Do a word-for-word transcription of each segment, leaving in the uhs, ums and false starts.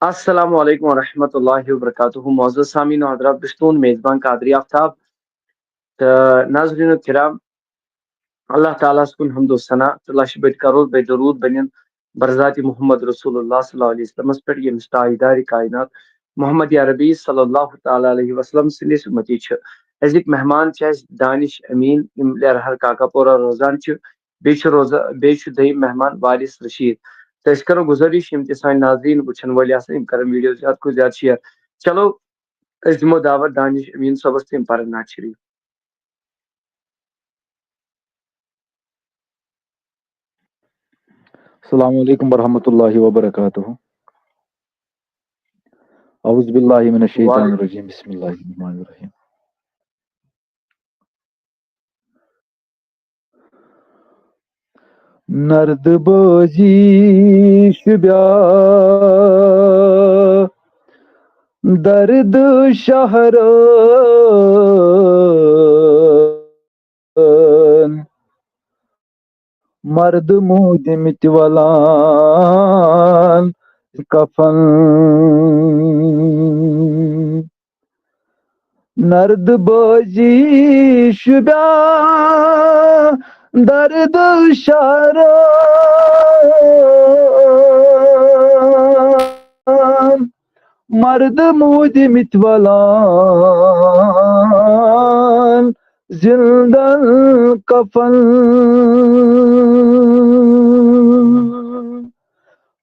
السلام علیکم ورحمۃ اللہ وبرکاتہ۔ معزز سامعین و حضرات، بہٕ چھُس تُہُنٛد میزبان قادری آفتاب۔ تہٕ ناظرین کرام، اللہ تعالیٰ ہس کُن حمد و ثنا تہٕ لچھ بٔدۍ کرور بٔدۍ درود بنن برذات محمد رسول اللہ صلی اللہ علیہ وسلمس پٮ۪ٹھ، ییٚمِس تاجدارِ کائنات محمد عربی صلی اللہ تعالیٰ علیہ وسلم سٕنٛدِس اُمتی چھِ۔ أزِکۍ مہمان چھِ اَسہِ دانش امین، یِم لرہر کاکاپورہ روزان چھِ۔ بیٚیہِ چھِ روزان، بیٚیہِ چھُ دوٚیِم مہمان وارث رشید۔ تہٕ أسۍ کرو گُزٲرِش، یِم تہِ سٲنۍ ناظرین وٕچھن وٲلۍ آسن، یِم کرن ویڈیو زیادٕ کھۄتہٕ زیادٕ شیئر۔ چلو، أسۍ دِمو دعوت دانش امین صٲبس تہٕ یِم پرن نعت شریف۔ السلام علیکم ورحمۃ اللہ وبرکاتہ۔ اعوذ باللہ من الشیطان وعلیکم۔ الرجیم، بسم اللہ الرحمن الرحیم۔ نرد بازی شبیا درد شہران، مرد مودمت ولان کفن۔ نرد بازی شبیا درد شہران، مرد مودمت ولان زندن کفن۔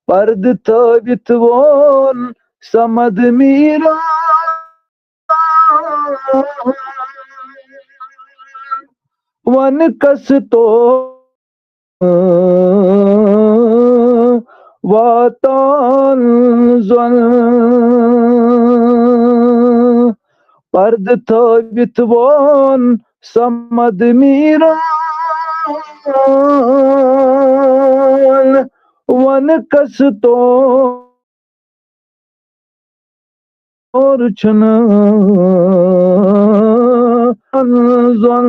پرد تھٲوِتھ وون صمد میٖرن، وَن کَس تو واتان زۄن۔ پردٕ تھٲوِتھ وون صمد میٖرن، وَن کَس تو اور چھُنہٕ زۄن۔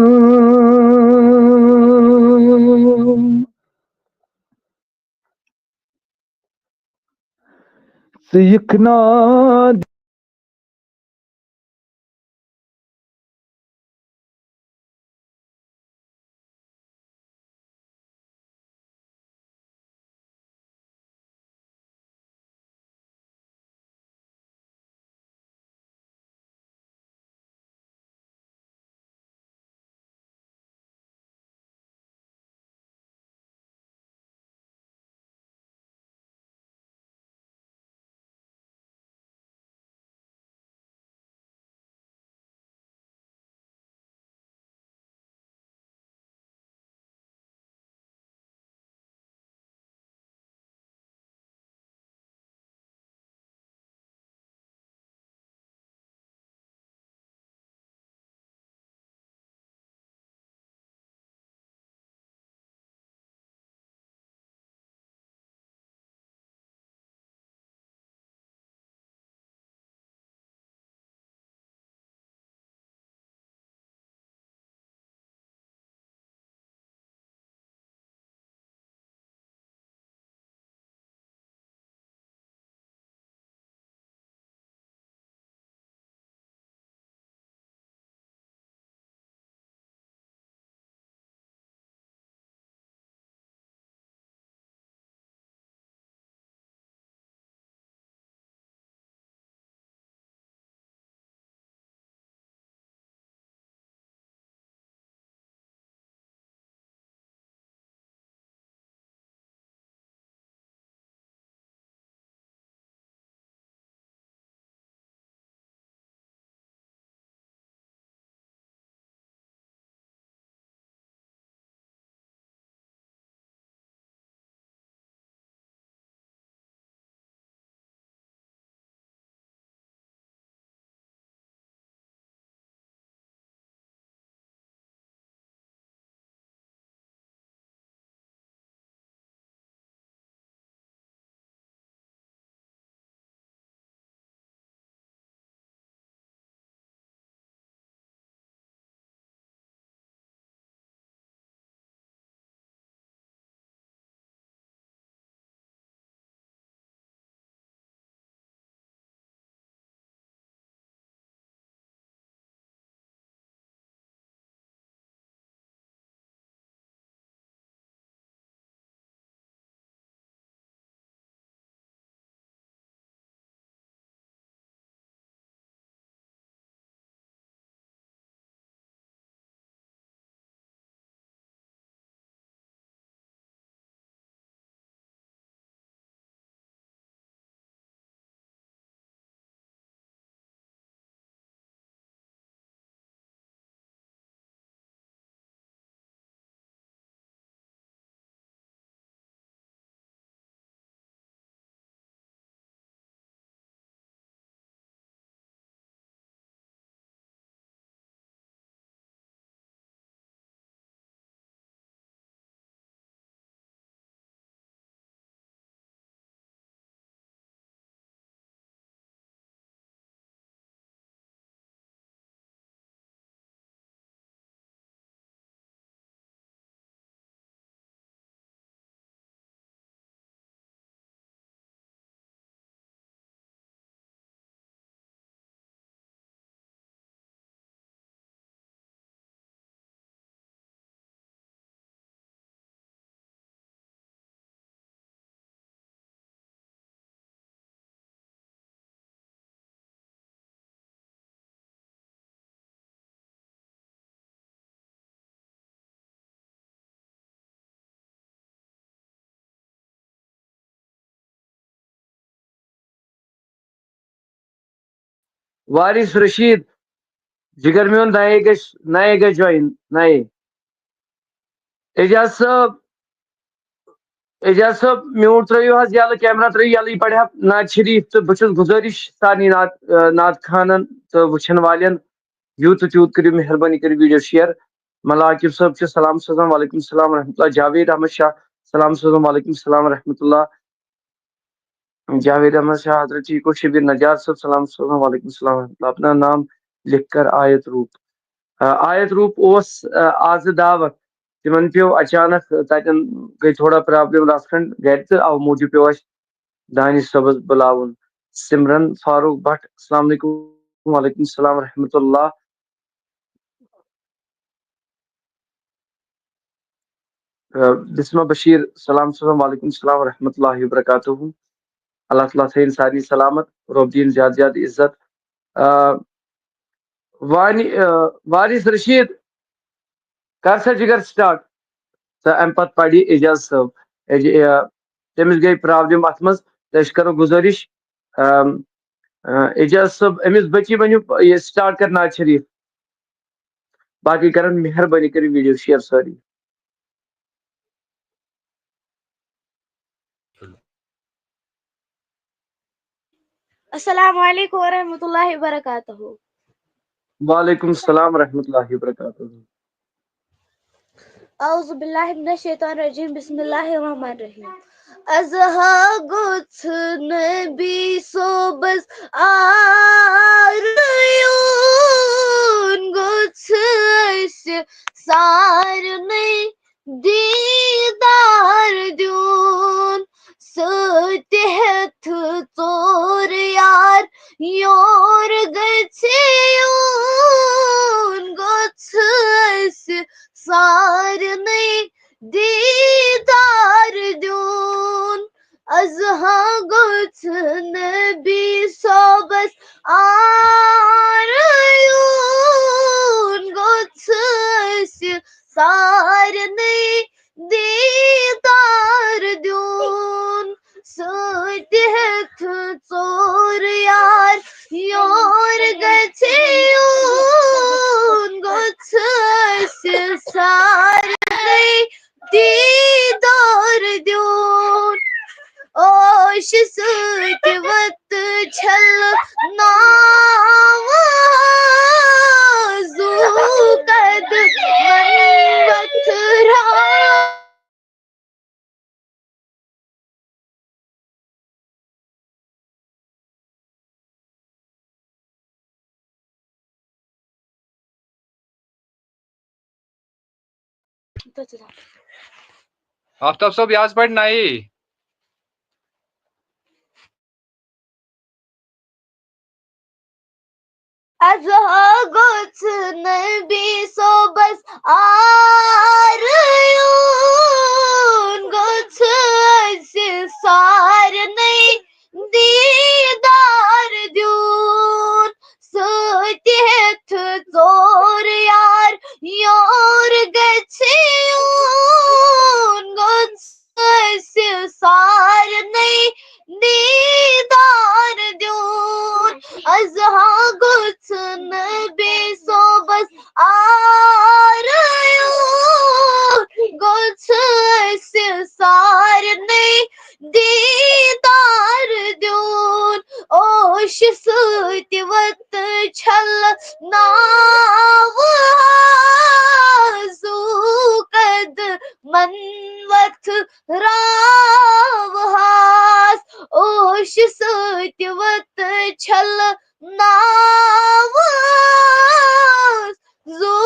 ژٕ یِکھ نا وارث رشید، جگر میون، نئے گژھِ، نئے گژھِ join، نئے۔ اعجاز صٲب، اعجاز صٲب، mute ترٲیِو حظ یَلہٕ، camera ترٲیِو یَلہٕ، یہِ پَرِ ہا نعت شریف، تہٕ بہٕ چھُس گُزٲرِش سارنٕے نعت، آ، نعت خوانَن تہٕ وٕچھَن والٮ۪ن، یوٗت تہٕ تیوٗت کٔرِو مہربٲنی کٔرِتھ video share۔ ملا عاقب صٲب چھِ سلام سوزان، وعلیکم السلام ورحمۃ اللہ۔ جاوید احمد شاہ، سلام سوزان، وعلیکم السلام ورحمۃ اللہ۔ جاوید احمد شاہ، حضرت چیکو شبیر نجار صٲب، سلام سوزان، وعلیکم السلام ورحمۃ اللہ۔ اپنا نام لکھ کر آیت روپ۔ آ، آیت روپ اوس، آ، آزٕ دعوت، تِمن پیوٚو اچانک، تتٮ۪ن گٔے تھوڑا problem، رژھ کھنڈ گرِ، تہٕ اوٕ موٗجوٗب پیوٚو اَسہِ دانش صٲبس بُلاوُن۔ سمرن فاروق بٹ، السلام علیکم۔ وعلیکم السلام ورحمۃ اللہ۔ آ، بسمہ بشیر، سلام سلام، وعلیکم السلام ورحمۃ اللہ وبرکاتہ۔ اللہ تعالیٰ تھٲیِن سارنٕے سلامت، رۄب دِیِن زیادٕ زیادٕ عزت۔ آ، وانی-، آ، وارث رشید، کر سا جگر start۔ تہٕ اَمہِ پتہٕ پرِ اعجاز صٲب۔ اعج-، آ، تٔمِس گٔے problem اَتھ منٛز، تہٕ أسۍ کرو گُزٲرِش، آم، آ، اعجاز صٲب، أمِس بچی ؤنِو، یہِ start کر نعت شریف۔ باقٕے کرن مہربٲنی کٔرِتھ video share سٲری۔ السلام علیکم ورحمۃ اللہ وبرکاتہ۔ وعلیکم السلام ورحمۃ اللہ وبرکاتہ۔ اعوذ باللہ من الشیطان الرجیم، بسم اللہ الرحمن الرحیم۔ از ہا گوٚژھ نبی صٲبس آر یُن، گوٚژھ اَسہِ سارنٕے دیٖدار دیُن۔ سۭتۍ ہٮ۪تھ ژور یار یور گژھِ یُن، گوٚژھ اَسہِ سارنٕے دیٖدار دیُن۔ از ہا گوٚژھ نبی صٲبس آر یُن، گوٚژھ اَسہِ سارنٕے دیٖدار دیُن۔ سۭتۍ ہٮ۪تھ ژور یار یور گژھِ یُن، گوٚژھ اَسہِ سارنٕے دیٖدار دیُن۔ اوش سۭتۍ وت چھل ناو زُو قد منوتھ را۔ آفتاب صٲب، یہِ حظ پَرِ نَیی۔ از ہا گوٚژھ نبی صٲبس آر یُن، گوٚژھ اَسہِ سارنٕے دیٖدار دیُن۔ سۭتۍ ہٮ۪تھ ژور یار یور گژھِ یُن، گوٚژھ اَسہِ سارنٕے دیٖدار دیُن۔ از ہا گوٚژھ نبی صٲبس آر یُن، گوٚژھ اَسہِ سارنٕے دیٖدار دیُن۔ اوش سۭتۍ وت چھل ناو زُو قد منوتھ راوہاس۔ اوش سۭتۍ وت چھل ناو زُو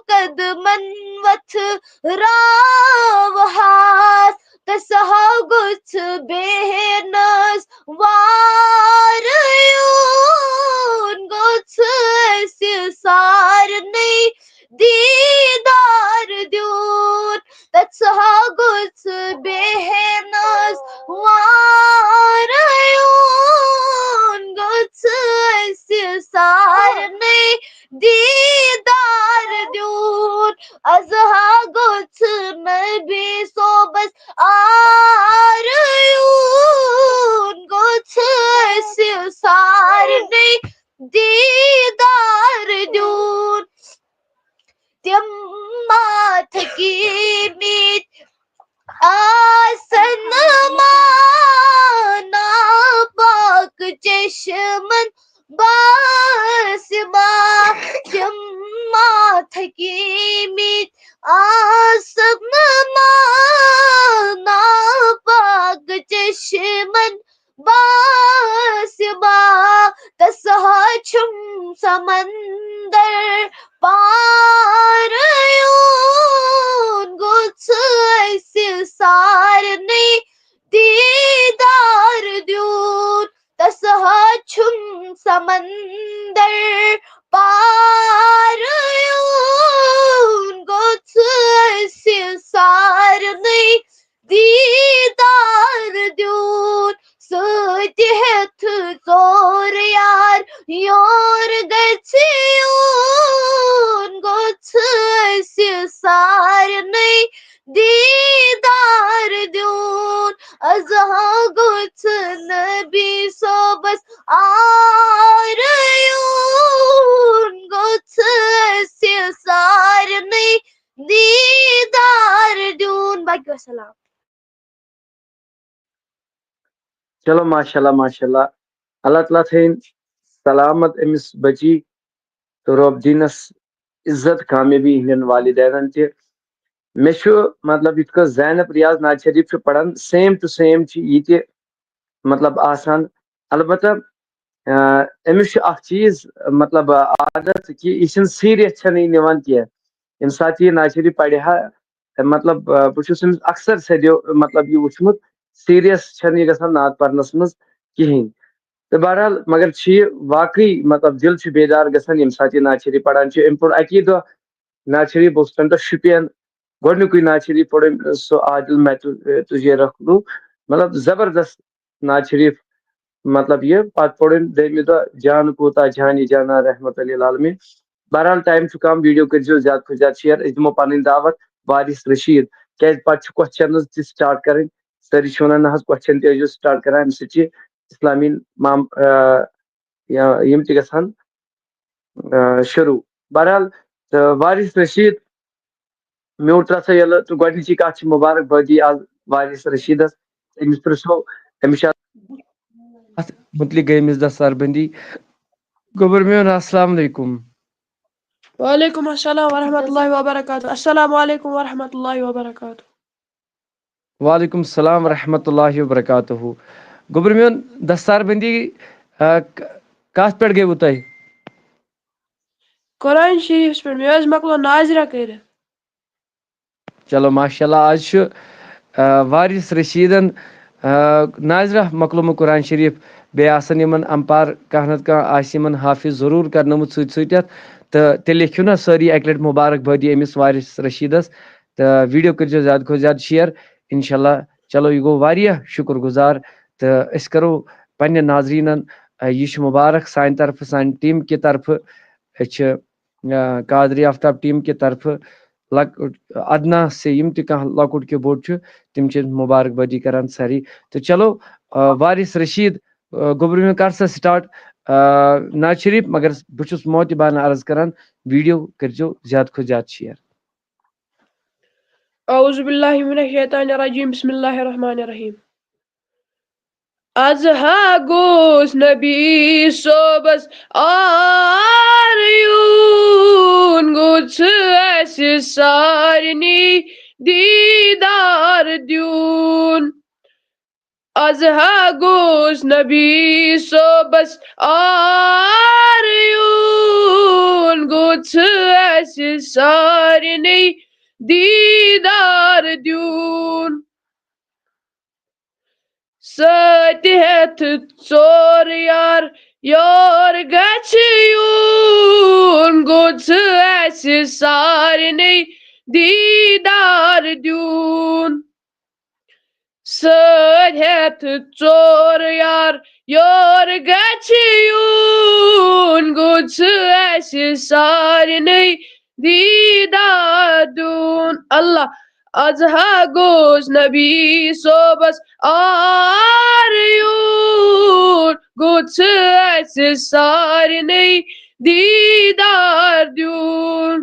قد منوتھ راوہاس۔ تس ہا گوٚژھ بیہنس وار یُن، گوٚژھ اَسہِ سارنٕے دیٖدار دیُن۔ تس ہا گوٚژھ بیہنس وار یُن، گوٚژھ اَسہِ سارنٕے دیٖدار دیُن۔ از ہا گوٚژھ نبی صٲبس آر یُن، گوٚژھ دیٖدار دیُن۔ تِم ما تھٔکیمٕتۍ آسن ما ناپاک چشمن باسہِ ما۔ تِم ما تھٔکیمٕتۍ آسن ما ناپاک چشمن باسہِ ما۔ تس ہا چھُم سمندر پار یُن۔ گوٚژھ اَسہِ سارنٕے دیٖدار دیُن۔ تس ہا چھُم سمندر پار یُن۔ گوٚژھ اَسہِ سارنٕے دیٖدار دیُن۔ سۭتۍ ہٮ۪تھ ژور یار یور گژھِ یُن۔ گوٚژھ اَسہِ سارنٕے دیٖدار دیُن۔ از ہا گوٚژھ نبی صٲبس آر یُن۔ گوٚژھ اَسہِ سارنٕے دیٖدار دیُن۔ باقٕے وسلام۔ چلو، ماشاء اللہ، ماشاء اللہ۔ اللہ تعالیٰ تھٲیِن سلامت أمِس بچی تہٕ رۄب دِنَس عزت، کامیٲبی یِہِنٛدٮ۪ن والدینَن تہِ۔ مےٚ چھُ، مطلب، یِتھ کٔنۍ زینب ریاض ناز شریف چھُ پران، same to same چھِ یہِ تہِ، مطلب، آسان۔ البتہ، آ، أمِس چھُ اکھ چیٖز، مطلب، عادت کہِ یہِ چھِنہٕ serious چھَنہٕ یہِ نِوان کینٛہہ۔ ییٚمہِ ساتہٕ یہِ ناز شریف پرِ ہا، مطلب، آ، بہٕ چھُس أمِس اکثر سیدیو، مطلب، یہِ وٕچھمُت، serious چھَنہٕ یہِ گژھان نعت پرنَس منٛز کِہیٖنۍ۔ تہٕ بہرحال، مگر چھِ یہِ واقعی، مطلب، دِل چھُ بیدار گژھان، ییٚمہِ ساتہٕ یہِ ناز شریف پران چھُ۔ أمۍ پوٚر اَکی دۄہ ناز شریف، بہٕ اوسُس تَمہِ دۄہ شُپین، گۄڈٕنیُکُے ناز شریف پوٚر أمۍ، سُہ عادل میں تُ-، تُجھے رکھ لوں۔ مطلب، زبردست ناز شریف، مطلب، یہِ پَتہٕ پوٚر أمۍ دوٚیمہِ دۄہ جان کوٗتاہ جانی جانا رحمت للعالمین۔ بہرحال، time چھُ کم، video کٔرۍزیو زیادٕ کھۄتہٕ زیادٕ share۔ أسۍ دِمو پنٕنۍ دعوت وارث رشیٖد، کیازِ پتہٕ چھِ questions تہِ start کرٕنۍ۔ سٲری چھِ ونان، نہ حظ، question تہِ ٲسۍزیو start کران، امہِ سۭتۍ چھِ اسلامی مام-، آ، یا یِم تہِ گژھن، آ، شروع۔ بہرحال، تہٕ وارث رشیٖد، میوٗٹ ترٛاو سا یَلہٕ، تہٕ گۄڈٕنِچی کَتھ چھِ مُبارک بٲدی آز وارث رشیٖدَس۔ أمِس پرٛژھو، أمِس چھا اَتھ مُتعلِق گٔے أمِس دستار بندی۔ گوٚبُر میون، السلام علیکم۔ وعلیکم السلام ورحمۃ اللہ وبرکاتہ۔ السلام علیکم ورحمۃ اللہ وبرکاتہ۔ وعلیکم السلام ورحمۃ اللہ وبرکاتہ۔ گوٚبُر میون، دستار بندی، آ، ک-، کَتھ پٮ۪ٹھ گٔیوٕ تۄہہِ؟ قرآن شریٖفس پٮ۪ٹھ، مےٚ حظ مۄکلو ناظرہ کٔرِتھ۔ چلو، ماشاء اللہ، آز چھُ، آ، وارث رشیٖدن، آ، ناظرہ مۄکلومُت قرآن شریٖف۔ بیٚیہِ آسن یِمن اَمپار کانٛہہ نتہٕ کانٛہہ آسہِ یِمن حافظ ضروٗر کرنومُت سۭتۍ سۭتۍ اَتھ۔ تہٕ تیٚلہِ لیکھِو نا سٲری اَکہِ لٹہِ مُبارک بٲدی أمِس وارث رشیٖدس۔ تہٕ video کٔرۍزیو زیادٕ کھۄتہٕ زیادٕ share۔ انشاء اللہ، چلو، یہِ گوٚو واریاہ شُکر گُزار۔ تہٕ أسۍ کرو پننٮ۪ن ناظریٖنن، آ، یہِ چھُ مُبارک سانہِ طرفہٕ، سانہِ team کہِ طرفہٕ۔ أسۍ چھِ، آ، قادری آفتاب team کہِ طرفہٕ لۄک-، ادنا سے یِم تہِ کانٛہہ لۄکُٹ کہِ بوٚڑ چھُ، تِم چھِ مُبارک بٲدی کران سٲری۔ تہٕ چلو، آ، وارث رشیٖد، آ، گوٚبرِ مےٚ کر سا start، آ، ناز شریٖف، مگر بہٕ چھُس معتبانہٕ عرض کران، video کٔرۍزیو زیادٕ کھۄتہٕ زیادٕ share۔ اعوذ باللہ من الشیطان الرجیم، بسم اللہ الرحمن الرحیم۔ از ہا گوٚژھ نبی صٲبس آر یُن، گوٚژھ اسہِ سارنٕے دیٖدار دیُن۔ از ہا گوٚژھ نبی صٲبس آر یُن، گوٚژھ اسہِ سارنٕے دیٖدار دیُن۔ سۭتۍ ہٮ۪تھ ژور یار یور گژھِ یُن، گوٚژھ اسہِ سارنٕے دیٖدار دیُن۔ سۭتۍ ہٮ۪تھ ژور یار یور گژھِ یُن، گوٚژھ اسہِ سارنٕے دیٖدار دیُن۔ اللہ، از ہا گوٚژھ نبی صٲبس آر یُن، گوٚژھ اَسہِ سارنٕے دیٖدار دیُن۔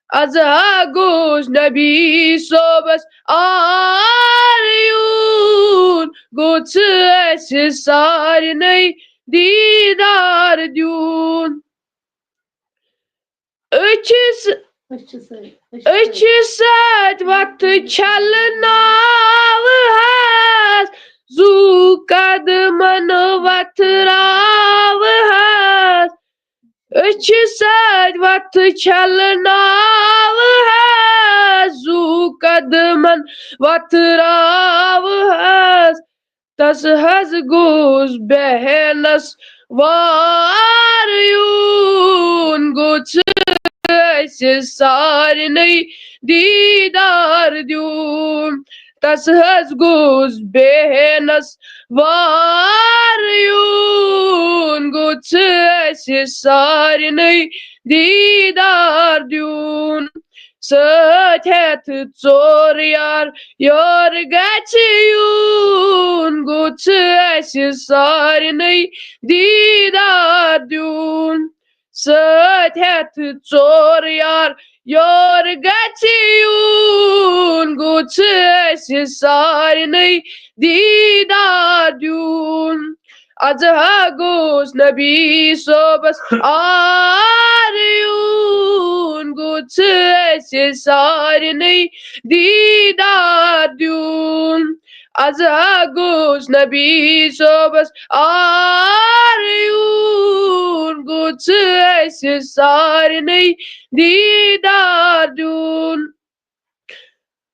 از ہا گوٚژھ نبی صٲبس آر یُن، گوٚژھ اَسہِ سارنٕے دیٖدار دیُن۔ أچھِس أچھِ سۭتۍ وَتھٕ چھَلناوہَس، زُو قدمَن وَتھراوہَس۔ أچھِ سۭتۍ وَتھٕ چھَلناوہَس، زُو قدمَن وَتھراوہَس۔ تس حظ گوٚژھ بیہنس وار یُن، گوٚژھ اَسہِ سارنٕے دیٖدار دیُن۔ تس حظ گوٚژھ بیہنس وار یُن، گوٚژھ اَسہِ سارنٕے دیٖدار دیُن۔ سۭتۍ ہٮ۪تھ ژور یار یور گژھِ یُن، گوٚژھ اَسہِ سارنٕے دیٖدار دیُن۔ سۭتۍ ہٮ۪تھ ژور یار یور گژھِ یُن، گوٚژھ اَسہِ سارنٕے دیٖدار دیُن۔ از ہا گوٚژھ نبی صٲبس آر یُن، گوٚژھ اَسہِ سارنٕے دیٖدار دیُن۔ از ہا گوٚژھ نبی صٲبس آر یُن، گوٚژھ اَسہِ سارنٕے دیٖدار دیُن۔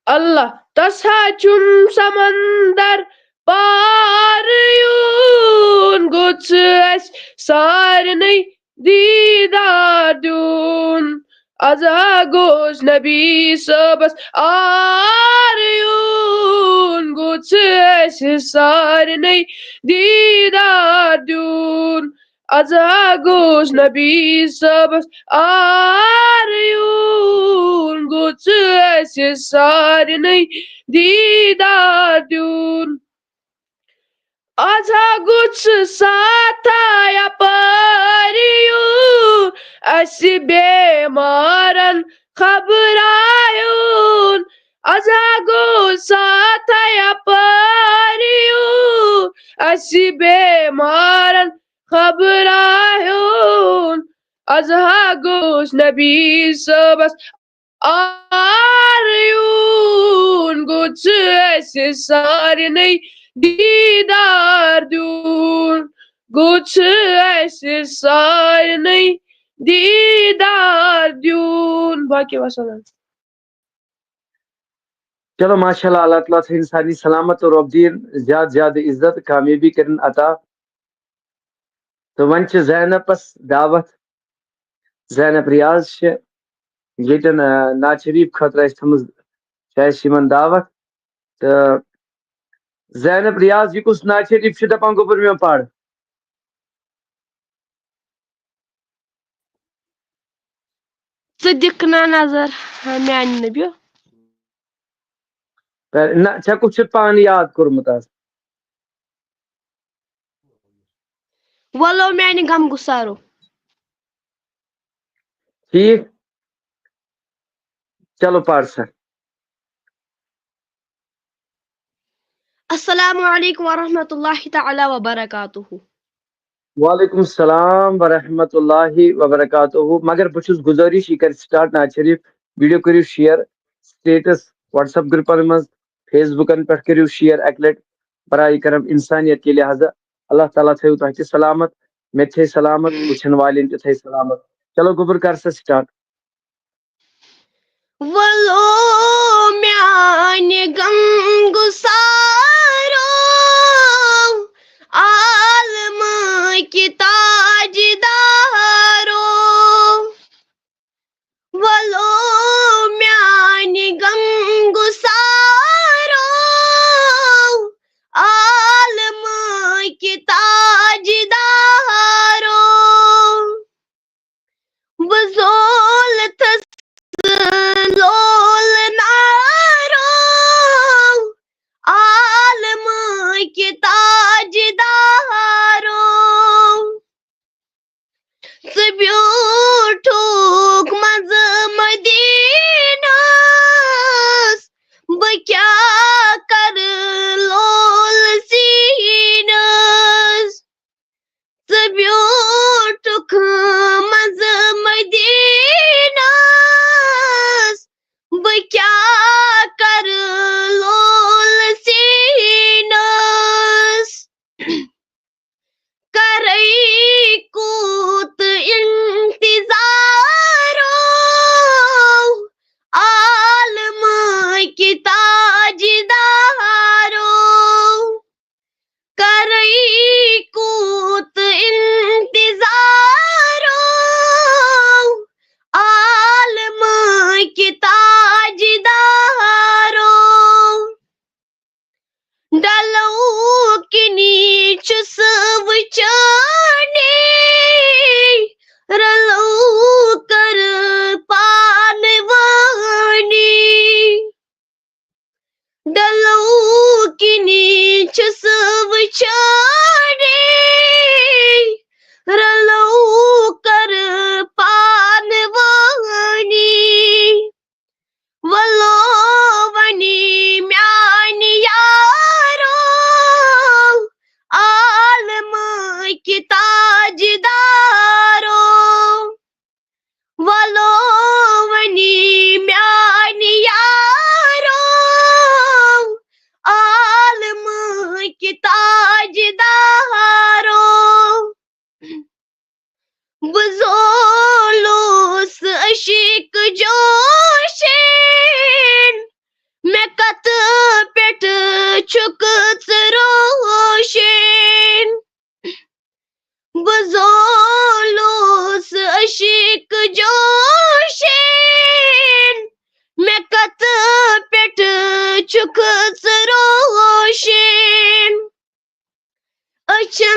اللہ، تس ہا چھُم سمندر پار یُن، گوٚژھ اَسہِ سارنٕے دیٖدار دیُن۔ از ہا گوٚژھ نبی صٲبس آر یُن، گوٚژھ اَسہِ سارنٕے دیٖدار دیُن۔ از ہا گوٚژھ نبی صٲبس آر یُن، گوٚژھ اَسہِ سارنٕے دیٖدار دیُن۔ از ہا گوٚژھ ساتھا یپٲرۍ یُن، اَسہِ بیمارن خبرایُن۔ از ہا گوٚژھ ساتھا یپٲرۍ یُن، اَسہِ بیمارن خبرایُن۔ از ہا گوٚژھ نبی صٲبس آر یُن، گوٚژھ اَسہِ سارنٕے دیٖدار دیُن، گوٚژھ اَسہِ سارنٕے دیٖدار دیُن۔ باقی وسلام۔ چلو، ماشاء اللہ، اللہ تعالیٰ تھٲیِن سارنٕے سلامت تہٕ رۄب دِیِن زیادٕ زیادٕ عزت، کامیٲبی کٔرِن عطا۔ تہٕ وۄنۍ چھِ زینبس دعوت۔ زینب ریاض چھِ ییٚتٮ۪ن، آ، نعت شریف خٲطرٕ اَسہِ تھٲومٕژ، چھِ اَسہِ یِمن دعوت۔ تہٕ زینب ریاض، یہِ کُس نعت شریف چھُ دَپان گوٚبُر مےٚ پَر؟ ژٕ دِکھ نا نظر، ہا، میانہِ نبیو۔ نہ، ژےٚ کُس چھُتھ پانہٕ یاد کوٚرمُت آز؟ وَلو میانہِ غم گُسارو۔ ٹھیٖک۔ چلو، پَر سا۔ السلام علیکم ورحمۃ اللہ تعالیٰ وبرکاتہ۔ وعلیکم السلام ورحمۃ اللہ وبرکاتہ۔ مگر بہٕ چھُس گُزٲرِش، یہِ کَرِ start نعت شریف، video کٔرِو share، status، WhatsApp گروپن منٛز، Facebook پٮ۪ٹھ کٔرِو share اَکہِ لَٹہِ، برائے کرم انسانیت کے لحاظہ۔ اللہ تعالیٰ تھٲیِو تۄہہِ تہِ سلامت، مےٚ تہِ تھٲے سلامت، وٕچھن والٮ۪ن تہِ تھٲے سلامت۔ چلو گوٚبُر، کر سا start۔ وَلو میانہِ غم گُسارو، عالمہٕ کہِ تاجدارو۔ وَلو میانہِ غم گُسارو، عالمہٕ کہِ تاجدارو۔ بہٕ زولتھس لول نارو،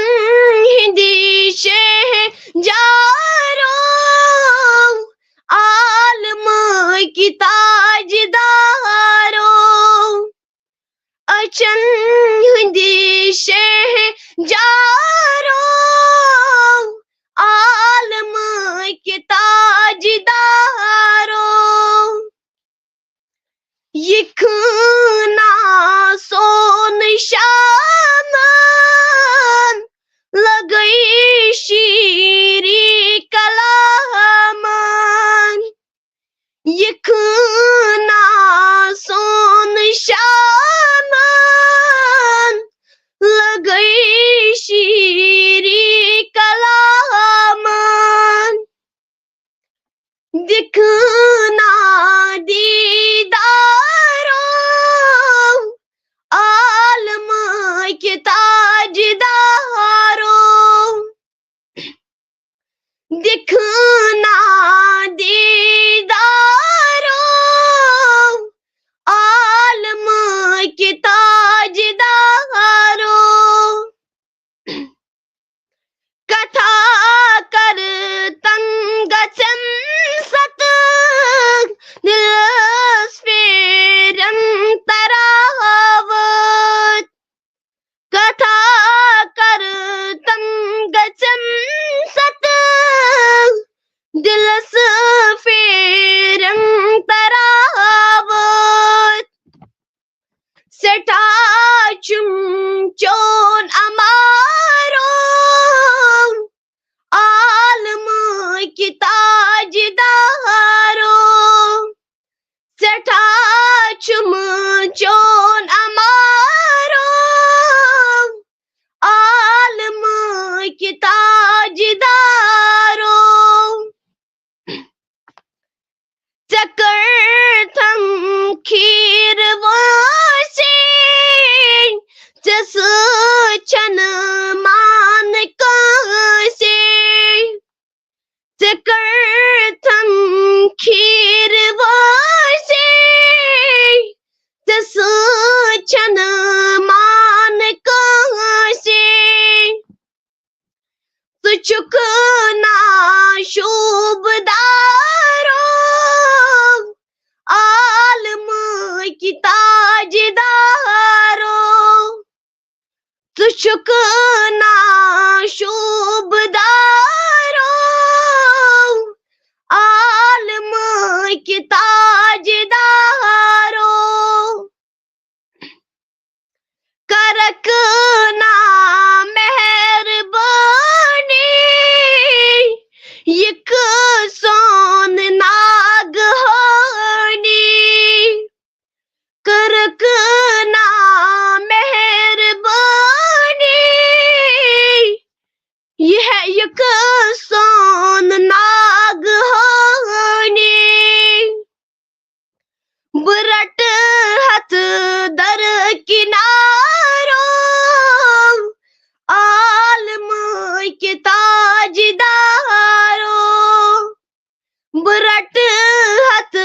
ہٕنٛدِ شہجارو، عالمٕکۍ تاجدارو۔ أچھن ہٕنٛدِ شہجارو، عالمٕکۍ تاجدارو۔ یہِ خٲنا سون شامن، لگٲے شیٖری کلامن۔ یہِ خٲنا سون شامن، لگٲے شیٖری کلامن۔ دِکھنا دیٖدارو، عالمٕکۍ تاجدارو۔ دِکھنا دیٖدارو، عالمٕکۍ تاجدارو۔ کتھا کرتن گژھن ستہٕ، دِلس پھیرن تراوت۔ کتھا کرتن گژھن ستہٕ، دِلس پھیرن تراوت۔ سٮ۪ٹھاہ چھُم چون امارو، عالمٕکۍ تاجدارو۔ سٮ۪ٹھاہ چھُم چون امارو، عالمٕکۍ تاجدارو۔ ژےٚ کٔرتھم کھیٖر وٲسِنۍ، ژےٚ سۭتۍ چھَنہٕ مان کٲنٛسے۔ ژےٚ کٔرتھم کھیٖر وٲسِنۍ، ژےٚ سۭتۍ چھَنہٕ مان کٲنٛسے۔ ژٕ چھُکھ نا شوٗبدارو، عالمٕکۍ تاجدارو۔ ژٕ چھُکھ نا شوٗبدارو، عالمٕکۍ تاجدارو۔ کرکھ نا مہربٲنی، یہِ کٲژ سون ناگہٲنی۔ کرکھ نا مہربٲنی، یہِ ہے، یہِ کٲژ سون ناگہٲنی۔ بہٕ رٹہٕ ہتھ درکنارو، عالمٕکۍ تاجدارو۔ بہٕ رٹہٕ ہتھ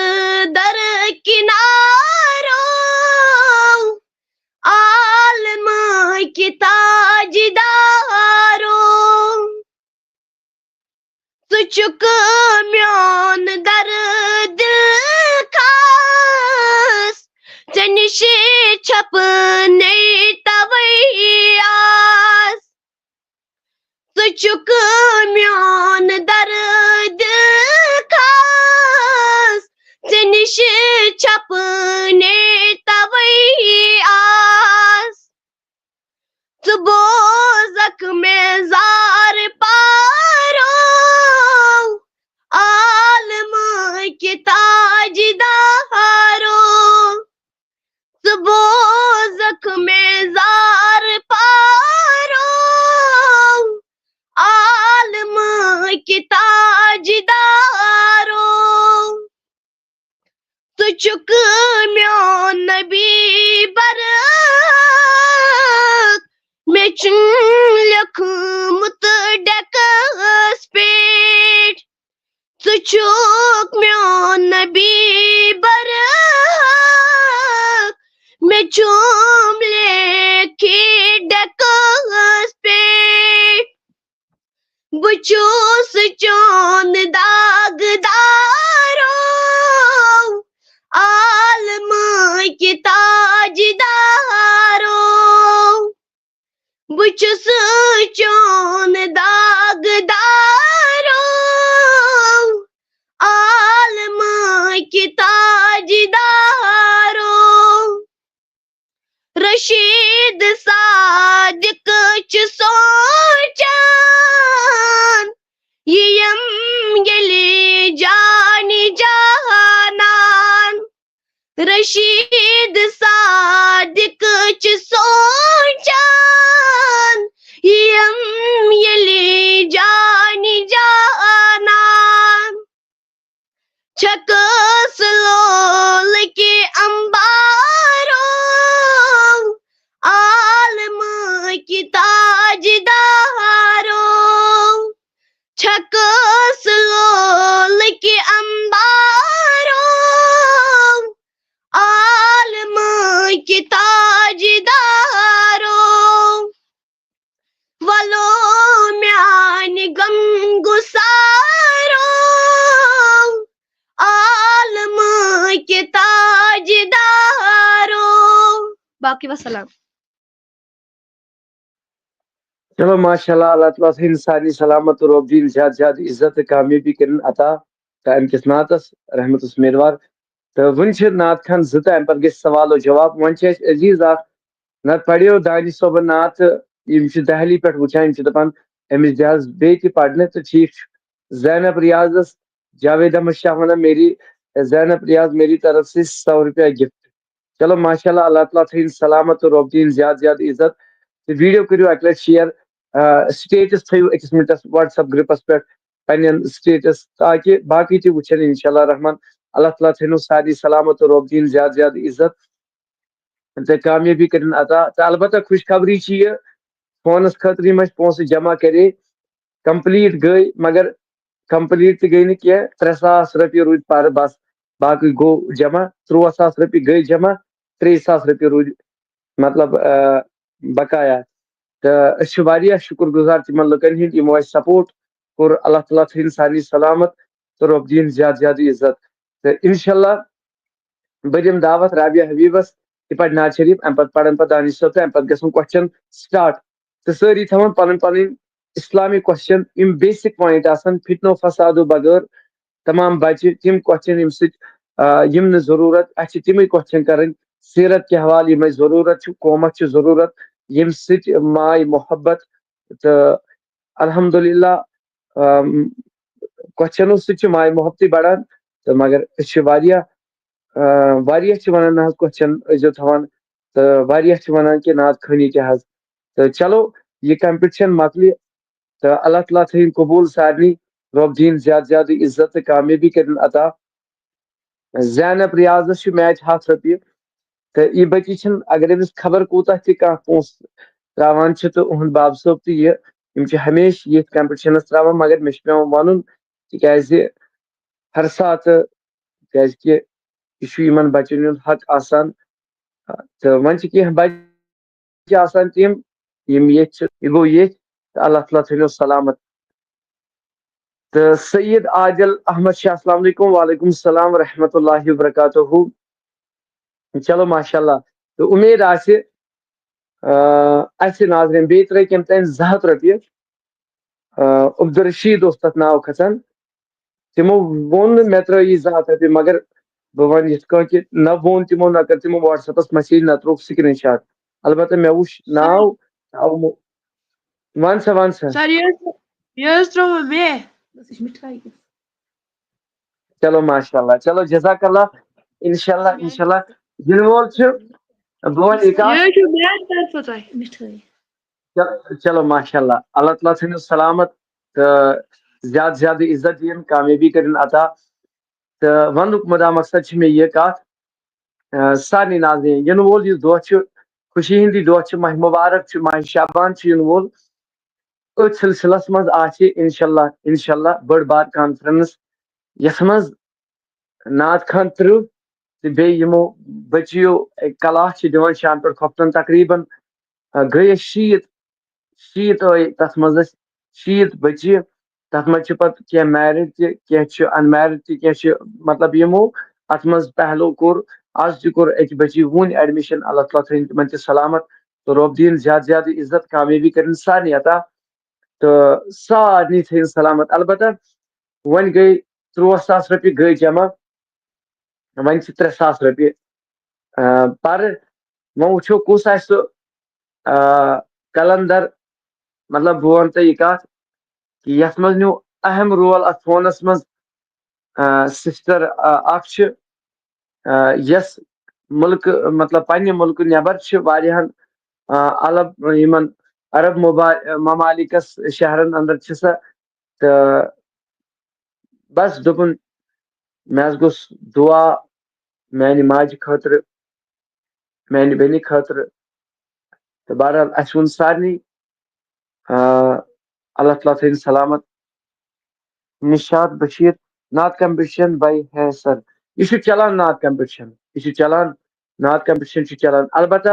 درکنارو، عالمٕکۍ تاجدارو۔ ژٕ چھُکھ میون درد خاص، ژےٚ نِش چھپنے توے آس۔ ژٕ چھُکھ میون درد خاص، ژےٚ نِش چھپنے توے آس۔ ژٕ بوزکھ مےٚ زار پارو، عالمٕکۍ تاجدارو۔ ژٕ بوزکھ مےٚ زار پارو، عالمٕکۍ تاجدارو۔ ژٕ چھُکھ میون بہٕ چھُس چون داغدارو، عالمٕکۍ تاجدارو۔ بہٕ چھُس چون داغدارو، عالمٕکۍ تاجدارو۔ رشید صادق چھُ سونچان، یہِ یِم ییٚلہِ جانہِ جانان۔ رشید صادق چھُ سونچان، یِم ییٚلہِ جانہِ جانان۔ چھکس لولکہِ انبارو، عالمٕکۍ تاجدارو۔ چھکس لولکہِ انبارو، عالمٕکۍ تاجدارو۔ ولو میانہِ غم گسارو، عالمٕکۍ تاجدارو۔ باقی وسلام۔ چلو ماشاء اللہ، اللہ تعالیٰ تھٲیِن سارنٕے سلامت تہٕ رۄب دِیِن زیادٕ زیادٕ عزت تہٕ کامیٲبی کٔرِن عطا تہٕ اَمہِ کِس نعتَس رحمت عثمان وار۔ تہٕ وُنہِ چھِ نعت خان زٕ تہٕ اَمہِ پَتہٕ گژھِ سوال و جواب۔ وۄنۍ چھِ اَسہِ عزیٖز اَکھ، نَتہٕ پَرِو دانِش صٲبَن نعت تہٕ یِم چھِ دہلی پٮ۪ٹھ وٕچھان، یِم چھِ دَپان أمِس دِ حظ بیٚیہِ تہِ پَرنہٕ تہٕ ٹھیٖک چھُ۔ زینب ریاضَس، جاوید احمد شاہ وَنان میری، زینب ریاض میری طرف سے سو روپیہ گفٹ۔ چلو ماشاء اللہ، اللہ تعالیٰ تھٲیِن سلامت تہٕ رۄب دِیِن زیادٕ زیادٕ عزت۔ تہٕ ویٖڈیو کٔرِو اَکہِ لَٹہِ شِیَر، سٹیٹس تھٲیِو أکِس مِنٹَس وٹس ایپ گروپَس پٮ۪ٹھ پنٛنٮ۪ن سٹیٹس، تاکہِ باقٕے تہِ وٕچھن انشاء اللہ رحمان۔ اللہ تعالیٰ تھٲینو سارنٕے سلامت تہٕ رۄب دِیِن زیادٕ زیادٕ عزت تہٕ کامیٲبی کٔرِن عطا۔ تہٕ البتہ خوشخبری چھِ یہِ، فونَس خٲطرٕ یِم اَسہِ پونٛسہٕ جمع کَرے، کمپلیٖٹ گٔے، مگر کمپلیٖٹ تہِ گٔے نہٕ کینٛہہ، ترٛےٚ ساس رۄپیہِ روٗدۍ پَرٕ بَس، باقٕے گوٚو جمع، تُرٛواہ ساس رۄپیہِ گٔے جمع، ترٛے ساس رۄپیہِ روٗدۍ مطلب، آ، بقایا۔ تہٕ أسۍ چھِ واریاہ شُکُر گُزار تِمن لُکن ہِنٛدۍ، یِمو اَسہِ سپورٹ کوٚر۔ اللہ تعالیٰ تھٲیِن سارنٕے سلامت تہٕ رۄب دِیِن زیادٕ زیادٕ عزت۔ تہٕ انشاءاللہ بہٕ دِمہٕ دعوت رابعہ حبیبس، یہِ پرِ نعت شریف، اَمہِ پتہٕ پرن پتہٕ دانش صٲب تہٕ اَمہِ پتہٕ گژھن کوسچن سٹارٹ۔ تہٕ سٲری تھاوَن پنٕنۍ پنٕنۍ اسلامک کوسچن، یِم بیسک پوینٹ آسن، فتنہٕ و فسادو بغٲر تمام بچہِ، تِم کوسچن ییٚمہِ سۭتۍ، آ، یِم نہٕ ضروٗرت، اَسہِ چھِ تِمے کوسچن کرٕنۍ، سیرت کہِ حوالہٕ یِم اَسہِ ضروٗرت چھُ، قومس چھِ ضروٗرت، ییٚمہِ سۭتۍ ماے محبت تہٕ الحمدللہ، آم، کوسچنو سۭتۍ چھِ ماے محبتٕے بڑان۔ تہٕ مگر أسۍ چھِ واریاہ، آ، واریاہ چھِ ونان نہ حظ کوسچن ٲسۍزیو تھاوان، تہٕ واریاہ چھِ ونان کہِ نعت خٲنی تہِ حظ۔ تہٕ چلو، یہِ کمپٹیشن مۄکلہِ، تہٕ اللہ تعالیٰ تھٲیِن قبوٗل سارنٕے، رۄب دِیِن زیادٕ زیادٕ عزت تہٕ کامیٲبی کٔرِن عطا۔ زینب ریاضس چھُ میچ ہتھ رۄپیہِ، تہٕ یہِ بچی چھِنہٕ، اگر أمِس خبر کوٗتاہ تہِ کانٛہہ پونٛسہٕ ترٛاوان چھِ، تہٕ اُہُنٛد باب صٲب تہٕ یہِ، یِم چھِ ہمیشہِ ییٚتھۍ کمپٹیشنس ترٛاوان، مگر مےٚ چھُ پٮ۪وان ونُن، تِکیازِ ہر ساتہٕ، کیازِ کہِ یہِ چھُ یِمن بچن ہُنٛد حق آسان۔ تہٕ وۄنۍ چھِ کینٛہہ بچہِ چھِ آسان تِم، یِم ییٚتھۍ چھِ، یہِ گوٚو ییٚتھۍ، تہٕ اللہ تعالیٰ تھٲینو سلامت۔ تہٕ سید عادل احمد شاہ، السلام علیکم۔ وعلیکم السلام ورحمۃ اللہ وبرکاتہ۔ چلو ماشاء اللہ۔ تہٕ اُمید آسہِ، آ، اَسہِ ناظریٖن بیٚیہِ ترٛٲے کٔمۍ تام زٕ ہَتھ رۄپیہِ، آ، عبدالرشید اوس تَتھ ناو کھسان۔ تِمو ووٚن نہٕ مےٚ ترٛٲیِو زٕ ہَتھ رۄپیہِ، مگر بہٕ وَنہٕ یِتھ کٔنۍ کہِ نہ ووٚن تِمو، نہ کٔر تِمو WhatsApp-س message، نہ ترٛووُکھ screenshot۔ البتہ مےٚ وُچھ ناو، تَوٕ مو-، وَن سا، وَن سا۔ سر، یہِ حظ، یہِ حظ ترٛوو مےٚ۔ بس، یہِ چھِ مِٹھٲے۔ چلو ماشاء اللہ، چلو جزاک اللہ۔ انشاء اللہ، انشاء اللہ، یِنہٕ وول چھُ، بہٕ وَنہٕ یہِ کَتھ۔ یہِ حظ چھُ میٛانہِ طرفہٕ تۄہہِ مِٹھٲے۔ چلو، چلو ماشاء اللہ، اللہ تعالیٰ تھٲینو سلامت تہٕ زیادٕ زیادٕ عزت دِیِن، کامیٲبی کٔرِن عطا۔ تہٕ وَننُک مُدا مقصد چھِ مےٚ یہِ کَتھ، آ، سارنٕے ناظریٖن، یِنہٕ وول یُس دۄہ چھُ، خوشی ہِنٛدٕے دۄہ چھِ، ماہِ مُبارک چھُ، ماہِ شعبان چھُ یِنہٕ وول۔ أتھۍ سلسلس منٛز آسہِ انشاءاللہ، انشاءاللہ بٔڑ بار conference، یَتھ منٛز نعت خان ترٕٛہ تہٕ بیٚیہِ یِمو بٔچیو class چھِ دِوان شام پٮ۪ٹھ خۄفتن، تقریباً، آ، گٔے أسۍ شیٖتھ، شیٖتھ ٲے تَتھ منٛز أسۍ، شیٖتھ بٔچی۔ تَتھ منٛز چھِ پَتہٕ کینٛہہ میرڈ تہِ، کینٛہہ چھِ ان میرڈ تہِ، کینٛہہ چھِ، مطلب، یِمو اَتھ منٛز پہلو کوٚر، از تہِ کوٚر أکہِ بچی وُنہِ ایڈمِشن۔ اللہ تعالیٰ تھٲیِن تِمن تہِ سلامت تہٕ رۄب دِیِن زیادٕ زیادٕ عزت، کامیٲبی کٔرِن سارنٕے عطا تہٕ سارنٕے تھٲیِن سلامت۔ البتہ وۄنۍ گٔے تُرٛواہ ساس رۄپیہِ گٔے جمع، وۄنۍ چھِ ترٛےٚ ساس رۄپیہِ، آ، پَرٕ۔ وۄنۍ وٕچھو کُس آسہِ سُہ، آ، قلندر، مطلب، بہٕ وَنہٕ تۄہہِ یہِ کَتھ کہِ یَتھ منٛز نیوٗ اہم رول اَتھ فونَس منٛز، آ، سسٹر، آ، اَکھ چھِ، آ، یۄس مُلکہٕ، مطلب، پنٛنہِ مُلکہٕ نٮ۪بر چھِ واریاہَن، آ، عرب، یِمَن عرب مُبا-، ممالِکَس شہرَن اندر چھِ سۄ۔ تہٕ بس دوٚپُن، مےٚ حظ گوٚژھ دُعا میانہِ ماجہِ خٲطرٕ، میانہِ بیٚنہِ خٲطرٕ۔ تہٕ بہرحال، اَسہِ ووٚن سارنٕے، آ، اللہ تعالیٰ تھٲیِن سلامت۔ نشاط بشیر، نعت کمپٹیشن بھائی ہے سر۔ یہِ چھُ چلان نعت کمپٹیشن، یہِ چھُ چلان، نعت کمپٹیشن چھُ چلان۔ البتہ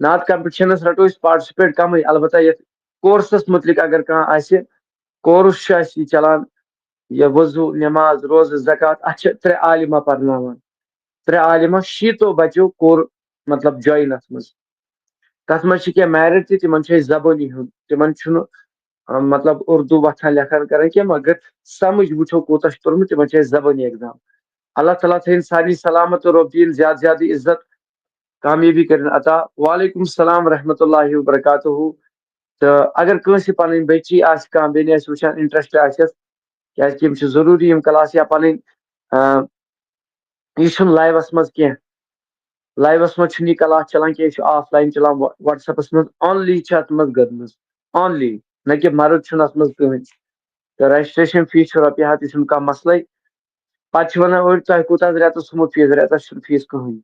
نعت کمپٹیشنس رٹو أسۍ پارٹسپیٹ کمٕے، البتہ یتھ کورسس متعلق اگر کانٛہہ آسہِ، کورس چھُ اَسہِ یہِ چلان، یہِ وضو، نماز، روزٕ، زکوٰۃ، اتھ چھِ ترٛےٚ عالمہ پرناوان۔ ترٛےٚ عالمہ، شیٖتو بچو کوٚر، مطلب، جوین اتھ منٛز۔ تتھ منٛز چھِ کینٛہہ میرڈ تہِ، تِمن چھُ اَسہِ زبٲنی ہُنٛد، تِمن چھُنہٕ، آ، مطلب، اردو وۄتھان لیکھان کران کینٛہہ، مگر سمجھ وٕچھو کوٗتاہ چھُ توٚرمُت، تِمن چھُ اَسہِ زبٲنی ایگزام۔ اللہ تعالیٰ تھٲیِن سارنٕے سلامت تہٕ رۄب دِیِن زیادٕ زیادٕ عزت، کامیٲبی کٔرِن عطا۔ وعلیکم السلام ورحمۃ اللہ وبرکاتہ۔ تہٕ اگر کٲنٛسہِ پنٕنۍ بچی آسہِ، کانٛہہ بیٚنہِ آسہِ وٕچھان، انٹرسٹ آسٮ۪س، کیازِ کہِ یِم چھِ ضروٗری یِم کلاس یا پنٕنۍ، آ، یہِ چھُنہٕ لایوَس منٛز کینٛہہ۔ لایوَس منٛز چھُنہٕ یہِ کلاس چلان کینٛہہ، یہِ چھُ آف لاین چلان، وا-، وٹس ایپَس منٛز اونلی چھِ اَتھ منٛز گٔمٕژ، اونلی، نہ کہِ مرد چھُنہٕ اَتھ منٛز کٕہٕنۍ۔ تہٕ رجسٹریشن فیس چھُ رۄپیہِ ہَتھ، یہِ چھُنہٕ کانٛہہ مسلَے۔ پَتہٕ چھِ وَنان أڑۍ، "تۄہہِ کوٗتاہ حظ رٮ۪تَس ہُمو فیس؟" رٮ۪تَس چھُنہٕ فیس کٕہٕنۍ۔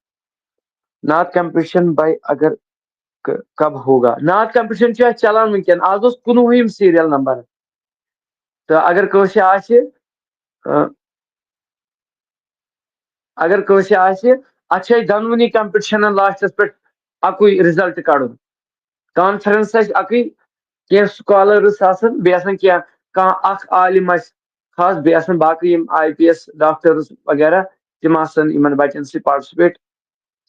نعت کمپٹیشن بھائی اگر ک-، کب ہوگا؟ نعت کمپٹیشن چھُ اَسہِ چلان وٕنکیٚن، آز اوس کُنوُہِم سیریل نمبر۔ تہٕ اگر کٲنٛسہِ آسہِ، آ، اگر کٲنٛسہِ آسہِ، اَتھ چھِ اَسہِ دۄنوٕنی کمپٹیشنن لاسٹس پٮ۪ٹھ اَکُے رِزلٹ کَڑُن۔ کانفرنس آسہِ اَکٕے، کینٛہہ سکالرس آسن، بیٚیہِ آسن کینٛہہ، کانٛہہ اَکھ عالم آسہِ خاص، بیٚیہِ آسن باقٕے یِم آئی پی ایس ڈاکٹرس وغیرہ، تِم آسن یِمن بچن سۭتۍ پارٹسپیٹ۔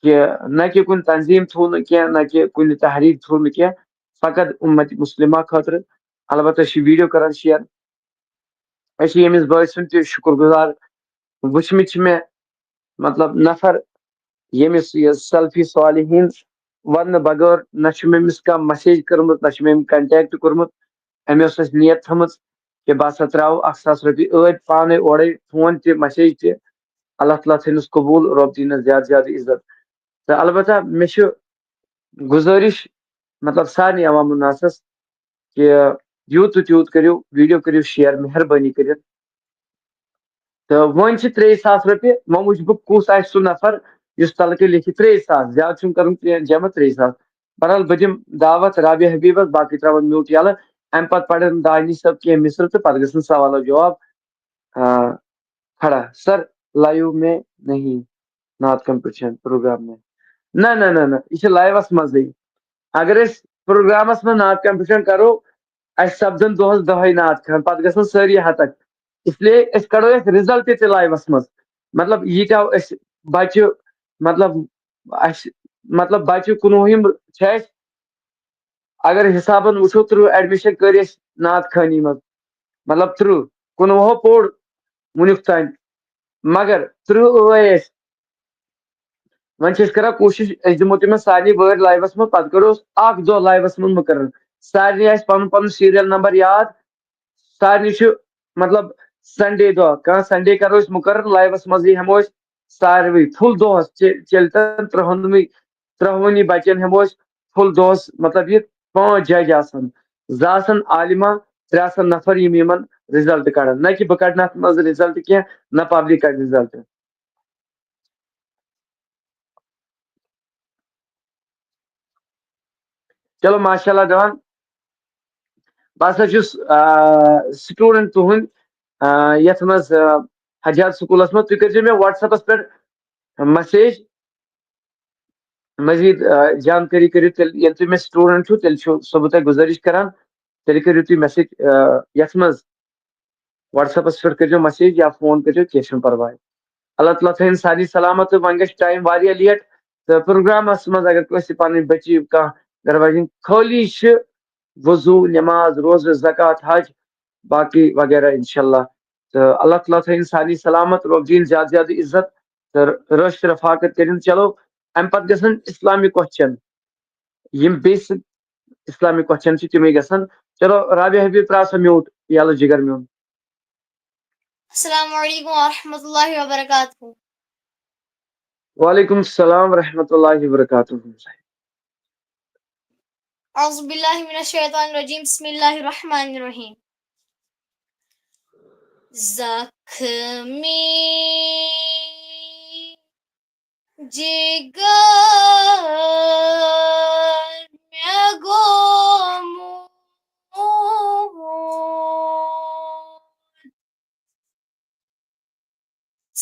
کہِ نہ کہِ کُنہِ تنظیٖم تھرٛوٗ نہٕ کینٛہہ، نہ کہِ کُنہِ تحریٖک تھرٛوٗ نہٕ کینٛہہ، فقط اُمت مسلمہ خٲطرٕ۔ البتہ چھِ ویٖڈیو کران شیئر۔ أسۍ چھِ ییٚمِس بٲے سُنٛد تہِ شُکُر گُزار۔ وٕچھمٕتۍ چھِ مےٚ، مطلب، نفر ییٚمِس یہِ سلفی صالحین وننہٕ بغٲر نہ چھُ مےٚ أمِس کانٛہہ مسیج کٔرمٕژ، نہ چھُ مےٚ أمۍ کنٹیکٹ کوٚرمُت۔ أمۍ ٲس اَسہِ نیت تھٲمٕژ کہِ بہٕ ہسا ترٛاوٕ اَکھ ساس رۄپیہِ ٲدۍ پانے اورے، فون تہِ، مسیج تہِ۔ اللہ تعالیٰ تھٲینَس قبوٗل، رۄب دِینَس زیادٕ زیادٕ عزت۔ تہٕ البتہ مےٚ چھُ گُزٲرِش، مطلب، سارنٕے عوام الناسَس کہِ یوٗت تہٕ تیوٗت کٔرِو، ویٖڈیو کٔرِو شیئر، مہربٲنی کٔرِتھ۔ تہٕ وۄنۍ چھِ ترٛے ساس رۄپیہِ، وۄنۍ وٕچھِ بہٕ کُس آسہِ سُہ نفر یُس تَلہٕ کٔرۍ لیکھِ ترٛے ساس، زیادٕ چھُنہٕ کَرُن کینٛہہ جمع، ترٛے ساس۔ بہرحال، بہٕ دِمہٕ دعوت رابعہ حبیبَس، باقٕے ترٛاوَن میوٗٹ یَلہٕ۔ اَمہِ پَتہٕ پَرَن دانِش صٲب کینٛہہ مِصرٕ تہٕ پَتہٕ گژھن سوال و جواب، آ، کھڑا۔ سر، لائیو میں نہیں، نعت کمپٹیشن پروگرام میں۔ نہ، نہ، نہ، نہ، یہِ چھِ لائیوَس منٛزٕے۔ اگر أسۍ پروگرامَس منٛز نعت کمپٹیشن کَرو، اَسہِ سَپدَن دۄہَس دَہَے نعت خان، پَتہٕ گژھن سٲری ہَتَکھ۔ اس لیے أسۍ کَڑو یَتھ رِزلٹ تہِ لائیوَس منٛز۔ مطلب، ییٖتیٛاہ أسۍ بَچہٕ، مطلب، اَسہِ، مطلب، بَچہٕ کُنوُہِم چھِ اَسہِ، اگر حسابن وٕچھو، ترٕٛہ ایڈمِشن کٔرۍ اَسہِ نعت خٲنی منٛز، مطلب، ترٕٛہ، کُنوُہو پوٚر وٕنیُک تام، مگر ترٕٛہ ٲے اَسہِ۔ وۄنۍ چھِ أسۍ کران کوٗشِش، أسۍ دِمو تِمن سارنٕے وٲرۍ لایوَس منٛز، پتہٕ کرو أسۍ اکھ دۄہ لایوَس منٛز مُقرر۔ سارنٕے آسہِ پنُن پنُن سیریل نمبر یاد، سارنٕے چھُ، مطلب، سنڈے دۄہ، کانٛہہ سنڈے کرو أسۍ مُقرر، لایوَس منٛزٕے ہٮ۪مو أسۍ ساروٕے فُل دۄہَس چے-، چیلہِ تن ترٛہَن ترٛہوٕنی بچن ہٮ۪مو أسۍ فُل دۄہس، مطلب، یہِ پانٛژھ جج آسن، زٕ آسن عالمہ، ترٛےٚ آسن نفر یِم یِمن رِزلٹ کڑن، نہ کہِ بہٕ کڑٕ نہٕ اتھ منٛز رِزلٹ کینٛہہ، نہ پبلک کڑِ رِزلٹ۔ چلو، ماشاء اللہ دپان، بہٕ ہسا چھُس، آ، سٹوڈنٹ تُہُنٛد، آ، یتھ منٛز، آ، حجات سکوٗلس منٛز۔ تُہۍ کٔرۍزیو مےٚ وٹس ایپس پٮ۪ٹھ مسیج، مزید، آ، جانکٲری کٔرِو تیٚلہِ، ییٚلہِ تُہۍ مےٚ سٹوڈنٹ چھِو، تیٚلہِ چھُ سو بہٕ تۄہہِ گُزٲرِش کران، تیٚلہِ کٔرِو تُہۍ مےٚ سۭتۍ، آ، یَتھ منٛز، WhatsApp-س پٮ۪ٹھ کٔرۍزیو message یا فون کٔرۍزیو، کینٛہہ چھُنہٕ پرواے۔ اللہ تعالیٰ تھٲیِن سارنٕے سلامت تہٕ وۄنۍ گژھِ time واریاہ late، تہٕ پروگرامس منٛز اگر کٲنٛسہِ پنٕنۍ بچی کانٛہہ گرٕ واجیٚنۍ خٲلی چھِ، وضو، نماز، روزٕ، زکوٰۃ، حج، باقی وغیرہ انشاءاللہ۔ تہٕ اللہ تعالیٰ تھٲیِن سارنٕے سلامت، روب دِیِن زیادٕ زیادٕ عزت تہٕ رٲچھ رفاقت کٔرِن۔ چلو، امہِ پتہٕ گژھن Islamic question، یِم basic Islamic question چھِ، تِمے گژھن۔ چلو، رابعہ حبیب، ترٛاو سا mute، یلہٕ جگر میون۔ السلام علیکم ورحمۃ اللہ وبرکاتہ۔ وعلیکم السلام ورحمۃ اللہ وبرکاتہ۔ اعوذ باللہ من الشیطان الرجیم، بسم اللہ الرحمن الرحیم۔ زخمی جگر مےٚ گوٚمُت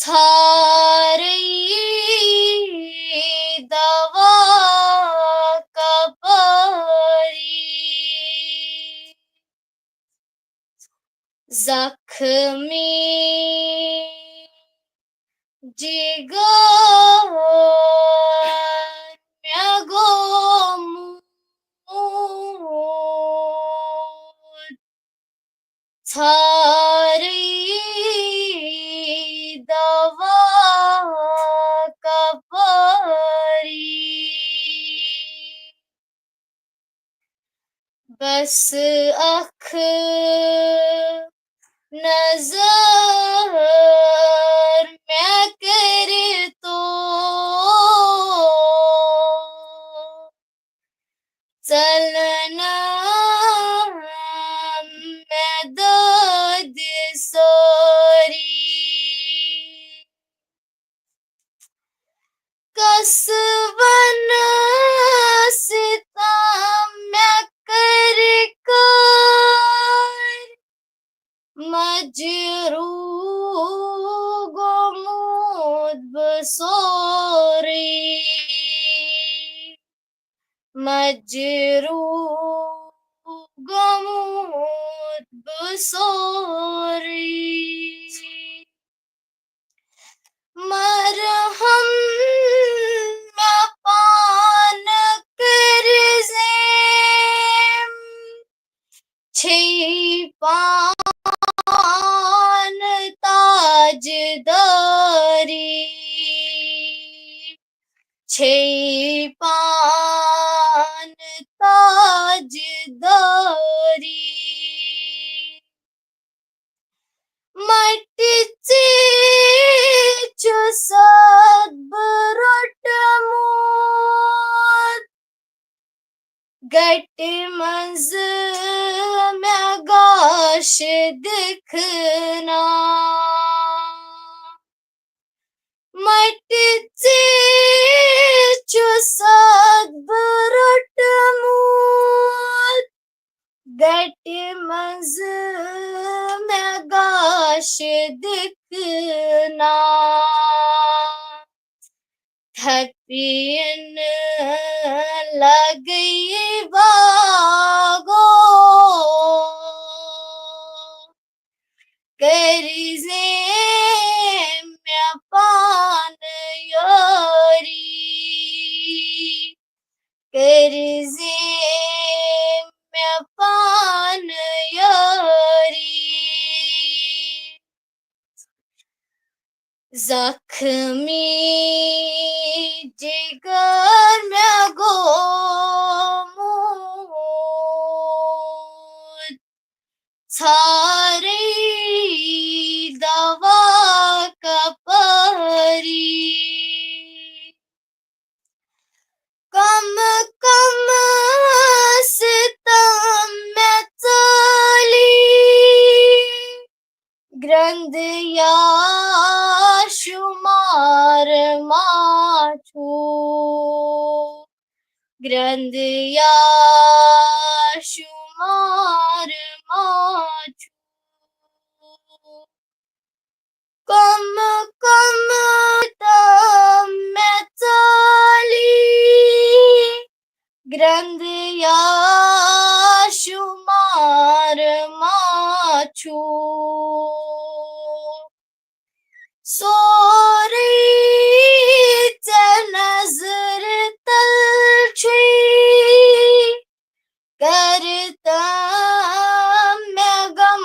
ژھارے دوا کپٲری۔ زخمی جگر مےٚ گوٚمُت ژھارے دوا کپٲری۔ بس اکھ نظر مےٚ کٔرِتو ژلن مےٚ دٲدِ سٲری۔ کس ونہٕ سِتم مےٚ کٔرۍ کٲرۍ، مجروح گوٚمُت بہٕ سورُے، مجروح گوٚمُت بہٕ سورُے۔ مرحم مےٚ پانہٕ کٔرۍ زیم، چھے پانہٕ تاج دٲری، چھے پانہٕ تاج دٲری۔ مٹہِ ژے چھُ سَتھ بہٕ روٚٹمُت، گٹہِ منٛز مےٚ گاش دِکھنا۔ مٹہِ ژے چھُ سَتھ بہٕ روٚٹمُت، گٹہِ منٛز مےٚ گاش دِکھنا۔ تھپین لگئی باغو، کٔرۍ زِ مےٚ پانہٕ یٲری، کٔرۍ زِ مےٚ پانہٕ یٲری۔ زخمی جگر مےٚ گوٚمُت، ژھارے دوا کپٲری۔ کم کم ستم مےٚ ژٲلی، گرٛنٛد یا شُمار ما چھُ، گرٛنٛد یا شُمار ما چھُ۔ کم کم ستم مےٚ ژٲلی، گرٛنٛد یا شُمار ما چھُ۔ سورُے ژےٚ نظرِ تل چھُے، کر تم مےٚ غم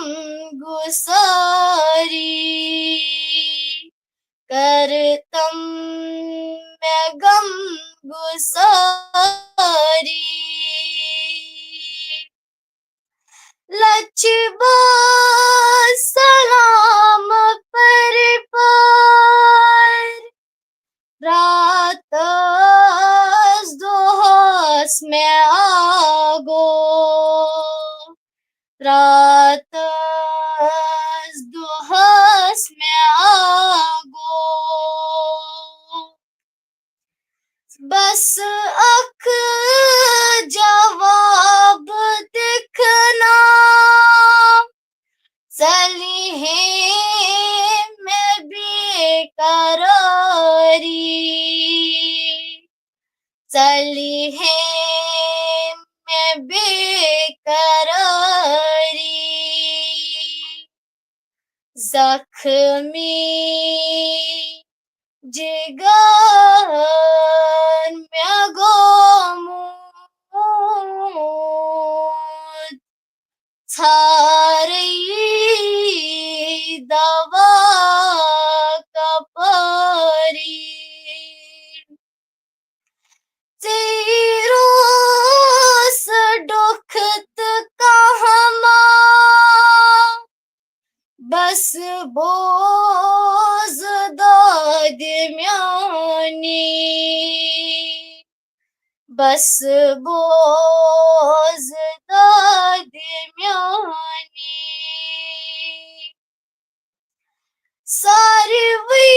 گسٲری، کر تم مےٚ غم گسٲری۔ لچھ بار سلام پرِ پار، راتس دۄہس مےٚ آگو، راتس دۄہس مےٚ آگو۔ بس اکھ جواب دِکھ نا، ژَلہِ ہے مےٚ بے قرٲری، ژَلہِ ہے مےٚ بے قرٲری۔ زخمی جگر مےٚ گوٚمُت، ژھارے دوا کپٲری۔ ژیٖرۍ اوس ڈوکھ تہٕ کانٛہہ ما، بس بوز دادِ میٛٲنی، بس بوز دادِ میٛٲنی۔ ساروٕے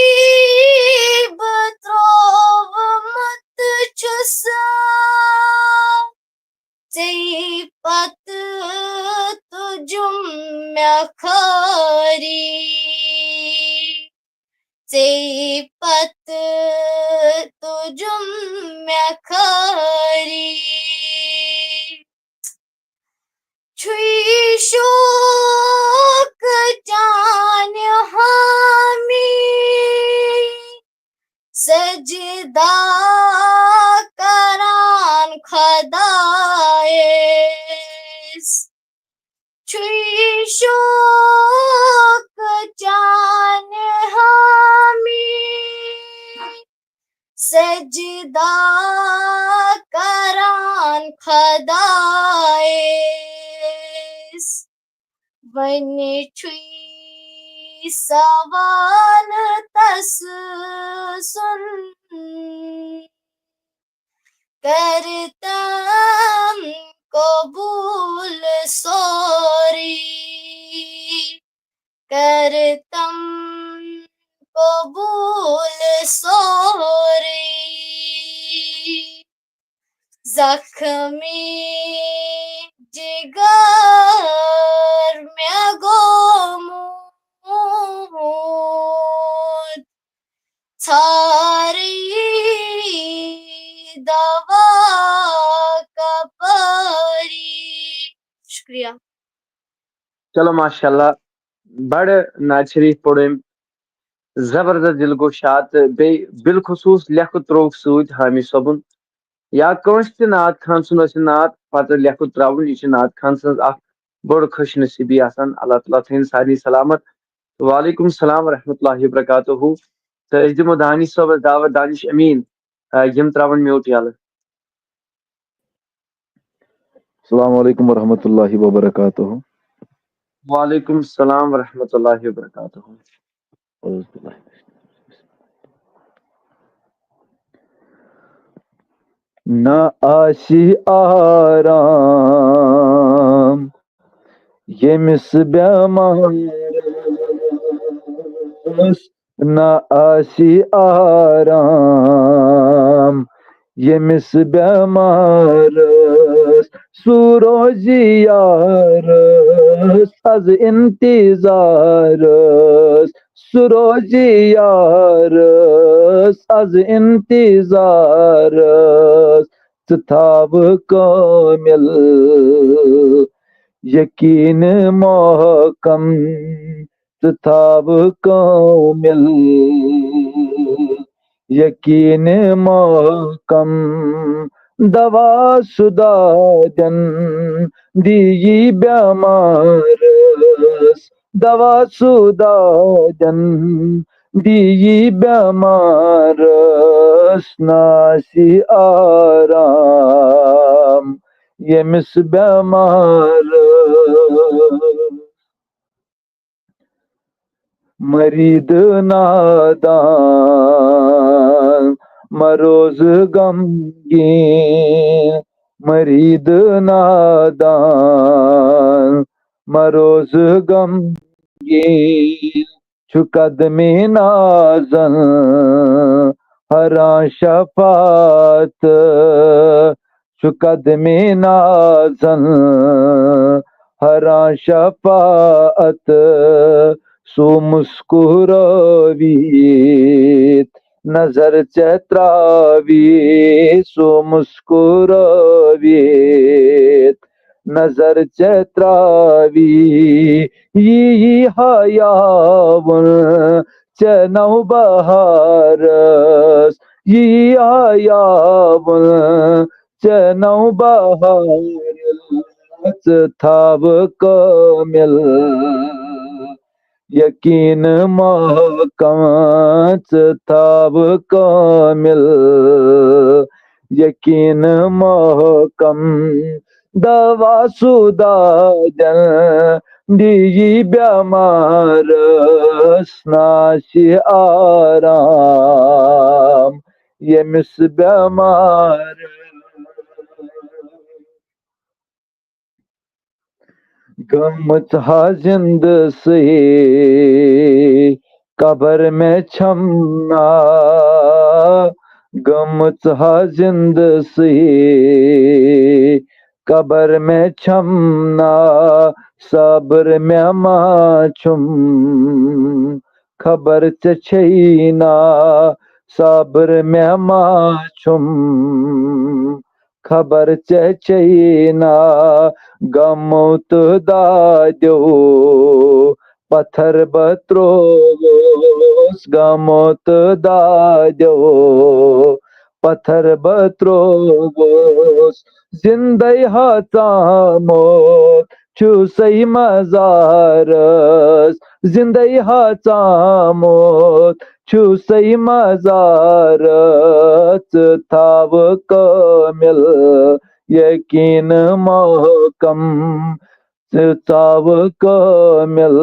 بہٕ ترٛوومُت چھُس ژےٚ پتہٕ تُجُم مےٚ خٲری، ژےٚ پتہٕ تُجُم مےٚ خٲری۔ چھُے شوق چانہِ حامی سجدہ کران خۄدایس۔ چھُے شوق چانہِ حامی سجدہ کران خۄدایس۔ وۄنۍ چھُے سوال تس سُنٛد، کر تم قبول سورُے، کر تم قبول سورُے۔ زخمی جگر مےٚ گوٚمُت، ژھارے دوا کپٲری۔ شُکریہ۔ چلو، ماشاءاللہ، بڑٕ نعت شریف پوٚر أمۍ، زبردست دِل گوٚو شاد، تہٕ بیٚیہِ بالخصوٗص لیٚکھٕ ترٛووُکھ سۭتۍ حامی صٲبُن۔ یا کٲنٛسہِ تہِ نعت خان سُنٛد ٲسِن نعت پتہٕ لیٚکھٕ ترٛاوُن، یہِ چھِ نعت خان سٕنٛز اکھ بٔڑ خوش نصیٖبی آسان۔ اللہ تعالیٰ تھٲیِن سارنٕے سلامت۔ وعلیکم السلام ورحمۃ اللہ وبرکاتہ۔ تہٕ أسۍ دِمو دانش صٲبس دعوت، دانش امین، آ، یِم ترٛاوَن میوٗٹ یَلہٕ۔ السلام علیکم ورحمۃ اللہ وبرکاتہ۔ وعلیکم السلام ورحمۃ اللہ وبرکاتہ۔ نہ آسہِ آرام ییٚمِس بٮ۪مارَس، نہ آسہِ آرام ییٚمِس بٮ۪مارَس، سُہ روزِ یارَس از اِنتظارَس، سُہ روزِ یارَس از اِنتظارَس۔ ژٕ تھاوٕ کٲمِل یقیٖن محکم، ژٕ تھاو کٲمِل یقین محکم۔ دوا سُہ دادٮ۪ن دِیی بٮ۪مارَس، دوا سُہ دادٮ۪ن دِیی بٮ۪مارَس، نہ آسہِ آرام ییٚمِس بٮ۪مارَس۔ مریٖد نادان مہ روز غمگیٖن، مریٖد نادان مہ روز غمگیٖن۔ چھُ قدمِ نازن ہران شفاعت، چھُ قدمِ نازن ہران شفاعت۔ سُہ مسکرٲوِتھ نظر ژےٚ ترٛاوِ، سُہ مسکرٲوِتھ نظر ژےٚ ترٛاوِ۔ یی ہاوُن ژےٚ نوبہارس، یی ہاوُن ژےٚ نوبہارس، ژٕ تھاو کٲمِل یقین محکم، ژٕ تھاو کٲمِل یقین محکم۔ دوا سُہ دادٮ۪ن دِیی بٮ۪مارَس، نہ آسہِ آرام ییٚمِس بٮ۪مارَس۔ گٔمٕژ ہا زِندٕ سٕے قبر مےٚ چھَم نا، گٔمٕژ ہا زِندٕ سٕے قبر مےٚ چھَم نا، صبر مےٚ ما چھُم خبر ژےٚ چھے نا، صبر مےٚ ما چھُم خبر ژےٚ چھے نا۔ غمو تہٕ دادیو پتھر بہٕ ترووُس، غمو تہٕ دادیو پتھر بہٕ ترووُس۔ زندے ہا ژامُت چھُسے مزارس، زندے ہا ژامُت چھُسے مزارس۔ ژٕ تھاو کٲمِل یقین محکم، ژٕ تھاو کٲمِل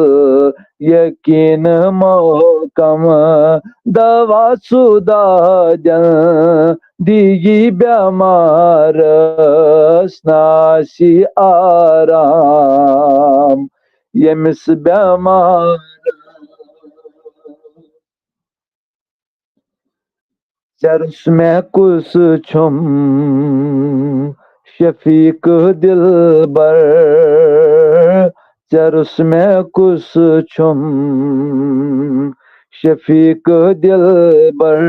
یقین محکم۔ دوا سُہ دادٮ۪ن دِیی بٮ۪مارس، نہ آسہِ آرام ییٚمِس بٮ۪مارس۔ ژےٚ روٚس مےٚ کُس چھُم شفیق دلبر، ژےٚ روٚس مےٚ کُس چھُم شفیق دلبر،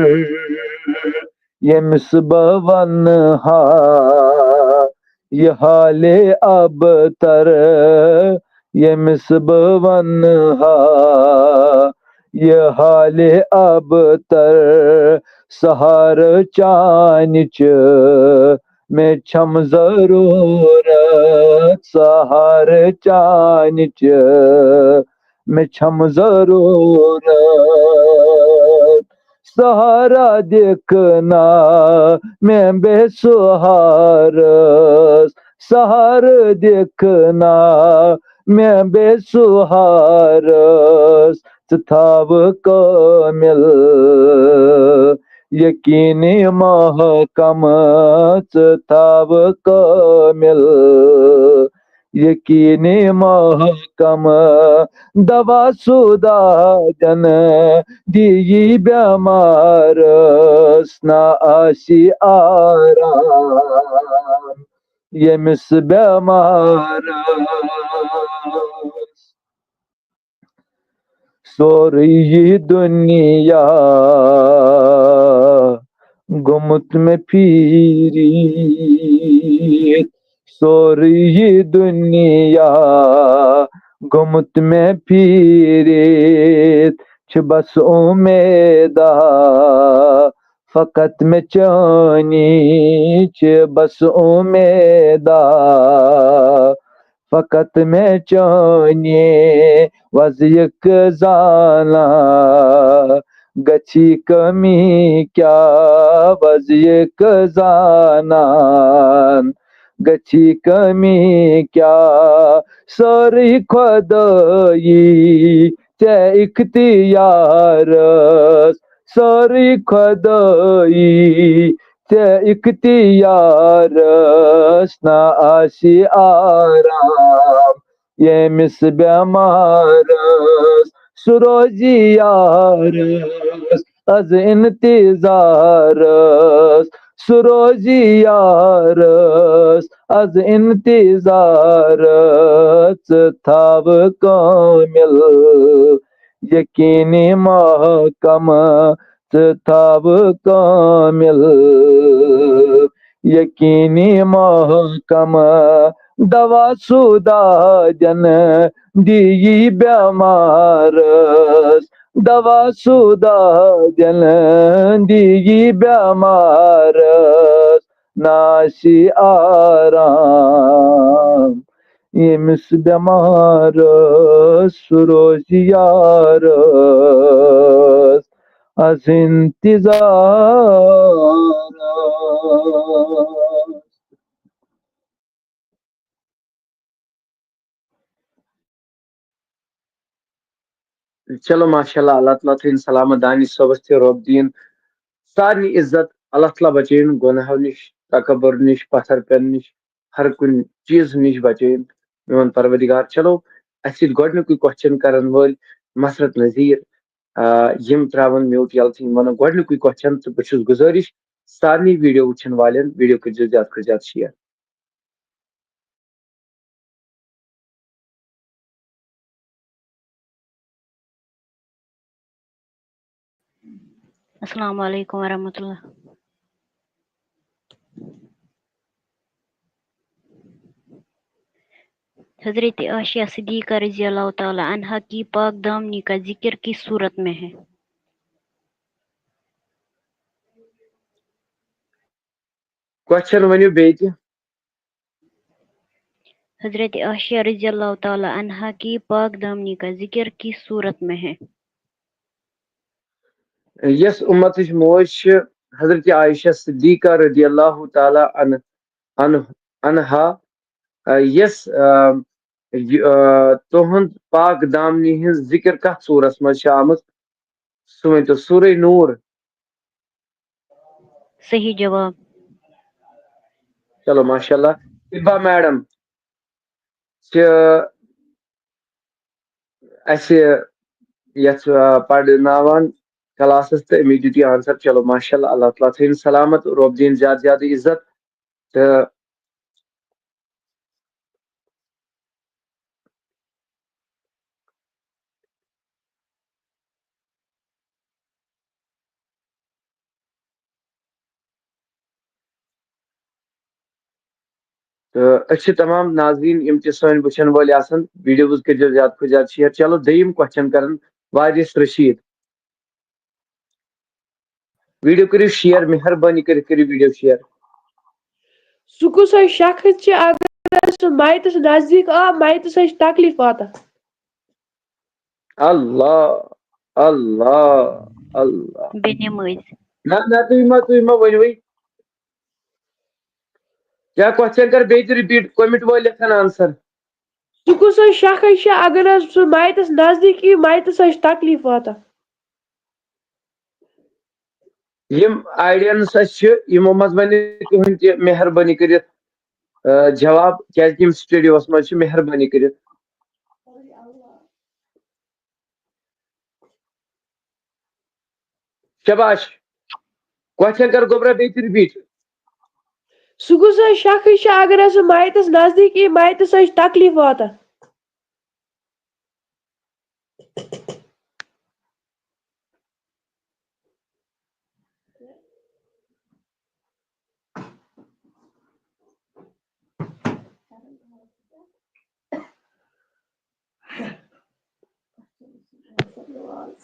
ییٚمِس بہٕ وَنہٕ ہا یہِ حالِ ابتر، ییٚمِس بہٕ وَنہٕ ہا یہِ حالِ ابتر۔ سہارٕ چانہِ چھِ مےٚ چھَم ضروٗرت، سہارٕ چانہِ چھِ مےٚ چھَم ضروٗرت۔ سہارا دِکھ نا مےٚ بے سہارس، سہارٕ دِکھ نا مےٚ بے سہارس۔ ژٕ تھاو کٲمِل یقین محکم، ژٕ تھاو کٲمِل یقین محکم۔ دوا سُہ دادٮ۪ن دِیی بٮ۪مارس، نہ آسہِ آرام ییٚمِس بٮ۪مارس۔ سورُے یہِ دُنیا گوٚمُت مےٚ پھیٖرِتھ، سورُے یہِ دُنیا گوٚمُت مےٚ پھیٖرِتھ چھِ بس اُمیدا، فقط مےٚ چٲنی چھِ بس اُمیدا، فقط مےٚ چٲنی وضعیُک زانان، گژھی کمی کیٛاہ وضعیُک زانان، گژھی کمی کیٛاہ، سٲرٕے خۄدٲیی ژےٚ اختیارس، سٲرٕے خۄدٲیی ژےٚ اختیارس، نہ آسہِ آرام ییٚمِس بٮ۪مارس، سُہ روزِ یارس از انتظارس، سُہ روزِ یارس از انتظارس، ژٕ تھاو کٲمل یقینی محکم، ژٕ تھاو کٲمل یقینی محکم، دوا سودا دِنہٕ دِیی بٮ۪مارس، دوا سودا دِنہٕ دِیی بٮ۪مارس، نہ آسہِ آرام ییٚمِس بٮ۪مارس، سُہ روزِ یارس از انتظارس۔ چلو، ماشاء اللہ، اللہ تعالیٰ تھٲیِن سلامت دانش صٲبس تہِ رۄب دِیِن سارنٕے عزت۔ اللہ تعالیٰ بچٲیِن گۄناہو نِش، تکبر نِش، پتھر پٮ۪نہٕ نِش، ہر کُنہِ چیٖز نِش بچٲیِن میون پروردگار۔ چلو، اَسہِ سۭتۍ گۄڈٕنیُکُے question کرن وٲلۍ مسرت نذیر، آ، یِم ترٛاوَن mute یَلہٕ تہٕ یِم وَنَن گۄڈٕنیُکُے question، تہٕ بہٕ چھُس گُزٲرِش سارنٕے video وٕچھَن والٮ۪ن، video کٔرۍزیو زیادٕ کھۄتہٕ زیادٕ share۔ السلام علیکم ورحمۃ اللہ۔ حضرت عائشہ صدیقہ رضی اللہ تعالیٰ عنہا کی پاک دامنی کا ذکر کس صورت میں ہے؟ Question ؤنِو بیٚیہِ تہِ۔ حضرت عائشہ رضی اللہ تعالیٰ عنہا کی پاک دامنی کا ذکر کس صورت میں ہے؟ یۄس اُمتٕچ موج چھِ حضرت عائشہ صدیقہ رضی اللہ تعالیٰ عنہ، عنہ، عنہا، آ، یۄس، آ، یہِ، آ، تُہُنٛد پاک دامنی ہٕنٛز ذکر کتھ سورس منٛز چھِ آمٕژ؟ سُہ ؤنۍ تو، سورہ نور۔ صحیح جواب۔ چلو، ماشاء اللہ۔ طبہ میڈم چھِ اَسہِ یَتھ، آ، پرناوان کلاسس تہٕ أمی دیُت یہِ answer۔ چلو، ماشاء اللہ، اللہ تعالیٰ تھٲیِن سلامت، رۄب دِیِن زیادٕ زیادٕ عزت۔ تہٕ تہٕ أسۍ چھِ تمام ناظریٖن، یِم تہِ سٲنۍ وٕچھن وٲلۍ آسن، videos کٔرۍزیو زیادٕ کھۄتہٕ زیادٕ share۔ چلو، دوٚیِم question کرن وارث رشیٖد۔ Video کٔرِو share، مہربٲنی کٔرِتھ کٔرِو video share۔ سُہ کُس حظ شخص چھِ، اگر حظ سُہ میتَس نزدیٖک آو، میتَس حظ چھِ تکلیٖف واتان؟ اللہ، اللہ، اللہ۔ بے نمٲزۍ۔ نہ، نہ، تُہۍ مہ، تُہۍ مہ ؤنِوٕے۔ کیٛاہ question کر بیٚیہِ تہِ repeat، کوٚمِٹ وٲلۍ لیکھن answer۔ سُہ کُس حظ شخص چھِ، اگر حظ سُہ میتَس نزدیٖک یی، میتَس حظ چھِ تکلیٖف واتان؟ یِم audience اَسہِ چھِ، یِمو منٛز وَنہِ کٕہٕنۍ تہِ مہربٲنی کٔرِتھ، آ، جواب، کیٛازِ کہِ یِم studioس منٛز چھِ، مہربٲنی کٔرِتھ۔ شاباش۔ Question کر گوٚبرا بیٚیہِ تہِ repeat۔ سُہ کُس حظ شخص چھُ، اگر حظ سُہ میتَس نزدیٖک یی، میتَس حظ چھِ تکلیٖف واتان؟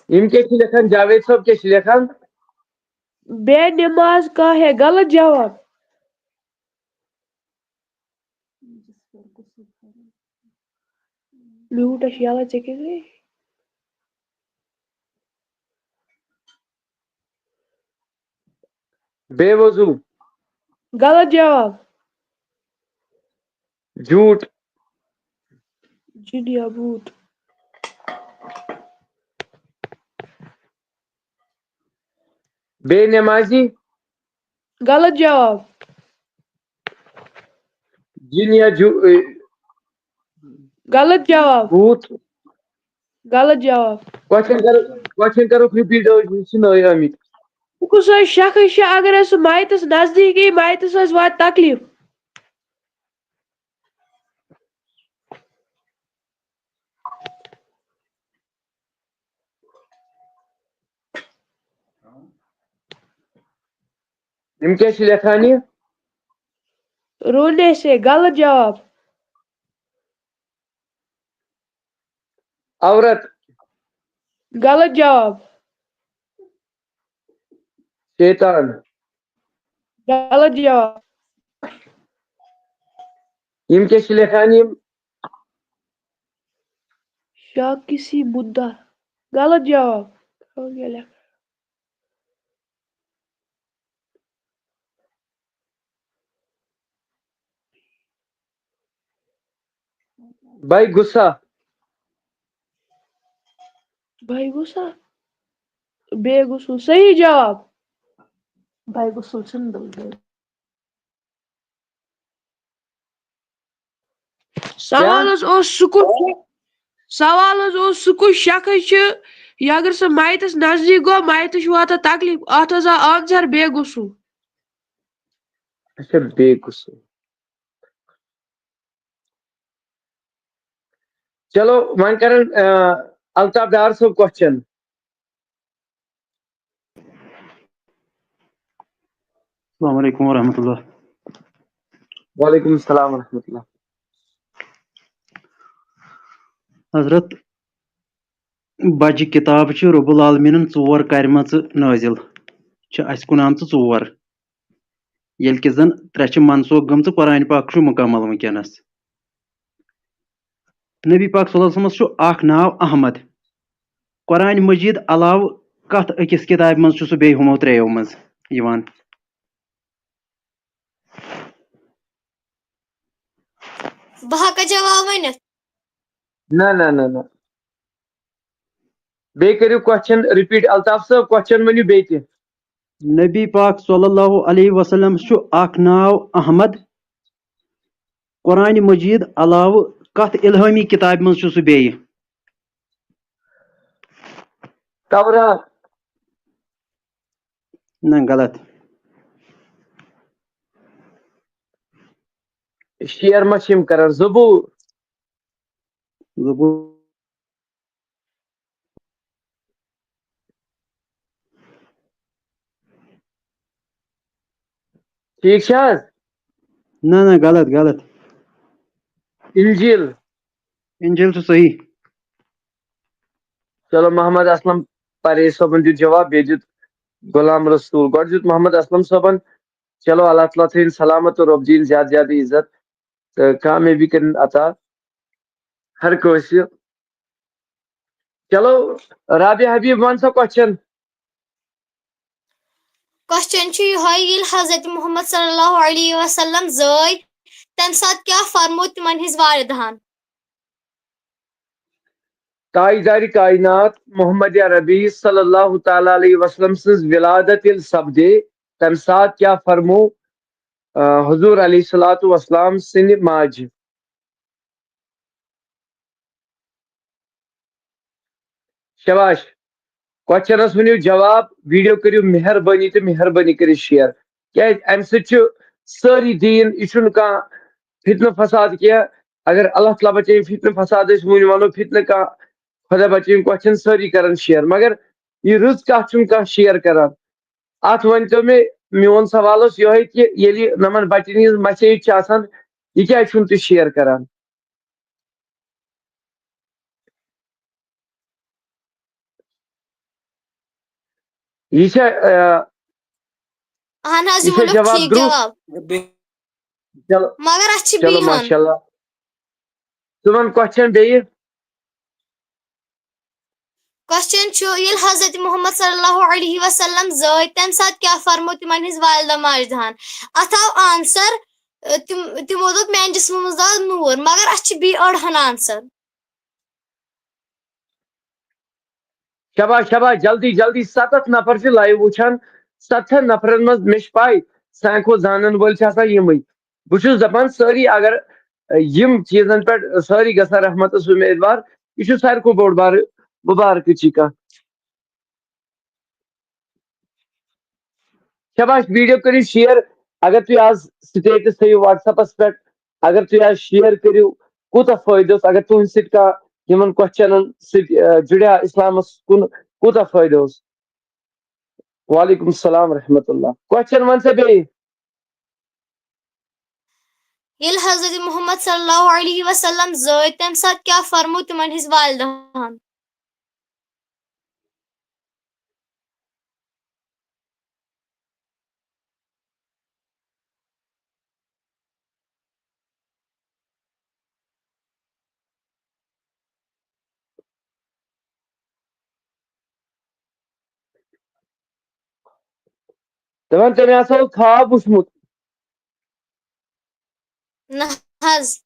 یِم کیٛاہ چھِ لیکھان؟ جاوید صٲب کیٛاہ چھِ لیکھان؟ بے نماز کا ہے غلط جواب۔ میوٗٹ اَسہِ یَلہٕ، ژےٚ کیٛاہ گٔے؟ بے وضو۔ غلط جواب۔ جھوٹ۔ جِن یا بھوٗت۔ بے نمازی۔ غلط جواب۔ جِن یا جھو-، اے، غلط جواب۔ بھوٗت۔ غلط جواب۔ کوسچن کرو، کوسچن کرو رِپیٖٹ، أسۍ چھِ نٔے آمٕتۍ۔ کُس حظ شخص چھُ، اگر حظ سُہ مَیتَس نزدیٖک یی، مَیتَس حظ واتہِ تکلیٖف؟ یِم کیٛاہ چھِ لیکھان یہِ؟ رونے سے غلط جواب۔ عورت۔ غلط جواب۔ شیطان۔ غلط جواب۔ یِم کیٛاہ چھِ لیکھان یِم؟ شاہ کسی مدعا۔ غلط جواب۔ بے غصہ۔ بے غصہ۔ بے غصہ۔ صحیح جواب۔ بے غصہ چھُنہٕ دِل۔ سوال حظ اوس سُہ کُس، سوال حظ اوس سُہ کُس شخص چھُ، یہِ اگر سُہ مَیتَس نزدیٖک گوٚو، مَیتَس چھُ واتان تکلیٖف، اَتھ حظ آو آنسر بے غسل۔ اچھا، بے غسل۔ چلو، وۄنۍ کرن، آ، الطاف ڈار صٲب کوسچن۔ السلام علیکم ورحمۃ اللہ۔ وعلیکم السلام ورحمۃ اللہ۔ حضرت، بجہِ کِتاب چھِ رب العالمینن ژور کرِمژٕ نٲزِل، چھِ اَسہِ کُن آمژٕ ژور، ییٚلہِ کہِ زن ترٛےٚ چھِ منسوخ گٔمژٕ، قرآن پاک چھُ مُکمل وٕنکیٚنس۔ نبی پاک صلی اللہ علیہ وسلمس چھُ اکھ ناو احمد۔ قرآن مجید علاوٕ کتھ أکِس کِتابہِ منٛز چھُ سُہ بیٚیہِ ہُمو ترٛیٚیو منٛز یِوان؟ بہٕ ہٮ۪کا جواب ؤنِتھ؟ نہ، نہ، نہ، نہ۔ بیٚیہِ کٔرِو کوسچن رِپیٖٹ۔ الطاف صٲب، کوسچن ؤنِو بیٚیہِ تہِ۔ نبی پاک صلی اللہ علیہ وسلم چھُ اکھ ناو احمد۔ قرآن مجید علاوٕ کتھ الہٲمی کتابہِ منٛز چھُ سُہ بیٚیہِ؟ تورات۔ نہ، غلط۔ شیر ما چھِ یِم کران؟ زبور۔ زبور۔ ٹھیٖک چھا حظ؟ نہ، نہ، غلط، غلط۔ انجیل۔ انجیل چھُ صحیح۔ چلو، محمد اسلم پرے صٲبن دیُت جواب، بیٚیہِ دیُت غلام رسول۔ گۄڈٕ دیُت محمد اسلم صٲبن۔ چلو، اللہ تعالیٰ تھٲیِن سلامت تہٕ رۄب دِیِن زیادٕ زیادٕ عزت تہٕ کامیٲبی کٔرِن عطا ہر کٲنٛسہِ۔ چلو، رابعہ حبیب، وَن سا کوسچن۔ کوسچن چھُ یِہوٚے، ییٚلہِ حضرت محمد صلی اللہ علیہ وسلم زٲے، تَمہِ ساتہٕ کیٛاہ فرموو تِمن ہٕنٛزِ والدہن؟ تاجدارِ کائنات محمد عربی صلی اللہ تعالیٰ علیہ وسلم سٕنٛز ولادت ییٚلہِ سپدے، تَمہِ ساتہٕ کیٛاہ فرموو، آ، حضور علیہ الصلوۃ والسلام سٕنٛدِ ماجہِ؟ شاباش۔ کوسچنس ؤنِو جواب، ویڈیو کٔرِو مہربٲنی تہٕ مہربٲنی کٔرِتھ شیئر، کیازِ امہِ سۭتۍ چھُ سٲری دیٖن، یہِ چھُنہٕ کانٛہہ فتنہٕ فساد کینٛہہ۔ اگر اللہ تعالیٰ بچٲیِن فتنہٕ فساد، أسۍ وُنہِ ونو فتنہٕ کانٛہہ، خۄدا بچٲیِن، کوسچن سٲری کران شیئر، مگر یہِ رٕژ کتھ چھُنہٕ کانٛہہ شیئر کران۔ اتھ ؤنۍتو مےٚ، میون سوال اوس یِہوٚے کہِ ییٚلہِ یِمن بچن ہٕنٛز مسیج چھِ آسان، یہِ کیازِ چھُنہٕ تُہۍ شیئر کران؟ یہِ چھا، آ، اہن حظ، یہِ یہِ چھا ووٚنُکھ جواب ٹھیٖک درُست؟ جواب۔ بیٚیہِ مگر اتھ چھِ چلو، بیٚیہِ ہن۔ ماشاء اللہ۔ ژٕ وَن question بیٚیہِ۔ کوسچن چھُ، ییٚلہِ حضرت محمد صلی اللہ علیہ وسلم زٲے، تمہِ ساتہٕ کیٛاہ فرموو تِمن ہٕنٛز والدہ ماجدہن؟ اتھ آو آنسر، تِم، تِمو دوٚپ، میانہِ جسمہٕ منٛز درٛاو نوٗر، مگر اتھ چھِ بیٚیہِ أڑہن آنسر۔ شاباش، شاباش، جلدی، جلدی، ستتھ نفر چھِ live وٕچھان، ستتھن نفرن منٛز، مےٚ چھِ پاے، سانہِ کھۄتہٕ زانن وٲلۍ چھِ آسان یِمٕے۔ بہٕ چھُس دپان، سٲری اگر، ٲ، یِم چیٖزن پٮ۪ٹھ سٲری گژھن رحمتس امیدوار، یہِ چھُ ساروی کھۄتہٕ بوٚڑ بارٕ مُبارکٕچی کتھ۔ شاباش، video کٔرِو share۔ اگر تُہۍ آز status تھٲیِو WhatsAppس پٮ۪ٹھ، اگر تُہۍ آز share کٔرِو، کوٗتاہ فٲیدٕ اوس؟ اگر تُہنٛدِ سۭتۍ کانٛہہ یِمن questionن سۭتۍ، آ، جُڑیا اسلامس کُن، کوٗتاہ فٲیدٕ اوس؟ وعلیکم السلام ورحمۃ اللہ۔ Question وَن سا بیٚیہِ۔ ییٚلہِ حضرت محمد صلی اللہ علیہ وسلم زٲے، تمہِ ساتہٕ کیٛاہ فرموو تِمن ہٕنٛز والدہن؟ دپان تٔمۍ ہسا اوس خواب وُچھمُت۔ نہ حظ۔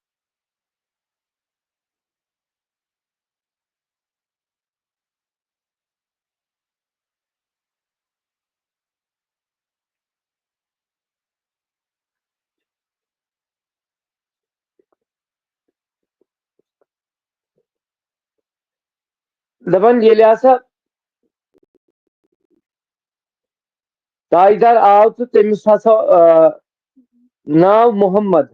دپان ییٚلہِ ہسا تاجدار آو تہٕ تٔمِس ہسا، آ، ناو محمد۔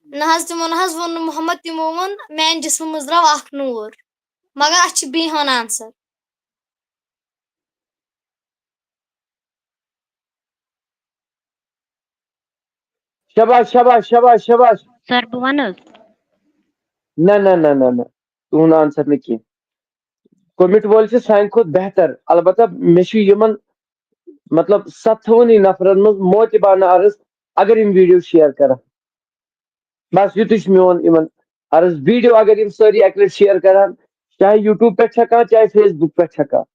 نہ حظ، تِمو نہ حظ ووٚن نہٕ محمد، تِمو ووٚن میانہِ جسمہٕ منٛز درٛاو اکھ نوٗر، مگر اتھ چھِ بیٚیہِ ہن آنسر۔ شاباش، شاباش، شاباش، شاباش۔ سر، بہٕ وَنہٕ حظ؟ نہ، نہ، نہ، نہ، نہ۔ تُہُنٛد آنسر نہٕ کینٛہہ۔ کوٚمِٹ وٲلۍ چھِ سانہِ کھۄتہٕ بہتر۔ البتہ مےٚ چھُ یِمن، مطلب، ستتھوٕنی نفرن منٛز موتہِ بانہٕ عرض، اگر یِم video share کرن۔ بس یُتُے چھُ میون یِمن عرض۔ Video اگر یِم سٲری اکہِ لٹہِ share کرن، چاہے YouTube پٮ۪ٹھ چھا کانٛہہ، چاہے Facebook پٮ۪ٹھ چھا کانٛہہ۔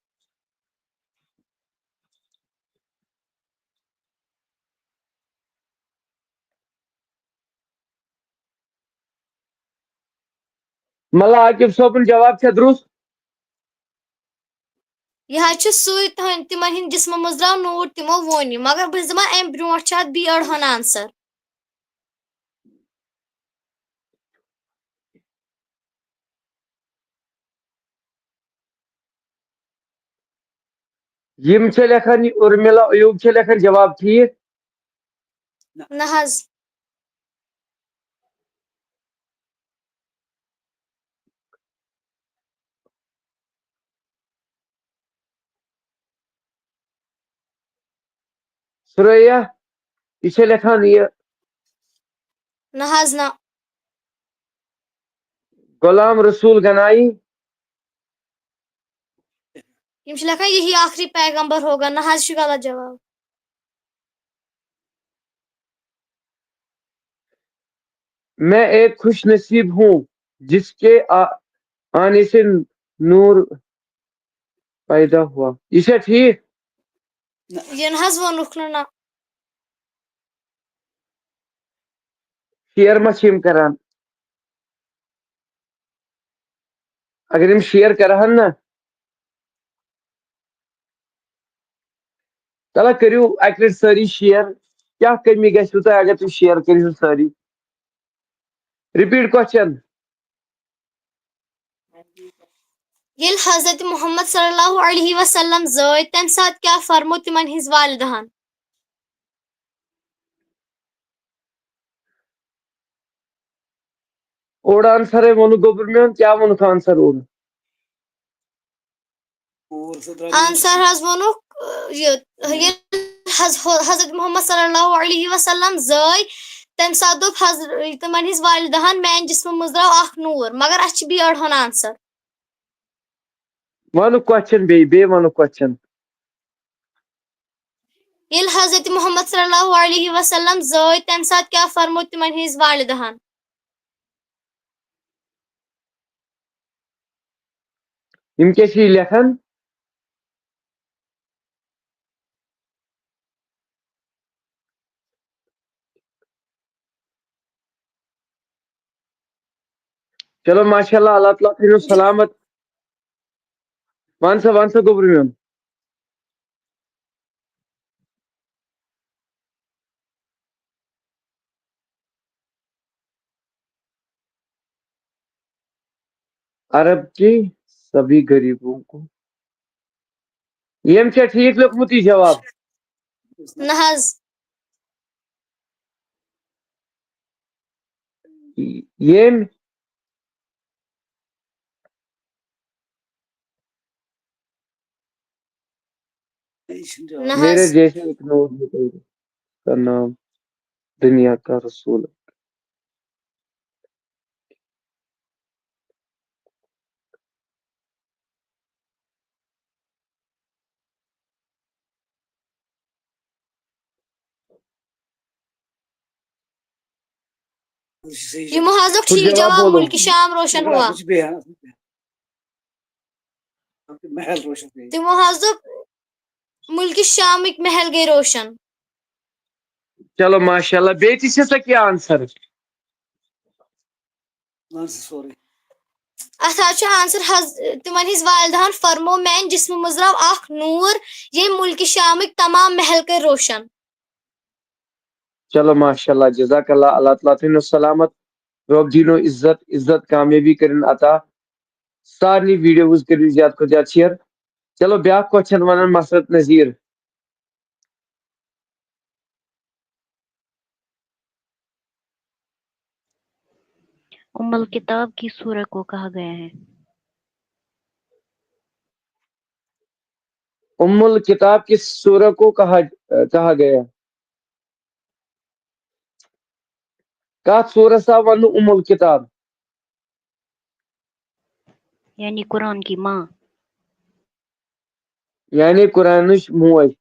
ملا عاقب صٲبُن جواب چھا درُست؟ یہِ حظ چھُ سُے تُہنٛد، تِمن ہٕنٛدۍ جسمہٕ منٛز درٛاو نوٗر، تِمو ووٚن یہِ، مگر بہٕ چھَس دَپان اَمہِ برٛونٛٹھ چھُ اَتھ بیٚیہِ أڑہَن آنسر۔ یِم چھِ لیکھان، یہِ اُرمِلا ایوب چھِ لیکھان جواب ٹھیٖک۔ نہ حظ۔ سُریا، یہِ چھےٚ لیکھان یہِ۔ نہ حظ نہ۔ غلام رسول گنایی۔ یِم چھِ لیکھان یہی آخری پیغمبر ہوگا، نہ حظ چھُ غلط جواب۔ میں ایک خوش نصیب ہوں جس کے آ-، آنے سے نور پیدا ہوا۔ یہِ چھا ٹھیٖک؟ یہِ نہ حظ ووٚنُکھ نہٕ نہ۔ Share ما چھِ یِم کران؟ اگر یِم share کرہن نہ، تَلہ کٔرِو اَکہِ لَٹہِ سٲری share۔ کیٛاہ کٔمی گژھِوٕ تۄہہِ اگر تُہۍ share کٔرِو سٲری؟ Repeat question۔ ییٚلہِ حضرت محمد صلی اللہ علیہ وسلم زٲے، تَمہِ ساتہٕ کیٛاہ فرموو تِمن ہٕنٛز والدہن؟ اوٚڑ answer ہے ووٚنُکھ گوٚبُر میون، کیٛاہ ووٚنُکھ answer اوٚڑ؟ آنسر حظ ووٚنُکھ، یہِ، ییٚلہِ حض-، حضرت محمد صلی اللہ علیہ وسلم زٲے، تَمہِ ساتہٕ دوٚپ حضر-، تِمن ہٕنٛز والدہن، میانہِ جسمہٕ منٛز درٛاو اکھ نوٗر، مگر اَسہِ چھِ بیٚیہِ أڑہَن آنسر۔ وَنُکھ question بیٚیہِ، بیٚیہِ وَنُکھ question۔ ییٚلہِ حضرت محمد صلی اللہ علیہ وسلم زٲے، تَمہِ ساتہٕ کیٛاہ فرموو تِمن ہٕنٛز والدہن؟ یِم کیٛاہ چھِ یہِ لیکھان؟ چلو، ماشاء اللہ، اللہ تعالیٰ تھٲیِو سلامت۔ وَن سا، وَن سا، گوٚبرٕ میون۔ عرب کے سبھی غریبوں کو۔ یِم چھا ٹھیٖک لیوٚکھمُت یہِ جواب؟ نہ حظ۔ ییٚمۍ نہ میرے حظ۔ جیسے اگنور ہو گئے، اس کا نام دنیا کا رسول۔ یِمو حظ دوٚپ ٹھیٖک جواب، مُلکہِ شام روشن ہوا۔ تِمو حظ دوٚپ مُلکہِ شامٕکۍ محل گٔے روشن۔ چلو، ماشاء اللہ۔ بیٚیہِ تہِ چھِ سا کینٛہہ answer؟ اتھ حظ چھُ answer حض-، تِمن ہٕنٛز والدہن فرموو، میانہِ جسمہٕ منٛز درٛاو اکھ نوٗر، ییٚمۍ مُلکہِ شامٕکۍ تمام محل کٔرۍ روشن۔ چلو، ماشاء اللہ، جزاک اللہ، اللہ تعالیٰ تھٲینو سلامت، رۄب دِینو عزت، عزت کامیٲبی کٔرِن عطا۔ سارنٕے videos کٔرِو زیادٕ کھۄتہٕ زیادٕ share۔ چلو، بیٛاکھ question وَنان مسرت نذیٖر۔ ام الکتاب کی سورہ کو کہا گیا ہے؟ ام الکتاب کی سورہ کو کہا، کہا گیا؟ کتھ سورس آو وننہٕ ام الکتاب؟ یعنی قرآن کی ماں۔ یعنی قرآنٕچ موج۔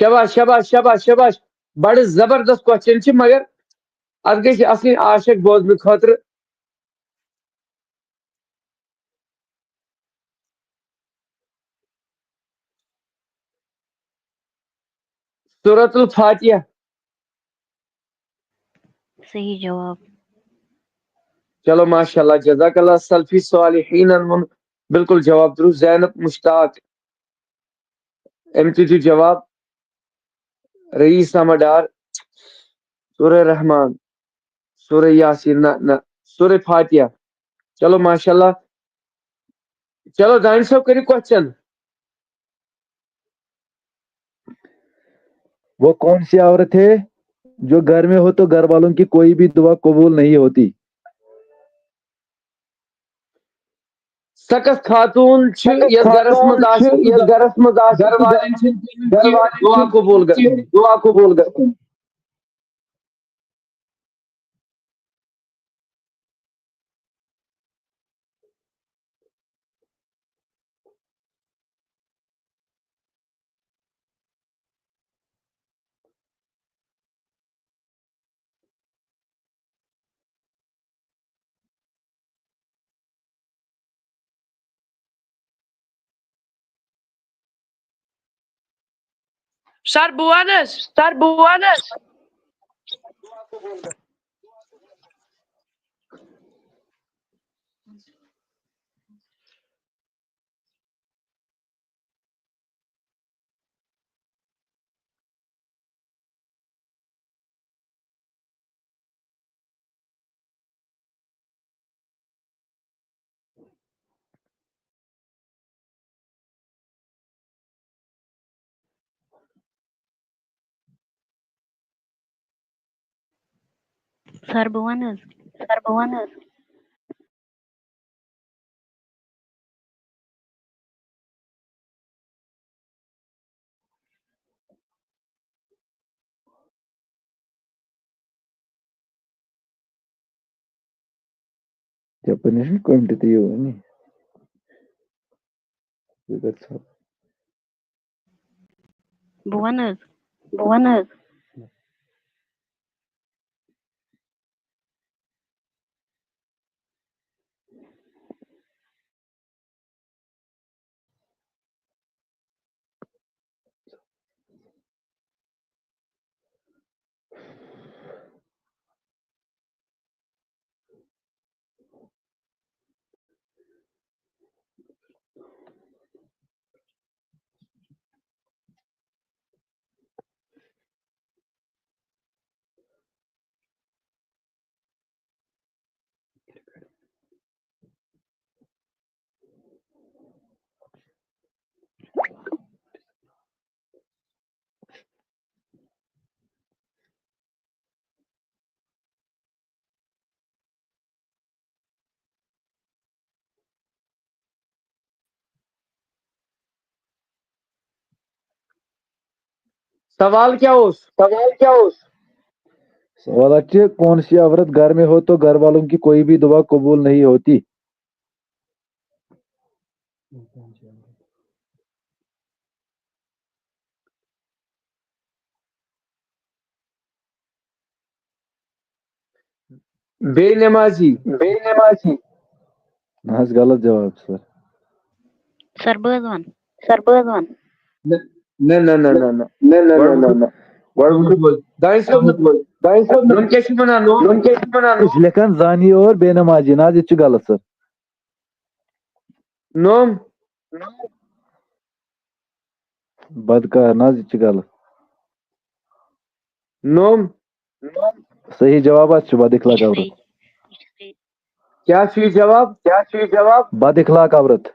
شاباش، شاباش، شاباش، شاباش۔ بڑٕ زبردست question چھِ، مگر اتھ گژھِ آسٕنۍ عاشق بوزنہٕ خٲطرٕ۔ سورۃ الفاتحہ۔ صحیح جواب۔ چلو، ماشاء اللہ، جزاک اللہ۔ سلفی صالحینن ووٚن بالکل جواب درست۔ زینب مشتاق، أمۍ تہِ دیُت جواب۔ رئیس احمد ڈار، سورہ رحمان، سورہ یاسین، نہ، نہ، سورہ فاتحہ۔ چلو، ماشاء اللہ۔ چلو، دانش صٲب، کٔرِو question۔ وہ کون سی عورت ہے جو گھر میں ہو تو گھر والوں کی کوئی بھی دعا قبول نہیں ہوتی؟ سۄ کۄس خاتوٗن چھِ یۄس گرس منٛز آسہِ، یۄس گرس منٛز آسہِ، گرٕ والٮ۪ن چھِ دعا قبوٗل گژھان؟ دعا قبوٗل گژھان۔ سر، بہٕ وَنہٕ حظ، سر، بہٕ وَنہٕ حظ۔ سر، بہٕ وَنہٕ حظ؟ سر، بہٕ وَنہٕ حظ؟ یَپٲرۍ نہ چھُنہٕ کُنہِ تہِ، تُہۍ یِیِو وۄنۍ۔ یہِ گژھِ ژھۄپہٕ۔ بہٕ وَنہٕ حظ، بہٕ وَنہٕ حظ۔ سوال کیا اوس؟ سوال کیا اوس؟ سوال اچھے، کون سی عورت گھر میں ہو تو گھر والوں کی کوئی بھی دعا قبول نہیں ہوتی؟ بے نمازی۔ بے نمازی۔ نہ حظ، غلط جواب، سر۔ سر، بہٕ حظ وَنہٕ۔ سر، بہٕ حظ وَنہٕ۔ نہ، نہ، نہ، نہ، نہ، نہ۔ نہ، نہ، نہ، نہ، نہ۔ گۄڈٕ وٕچھو۔ دانش صٲب، دانش صٲب، نوٚم کیٛاہ چھِ وَنان؟ نوٚم، نوٚم کیٛاہ چھِ وَنان؟ أسۍ چھِ لیکھان زانی اور بے نمازی۔ نہ حظ، یہِ تہِ چھُ غلط، سر۔ نوٚم۔ بدکار نہ حظ، یہِ تہِ چھُ غلط۔ نوٚم۔ صحیح جواب حظ چھُ بد اخلاق عورت۔ کیٛاہ چھُ یہِ جواب؟ کیٛاہ چھُ یہِ جواب؟ بد اخلاق عورت۔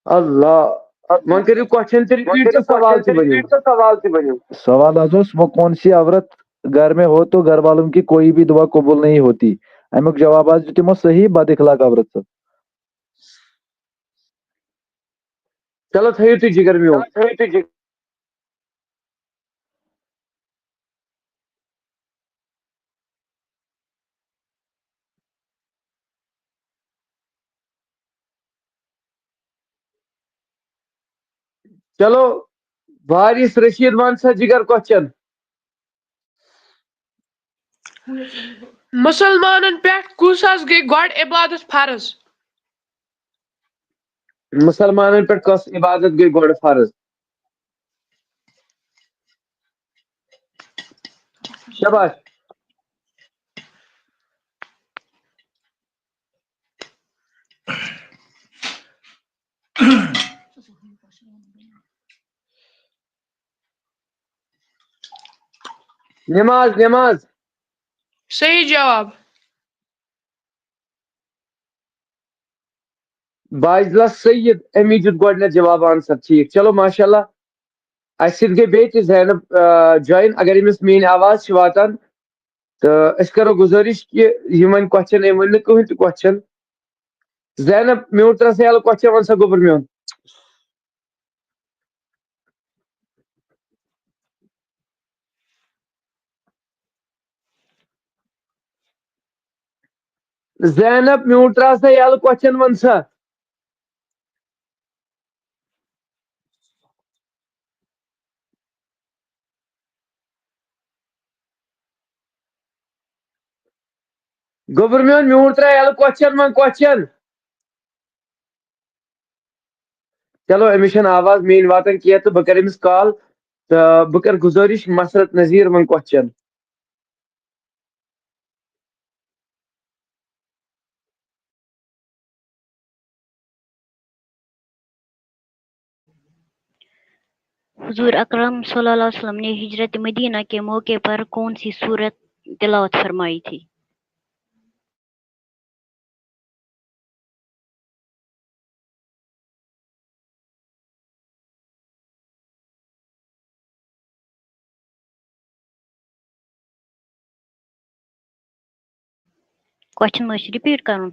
اللہ۔ وۄنۍ کٔرِو question تہِ repeat تہٕ سوال تہِ ؤنِو۔ سوال تہِ ؤنِو۔ سوال حظ اوس، وہ کون سی عورت گھر میں ہو تو گھر والوں کی کوئی بھی دعا قبول نہیں ہوتی؟ اَمیُک جواب حظ دیُت تِمو صحیح، بد اخلاق عورت، سر۔ چلو، تھٲیِو تُہۍ جِگر میون۔ چلو، وارث رشید، وَن سا جِگر question۔ مُسلمانن پٮ۪ٹھ کُس حظ گٔے گۄڈٕ عبادت فرض؟ مُسلمانن پٮ۪ٹھ کۄس عبادت گٔے گۄڈٕ فرض؟ شاباش۔ نماز، نماز۔ صحیح جواب۔ باجلہ سید، أمی دیُت گۄڈٕنیتھ جواب، answer۔ ٹھیٖک، چلو، ماشاء اللہ۔ اَسہِ سۭتۍ گٔے بیٚیہِ تہِ زینب، آ، join۔ اگر أمِس میٲنۍ آواز چھِ واتان، تہٕ أسۍ کرو گُزٲرِش کہِ یِم وۄنۍ question، أمۍ ؤنۍ نہٕ کٕہٕنۍ تہِ question۔ زینب، میوٗٹ ترٛاو سا یَلہٕ، question وَن سا گوٚبُر میون۔ زینب، میوٗٹ ترٛاو سا یَلہٕ، question وَن سا۔ گوٚبُر میون، میوٗٹ ترٛاو یَلہٕ، question وَن، question۔ چلو، أمِس چھَنہٕ آواز میٛٲنۍ واتان کینٛہہ تہٕ بہٕ کَرٕ أمِس call تہٕ بہٕ کَرٕ گُزٲرِش، مسرت نذیر وَن question۔ حضور اکرم صلی اللہ علیہ وسلم نے ہجرت مدینہ کے موقع پر کون سی سورت تلاوت فرمائی تھی؟ Question ما چھُ repeat کرُن؟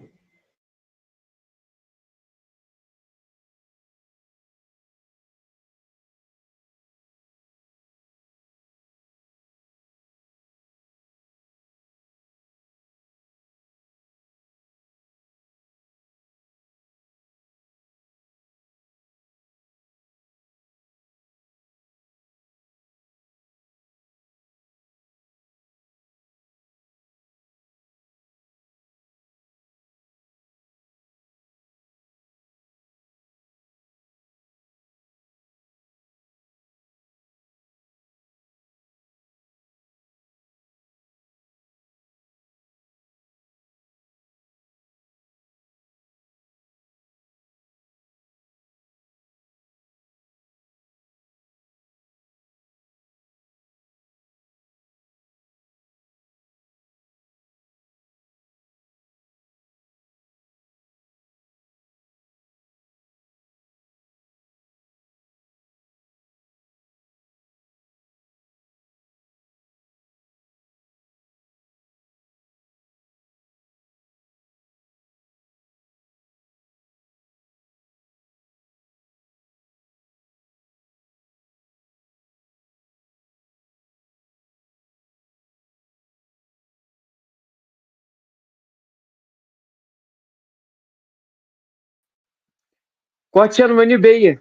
کوسچن ؤنِو بیٚیہِ۔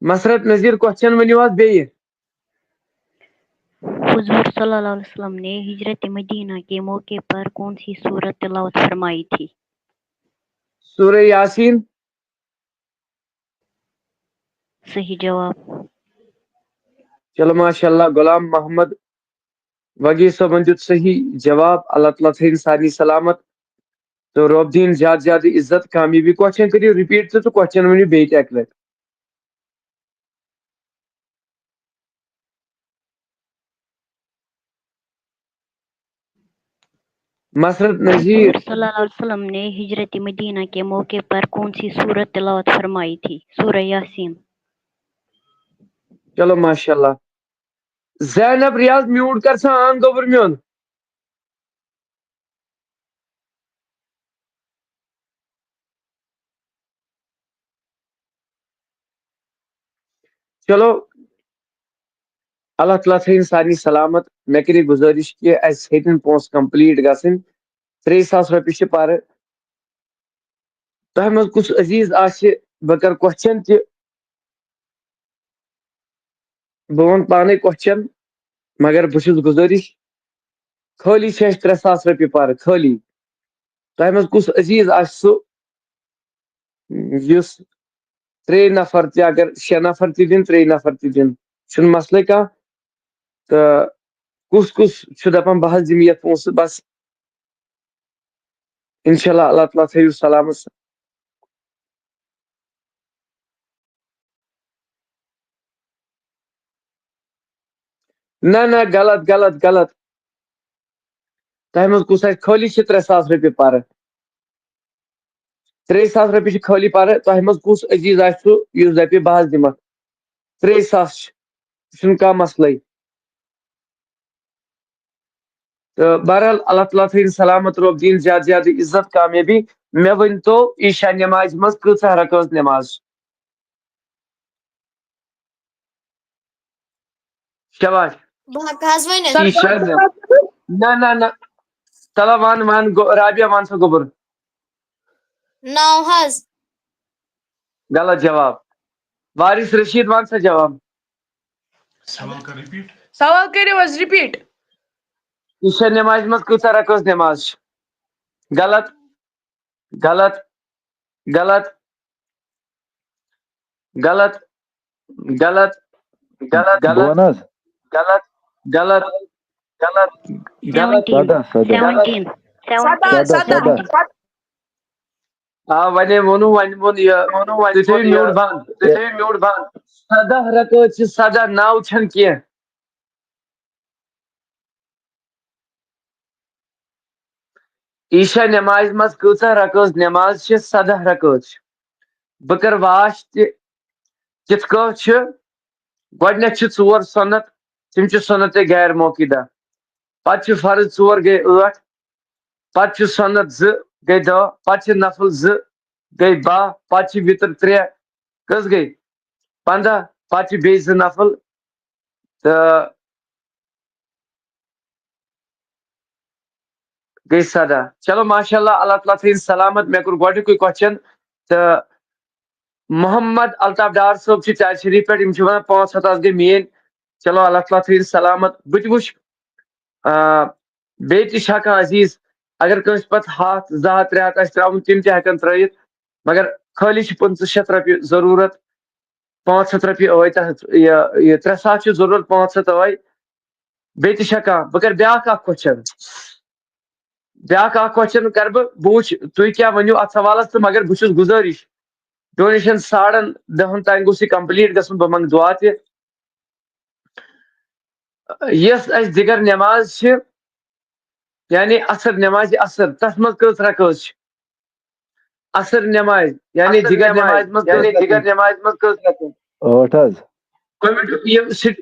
مسرت نذیر، کوسچن ؤنِو حظ بیٚیہِ۔ حضور صلی اللہ علیہ وسلم نے ہجرت مدینہ کے موقع پر کون سی سورت تلاوت فرمائی تھی؟ سورہ یاسین۔ صحیح جواب۔ چلو ماشاء اللہ، غلام محمد وگی صٲبن دیُت صحیح جواب۔ اللہ تعالیٰ تھٲیِن سارنٕے سلامت تہٕ رۄب دِیِن زیادٕ زیادٕ عزت، کامیٲبی۔ کوسچن کٔرِو رِپیٖٹ تہٕ، تہٕ کوسچن ؤنِو بیٚیہِ تہِ اَکہِ لَٹہِ۔ مسرت نذیر۔ صلی اللہ علیہ وسلم نے ہجرت مدینہ کے موقع پر کون سی سورت تلاوت فرمائی تھی؟ سورہ یاسین۔ چلو ماشاء اللہ۔ زینب ریاض، میوٗٹ کر سا آن، گوٚبُر میون۔ چلو، اللہ تعالیٰ تھٲیِن سارنٕے سلامت۔ مےٚ کٔرِو گُزٲرِش کہِ اَسہِ ہیٚتِن پونٛسہٕ complete گژھٕنۍ۔ ترٛےٚ ساس رۄپیہِ چھِ پَرٕ۔ تۄہہِ منٛز کُس عزیز آسہِ، بہٕ کَرٕ کوسچن تہِ، بہٕ وَنہٕ پانَے کوسچن، مگر بہٕ چھُس گُزٲرِش، خٲلی چھِ اَسہِ ترٛےٚ ساس رۄپیہِ پَرٕ، خٲلی۔ تۄہہِ منٛز کُس عزیز آسہِ سُہ، یُس ترٛے نفر تہِ، اگر شےٚ نفر تہِ دِن، ترٛے نفر تہِ دِن، چھُنہٕ مسلہٕ کانٛہہ۔ تہٕ کُس کُس چھُ دَپان، بہٕ حظ دِمہٕ یَتھ پونٛسہٕ، بس، انشاءاللہ، اللہ تعالیٰ تھٲیِو سلامت۔ نہ، نہ، غلط، غلط، غلط۔ تۄہہِ منٛز کُس آسہِ، خٲلی چھِ ترٛےٚ ساس رۄپیہِ پَرٕ۔ ترٛے ساس رۄپیہِ چھِ خٲلی پَرٕ۔ تۄہہِ منٛز کُس عزیز آسہِ سُہ، یُس دَپہِ، بہٕ حظ دِمَکھ؟ ترٛے ساس چھِ، یہِ چھُنہٕ کانٛہہ مسلَے۔ تہٕ بہرحال، اللہ تعالیٰ تھٲیِن سلامت، رۄب دِیِن زیادٕ زیادٕ عزت، کامیٲبی۔ مےٚ ؤنۍ تو، عشاء نٮ۪مازِ منٛز کۭژاہ رکٲژ نٮ۪ماز چھِ؟ شاباش۔ بہٕ ہٮ۪کہٕ حظ ؤنِتھ؟ عشاء نٮ۪-، نہ، نہ، نہ۔ تَلہ وَن، وَن، گو-، رابعہ، وَن سا گوٚبُر۔ نَو حظ۔ غلط جواب۔ وارث رشیٖد، وَن سا جواب۔ سوال کر رِپیٖٹ۔ سوال کٔرِو حظ رِپیٖٹ۔ عشاء نٮ۪مازِ منٛز کۭژاہ رکٲژ نٮ۪ماز چھِ؟ غلط، غلط، غلط، غلط، غلط، غلط، غلط، بہٕ وَنہٕ حظ؟ غلط، غلط، غلط، غلط۔ سیونٹیٖن۔ سَداہ، سَداہ۔ سیونٹیٖن۔ سَداہ، سَداہ، سَداہ۔ سَداہ۔ آ، وۄنۍ ووٚنوُ، وۄنۍ ووٚن یہِ، تُہۍ تھٲیِو میوٗٹ بنٛد، تُہۍ تھٲیِو میوٗٹ بنٛد۔ سَداہ رکٲژ چھِ سَداہ، نَو چھَنہٕ کینٛہہ۔ عشاء نٮ۪مازِ منٛز کۭژاہ رکٲژ نٮ۪ماز چھِ؟ سَداہ رکٲژ۔ بہٕ کَرٕ واش تہِ، کِتھ کٲٹھۍ چھِ؟ گۄڈٕنٮ۪تھ چھِ ژور سُنت، تِم چھِ سُنت غیر موقدہ۔ پَتہٕ چھِ فرض، ژور گٔے ٲٹھ۔ پَتہٕ چھِ سُنت زٕ، گٔے دَہ۔ پَتہٕ چھِ نفل زٕ، گٔے باہ۔ پَتہٕ چھِ وِتر ترٛےٚ، کٔژ گٔے؟ پنٛداہ۔ پَتہٕ چھِ بیٚیہِ زٕ نفل، تہٕ گٔے سَداہ۔ چلو، ماشاء اللہ، اللہ تعالیٰ تھٲیِن سلامت۔ مےٚ کوٚر گۄڈٕنیُکُے کوسچن، تہٕ محمد الطاف ڈار صٲب چھِ چارِ شریٖف پٮ۪ٹھ، یِم چھِ وَنان پانٛژھ ہَتھ حظ گٔے میٲنۍ۔ چلو، اللہ تعالیٰ تھٲیِن سلامت۔ بہٕ تہِ وٕچھ، آ، بیٚیہِ تہِ چھِ ہٮ۪کان عزیز، اگر کٲنٛسہِ پَتہٕ ہَتھ، زٕ ہَتھ، ترٛےٚ ہَتھ آسہِ ترٛاوُن، تِم تہِ ہٮ۪کَن ترٛٲیِتھ۔ مگر خٲلی چھِ پٕنٛژٕہ شیٚتھ رۄپیہِ ضروٗرت، پانٛژھ ہَتھ رۄپیہِ ٲے تَتھ، یہِ، یہِ ترٛےٚ ساس چھِ ضروٗرت، پانٛژھ ہَتھ ٲے۔ بیٚیہِ تہِ چھِ ہٮ۪کان۔ بہٕ کَرٕ بیٛاکھ اَکھ کوسچن۔ بیٛاکھ اَکھ کوسچن کَرٕ بہٕ، بہٕ وٕچھِ تُہۍ کیٛاہ ؤنِو اَتھ سوالَس تہٕ، مگر بہٕ چھُس گُزٲرِش، ڈونیشن ساڑن دَہَن تام گوٚژھ یہِ complete گژھُن، بہٕ منٛگہٕ دُعا تہِ۔ یۄس اَسہِ دِگر نٮ۪ماز چھِ، یعنی عصر نٮ۪مازِ عصر، تَتھ منٛز کٔژ رکٲژ چھِ؟ عصر نٮ۪مازِ، یعنی دِگر نٮ۪مازِ منٛز کٔژ رکٲژ؟ دِگر نٮ۪مازِ منٛز کٔژ رکٲژ؟ ٲٹھ حظ۔ کوٚمِٹُک یہِ سِٹ-،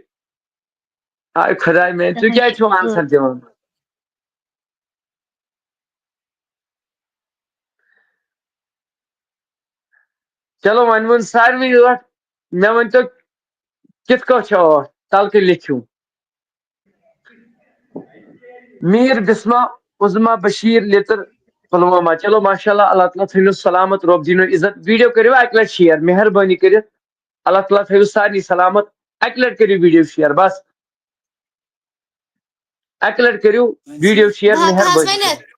آے خۄداے میٛانہِ، تُہۍ کیٛازِ چھِو آنسر دِوان؟ چلو، وۄنۍ ووٚن ساروٕے ٲٹھ۔ مےٚ ؤنۍتو، کِتھ کٲٹھۍ چھِ ٲٹھ؟ تَلہٕ کَنۍ لیکھِو۔ میٖر بِسما، عظمیٰ بشیر لتر پلوامہ۔ چلو ماشاءاللہ، اللہ تعالیٰ تھٲینو سلامت، رۄب دینو عزت۔ ویڈیو کٔرِو اکہِ لٹہِ شیئر، مہربٲنی کٔرِتھ۔ اللہ تعالیٰ تھٲیِو سارنٕے سلامت۔ اکہِ لٹہِ کٔرِو ویڈیو شیئر، بس اکہِ لٹہِ کٔرِو ویڈیو شیئر، بہٕ ہٮ۪کہٕ حظ مہربٲنی ؤنِتھ؟ کٔرِتھ۔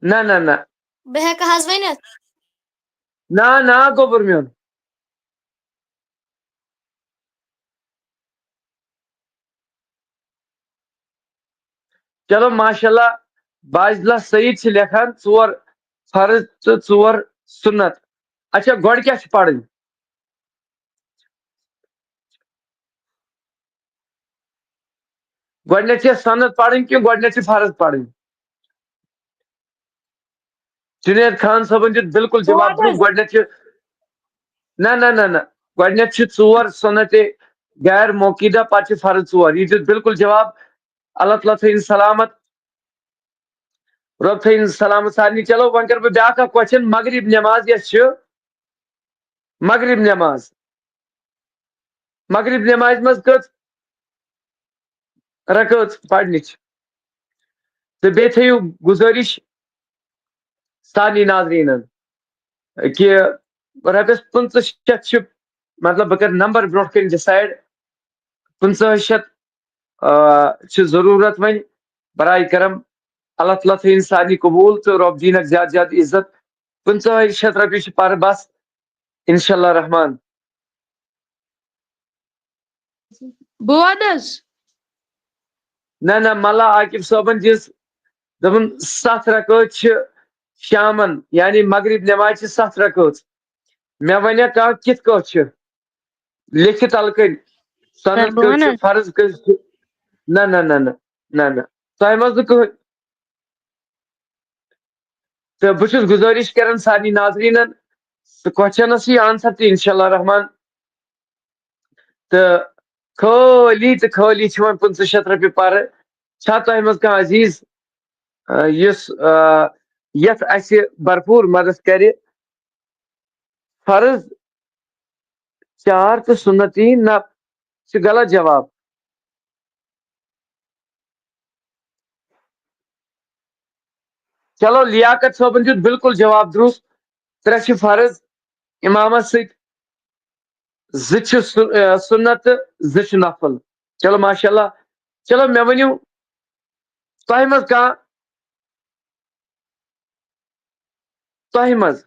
نہ نہ نہ۔ بہٕ ہٮ۪کہٕ حظ ؤنِتھ؟ نہ نہ، گوٚبُر میون۔ چلو ماشاءاللہ، باجلہ سعید چھِ لیکھان ژور فرض تہٕ ژور سُنت۔ اچھا، گۄڈٕ کیٛاہ چھِ پرٕنۍ؟ گۄڈٕنیتھ چھِ سُنت پرٕنۍ کِنہٕ گۄڈٕنیتھ چھِ فرض پرٕنۍ؟ جنید خان صٲبن دیُت بالکل جواب، واد حظ۔ گۄڈٕنیتھ چھِ، نہ نہ نہ نہ، گۄڈٕنیتھ چھِ ژور سُنت غیر موقیدہ، پتہٕ چھِ فرض ژور۔ یہِ دیُت بالکل جواب۔ اللہ تعالیٰ تھٲیِن سلامت، رۄب تھٲیِن سلامت سارنٕے۔ چلو، وۄنۍ کرٕ بہٕ بیٛاکھ اکھ کوسچن، مغرب نماز یۄس چھِ، مغرب نماز، مغرب نمازِ منٛز کٔژ رکٲژ پرنٕچ؟ تہٕ بیٚیہِ تھٲیِو گُزٲرِش سارنٕے ناظریٖنن کہِ رۄپیَس پٕنٛژٕہ شیٚتھ چھِ، مطلب، بہٕ کرٕ نمبر برونٛٹھ کَنہِ ڈِسایڈ، پٕنٛژٕہ شیٚتھ، آ، چھِ ضروٗرت وۄنۍ۔ برائے کرم، اللہ تعالیٰ تھٲیِن سارنٕے قبوٗل تہٕ رۄب دِیِنَکھ زیادٕ زیادٕ عزت۔ پٕنٛژٕہ شیٚتھ رۄپیہِ چھِ پَرٕ بَس، انشاءاللہ رحمان۔ بہٕ وَدٕ حظ۔ نہ نہ، ملا عاقب صٲبن دِژ، دوٚپُن، ستھ رکٲژ چھِ شامن، یعنی مغرب نماز چھِ ستھ رکٲژ۔ مےٚ وَنیا کانٛہہ کِتھ کٲٹھۍ چھِ؟ لیکھِتھ تَلہٕ کَنۍ۔ سُنت سر، بہٕ کٔژ وَنہٕ چھِ، حظ؟ فرض کٔژ چھِ؟ نہ نہ نہ نہ نہ نہ، تۄہہِ منٛز نہٕ کٕہٕنۍ۔ تہٕ بہٕ چھُس گُزٲرِش کران سارنٕے ناظریٖنن، سُہ کوسچنس یی آنسر تہِ انشاءاللہ رحمان۔ تہٕ خٲلی تہٕ خٲلی چھِ وۄنۍ پٕنٛژٕہ شیٚتھ رۄپیہِ پرٕ۔ چھا تۄہہِ منٛز کانٛہہ عزیٖز، آ، یُس، آ، یتھ اسہِ بھرپوٗر مدد کرِ؟ فرض چار تہٕ سُنت یی نہ، چھُ غلط جواب۔ چلو، لیاقت صٲبن دیُت بالکل جواب درست۔ ترٛےٚ چھِ فرض امامس سۭتۍ، زٕ چھِ سُ-، آ، سُنت تہٕ زٕ چھِ نفل۔ چلو، ماشاءاللہ۔ چلو، مےٚ ؤنِو، تۄہہِ منٛز کانٛہہ، تۄہہِ منٛز؟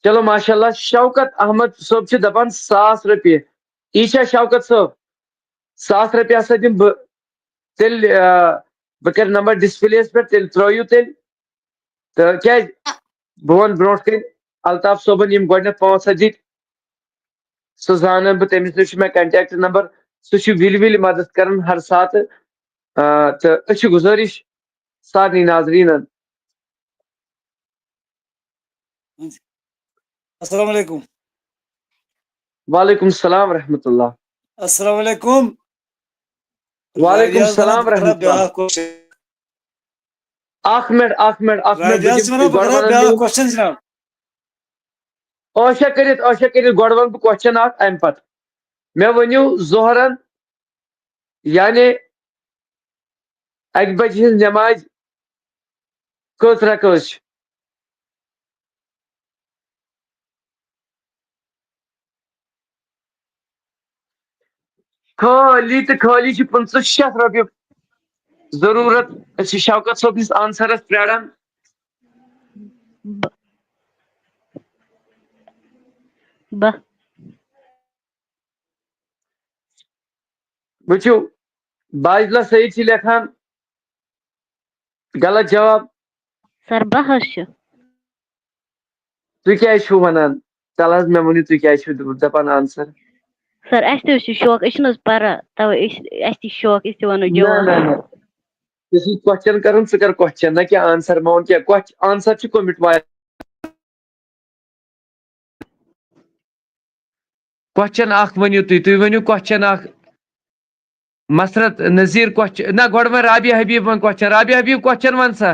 چلو، ماشاءاللہ، شوکت احمد صٲب چھِ دَپان ساس رۄپیہِ۔ یی چھا شوکت صٲب؟ ساس رۄپیہِ ہسا دِمہٕ بہٕ تیٚلہِ، آ، بہٕ کَرٕ نمبر ڈسپلیَس پٮ۪ٹھ، تیٚلہِ ترٛٲیِو تیٚلہِ۔ تہٕ کیٛازِ؟ بہٕ وَنہٕ برونٛٹھ کَنہِ الطاف صٲبَن یِم گۄڈٕنٮ۪تھ پانٛژھ ہَتھ دِتۍ، سُہ زانَن بہٕ، تٔمِس نِش چھُ مےٚ contact number، سُہ چھُ وِلہِ وِلہِ مدد کران ہر ساتہٕ۔ آ، تہٕ أسۍ چھِ گُزٲرِش سارنٕے ناظریٖنَن۔ السلام علیکم۔ وعلیکم السلام ورحمۃ اللہ۔ السلام علیکم۔ وعلیکم السلام ورحمۃ اللہ۔ بیٛاکھ question۔ اکھ منٹ، اکھ منٹ، اکھ منٹ، بہٕ دِمہٕ گۄڈٕ وَنان بیٛاکھ question جناب۔ عٲشہ کٔرِتھ، عٲشہ کٔرِتھ گۄڈٕ وَنہٕ بہٕ question اکھ اَمہِ پتہٕ۔ مےٚ ؤنِو ظہرن، یعنی اَکہِ بجہِ ہٕنٛز نٮ۪مازِ کٔژ رکٲژ چھِ؟ خٲلی تہٕ خٲلی چھِ پٕنٛژٕہ شیٚتھ رۄپیہِ ضروٗرت۔ أسۍ چھِ شوکت صٲبنِس answerس پرٛاران۔ بہہ۔ وٕچھِو، باجلہ سعید چھِ لیکھان غلط جواب۔ سر، بہہ حظ چھُ۔ تُہۍ کیٛازِ چھِو وَنان؟ تَلہٕ حظ مےٚ ؤنِو، تُہۍ کیٛازِ چھِو دَپان answer؟ سر، اَسہِ تہِ حظ چھُ شوق، أسۍ چھِنہٕ حظ پَران، تَوَے أسۍ، اَسہِ تہِ چھُ شوق، أسۍ تہِ وَنو نہ، جواب۔ نہ، نہ۔ ژےٚ چھُے question کَرُن، ژٕ کَر question، نہ کہِ answer۔ مےٚ ووٚن کیٛاہ، question، answer چھُ کوٚمِٹ واریاہ۔ Question اکھ ؤنِو تُہۍ، تُہۍ ؤنِو question اکھ۔ مسرت نذیر question، نہ، گۄڈٕ وۄنۍ رابعہ حبیب وۄنۍ question۔ رابعہ حبیب، question وَن سا۔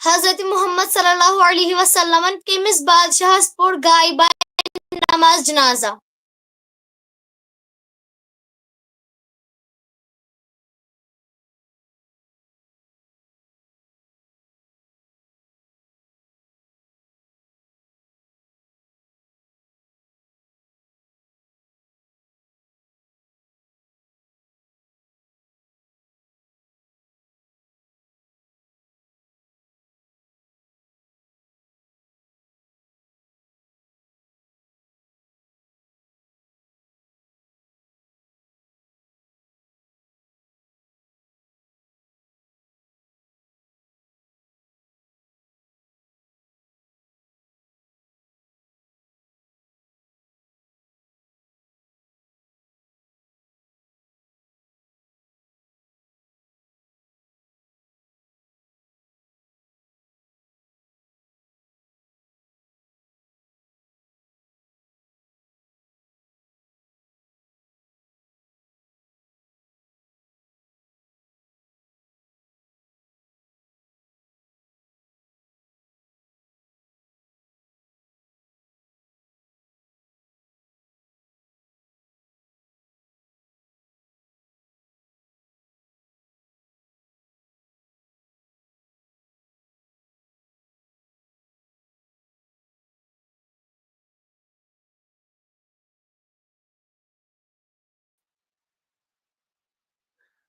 حضرت محمد صلی اللہ علیہ وسلمن کٔمِس بادشاہس پوٚر غائبانہ نماز جنازہ۔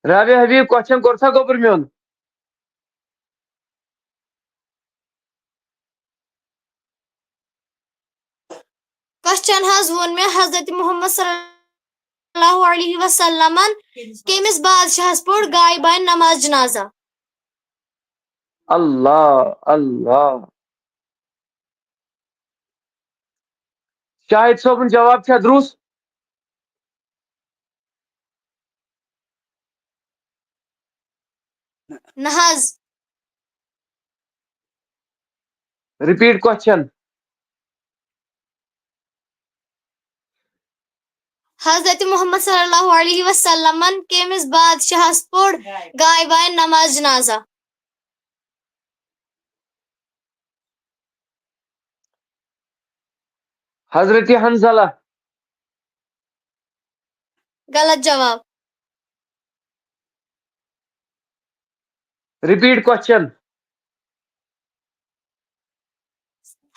رابعہ حبیب، question کوٚر سا گوٚبُر میون؟ Question حظ ووٚن مےٚ، حضرت محمد صلی اللہ علیہ وسلمن کٔمِس بادشاہس پوٚر غائبانہِ نماز جنازہ؟ اللہ، اللہ۔ شاہد صٲبُن جواب چھا درُس؟ نہ حظ۔ Repeat question۔ حضرت محمد صلی اللہ علیہ وسلمن کٔمِس بادشاہس پوٚر غائبانہِ نماز جنازہ؟ حضرت حنزلہ۔ غلط جواب۔ Repeat question۔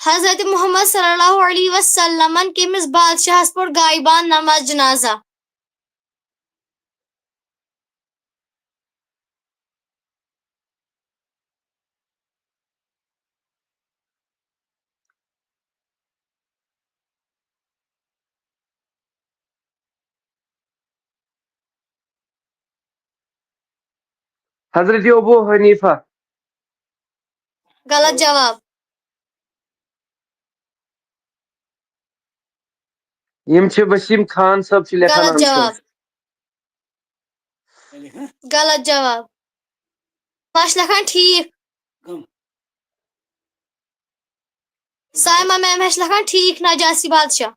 حضرت محمد صلی اللہ علیہ وسلمن کٔمِس بادشاہس پوٚر غائبانہِ نماز جنازہ؟ حضرت ابو حنیفہ۔ غلط جواب۔ یِم چھِ وسیٖم خان صٲب چھِ لیکھان غلط آنسر۔ جواب۔ غلط جواب۔ بہٕ چھَس لیکھان ٹھیٖک۔ کم؟ صایمہ میم چھِ لیکھان ٹھیٖک، نجاسی بادشاہ۔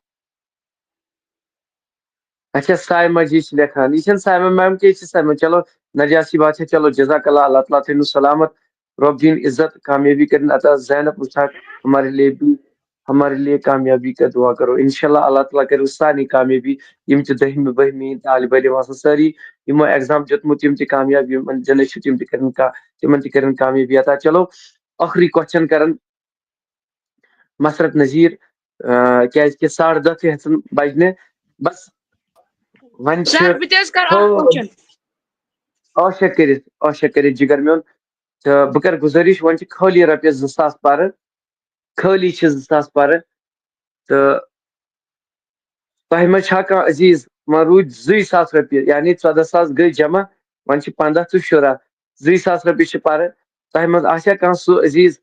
اچھا، صایمہ جی چھِ لیکھان۔ یہِ چھَنہٕ صایمہ میم کینٛہہ، یہِ چھِ صایمہ۔ چلو، نجاسی بادشاہ، چلو، جزاک اللہ، اللہ تعالیٰ تھٲینو سلامت۔ رب دین عزت، کامیابی کرن عطا۔ زینب اسحاق ہمارے لیے بھی، ہمارے لیے کامیابی کا دعا کرو۔ انشاءاللہ اللہ تعالیٰ کرِ سارنٕے کامیابی۔ یِم تہِ دٔہمہِ، بٔہمہِ ہِنٛدۍ طالب علم آسن سٲری، یِمو exam دیُتمُت، تِم تہِ کامیاب، یِمن جنت چھُ، تِم تہِ کرن کا-، تِمن تہِ کرن کامیابی عطا۔ چلو، ٲخری question کرن مسرت نذیر، آ، کیازِ کہِ ساڑٕ دہ تہِ ہٮ۪ژن بجنہِ۔ بس، وۄنۍ چھِ سر، بہٕ تہِ حظ کرٕ اکھ ہو-، question۔ عاشق کٔرِتھ، عاشق کٔرِتھ جگر میون۔ تہٕ بہٕ کرٕ گُزٲرِش، وۄنۍ چھِ خٲلی رۄپیَس زٕ ساس پَرٕ، خٲلی چھِ زٕ ساس پَرٕ۔ تہٕ تۄہہِ منٛز چھا کانٛہہ عزیز، وۄنۍ روٗدۍ زٕے ساس رۄپیہِ، یعنی ژۄداہ ساس گٔے جمع، وۄنۍ چھِ پنٛداہ تہٕ شُراہ، زٕے ساس رۄپیہِ چھِ پَرٕ۔ تۄہہِ منٛز آسیا کانٛہہ سُہ عزیز،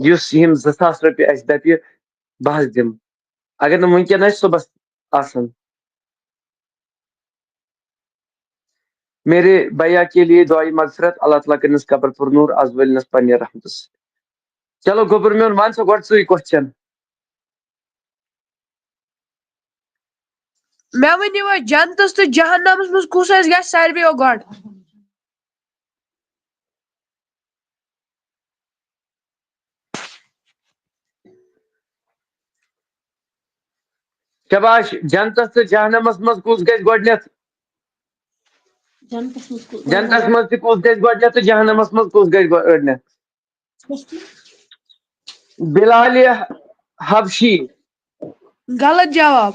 یُس یِم زٕ ساس رۄپیہِ اَسہِ دَپہِ، بہٕ حظ دِمہٕ؟ اگر نہٕ وٕنکٮ۪ن آسہِ، صُبحس آسن۔ میرے بھیا کے لیے دعائے مغفرت، اللہ تعالیٰ کرنس قبر پر نور، از ولنس پننہِ رحمتس۔ چلو گوٚبُر میون، وَن سا گۄڈٕ ژٕے question۔ مےٚ ؤنِو وۄنۍ، جنتس تہٕ جہنمس منٛز کُس اَسہِ گژھِ ساروِیو گۄڈٕ؟ شاباش، جنتس تہٕ جہنمس منٛز کُس گژھِ گۄڈٕنیتھ؟ جنتس منٛز کُس جنتس منٛز تہِ کُس گژھِ گۄڈٕنیتھ تہٕ جہنمس منٛز کُس گژھِ گۄ- گۄڈٕنیتھ؟ بلال حبشی۔ غلط جواب۔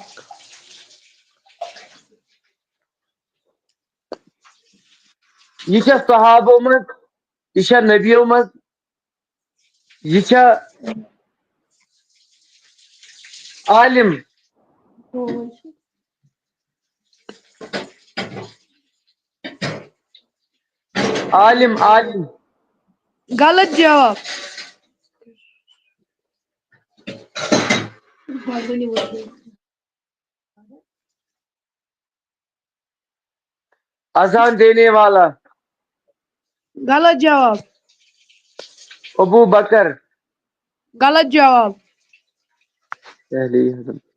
یہِ چھا صحابو منٛز؟ یہِ چھا نبیو منٛز؟ یہِ چھا عالم؟ عالم، عالم۔ غلط جواب۔ اذان دینے والا۔ غلط جواب۔ ابو بکر۔ غلط جواب۔ پہلے ہی حضرت۔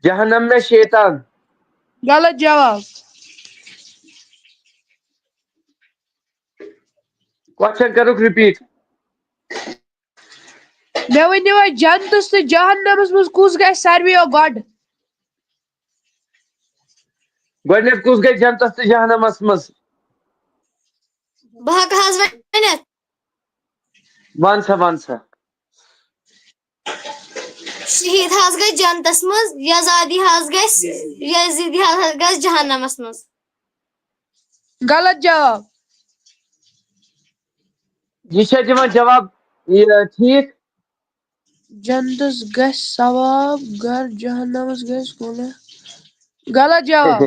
جہنم میں شیطان۔ غلط جواب۔ کوشچن کرُکھ رِپیٖٹ۔ مےٚ ؤنِو وۄنۍ، جنتس تہٕ جہنمس منٛز کُس گژھِ ساروِیو گۄڈٕ؟ گۄڈٕنیتھ کُس گژھِ جنتس تہٕ جہنمس منٛز؟ بہٕ ہٮ۪کہٕ حظ ؤنِتھ؟ وَن سا، وَن سا۔ شہیٖد حظ گژھِ جنتس منٛز، یزادی حظ گژھِ، یزیدی حظ گژھِ جہنمس منٛز۔ غلط جواب۔ یہِ چھا دِوان جواب، یہِ ٹھیٖک؟ جنتس گژھِ ثواب گار، جہنمس گژھِ گۄناہ۔ غلط جواب۔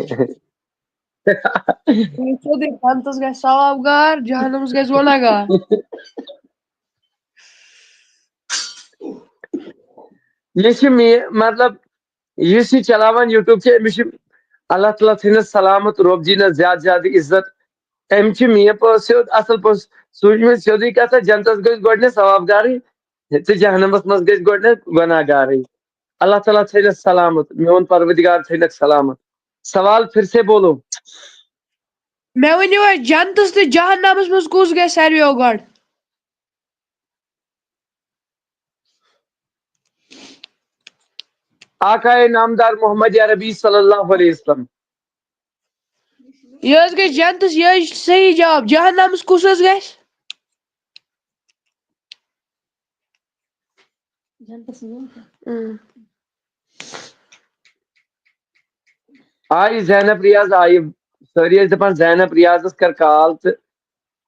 سیوٚدُے، جنتس گژھِ ثواب گار، جہنمس گژھِ گۄناہ گار۔ یہِ چھِ مے-، مطلب، یُس یہِ چلاوان YouTube چھِ، أمِس چھِ اللہ تعالیٰ تھٲینَس سلامت، رۄب دِینَس زیادٕ زیادٕ عزت۔ أمۍ چھِ مےٚ پٲٹھۍ سیوٚد، اَصٕل پٲٹھۍ سوٗنٛچمٕژ سیوٚدُے کَتھا، جنتَس گٔژھۍ گۄڈٕنٮ۪تھ ثواب گارٕے تہٕ جہنمَس منٛز گٔژھۍ گۄڈٕنٮ۪تھ گۄناہ گارٕے۔ اللہ تعالیٰ تھٲینَس سلامت، میون پروردگار تھٲینَکھ سلامت۔ سوال پھر سے بولو۔ مےٚ ؤنِو حظ، جنتس تہٕ جہنمس منٛز کُس گژھِ ساروِیو گۄڈٕ؟ آقائے نامدار محمد عربی صلی اللہ علیہ وسلم۔ یہِ حظ گژھِ جنتس، یہِ حظ چھُ صحیح جواب۔ جہنمس کُس حظ گژھِ؟ جنتس منٛز۔ اۭں۔ آیہِ زینب ریاض، آیہِ سٲری ٲسۍ دَپان زینب ریاضس کر کال تہٕ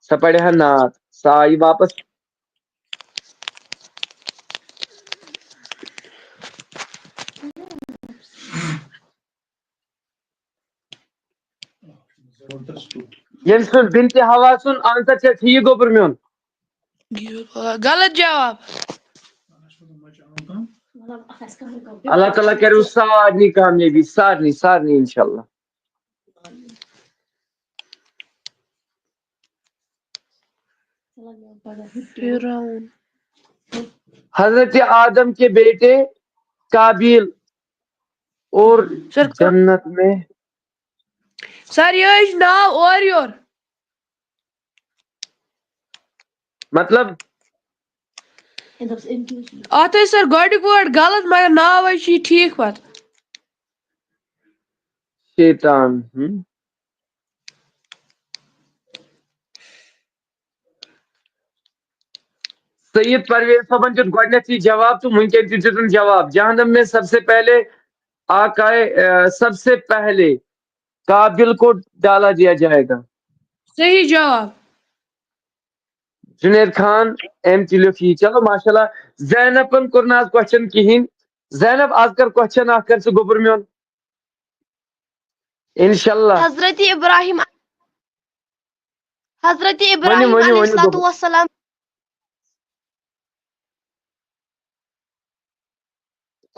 سۄ پرِ ہا نعت، سۄ آیہِ واپس۔ ییٚمہِ سُنٛد بنتِ حوا سُنٛد آنسر چھا ٹھیٖک، گوٚبُر میون؟ غلط جواب۔ اللہ تعالیٰ کَرِ سارنٕے کامیٲبی، سارنٕے، سارنٕے اِنشاء اللہ۔ فرعون۔ حضرت آدم کے بیٹے قابیل اور سر، جنت میں، سر، یہِ حظ چھُ ناو اورٕ یور۔ مطلب، اتھ ٲسۍ سر گۄڈٕنیُک word غلط، مگر ناو حظ چھُ یہِ ٹھیٖک پتہٕ۔ شیطان۔ ہم۔ سید پرویز صٲبن دیُت گۄڈٕنیتھٕے جواب تہٕ وٕنکیٚن تہِ دیُتُن جواب۔ جہنم میں سب سے پہلے آقائے، اہ، سب سے پہلے قابل کو ڈالا دیا جائے گا۔ صحیح جواب۔ جنید خان، أمۍ تہِ لیوٚکھ یی۔ چلو، ماشاءاللہ۔ زینبن کوٚر نہٕ آز question کِہیٖنۍ۔ زینب، آز کر question اکھ کر ژٕ گوٚبُر میون۔ انشاءاللہ۔ حضرت ابراہیم، حضرت ابراہیم ؤنِو، علیہ ؤنِو، الصلوۃ گوٚبُر۔ والسلام،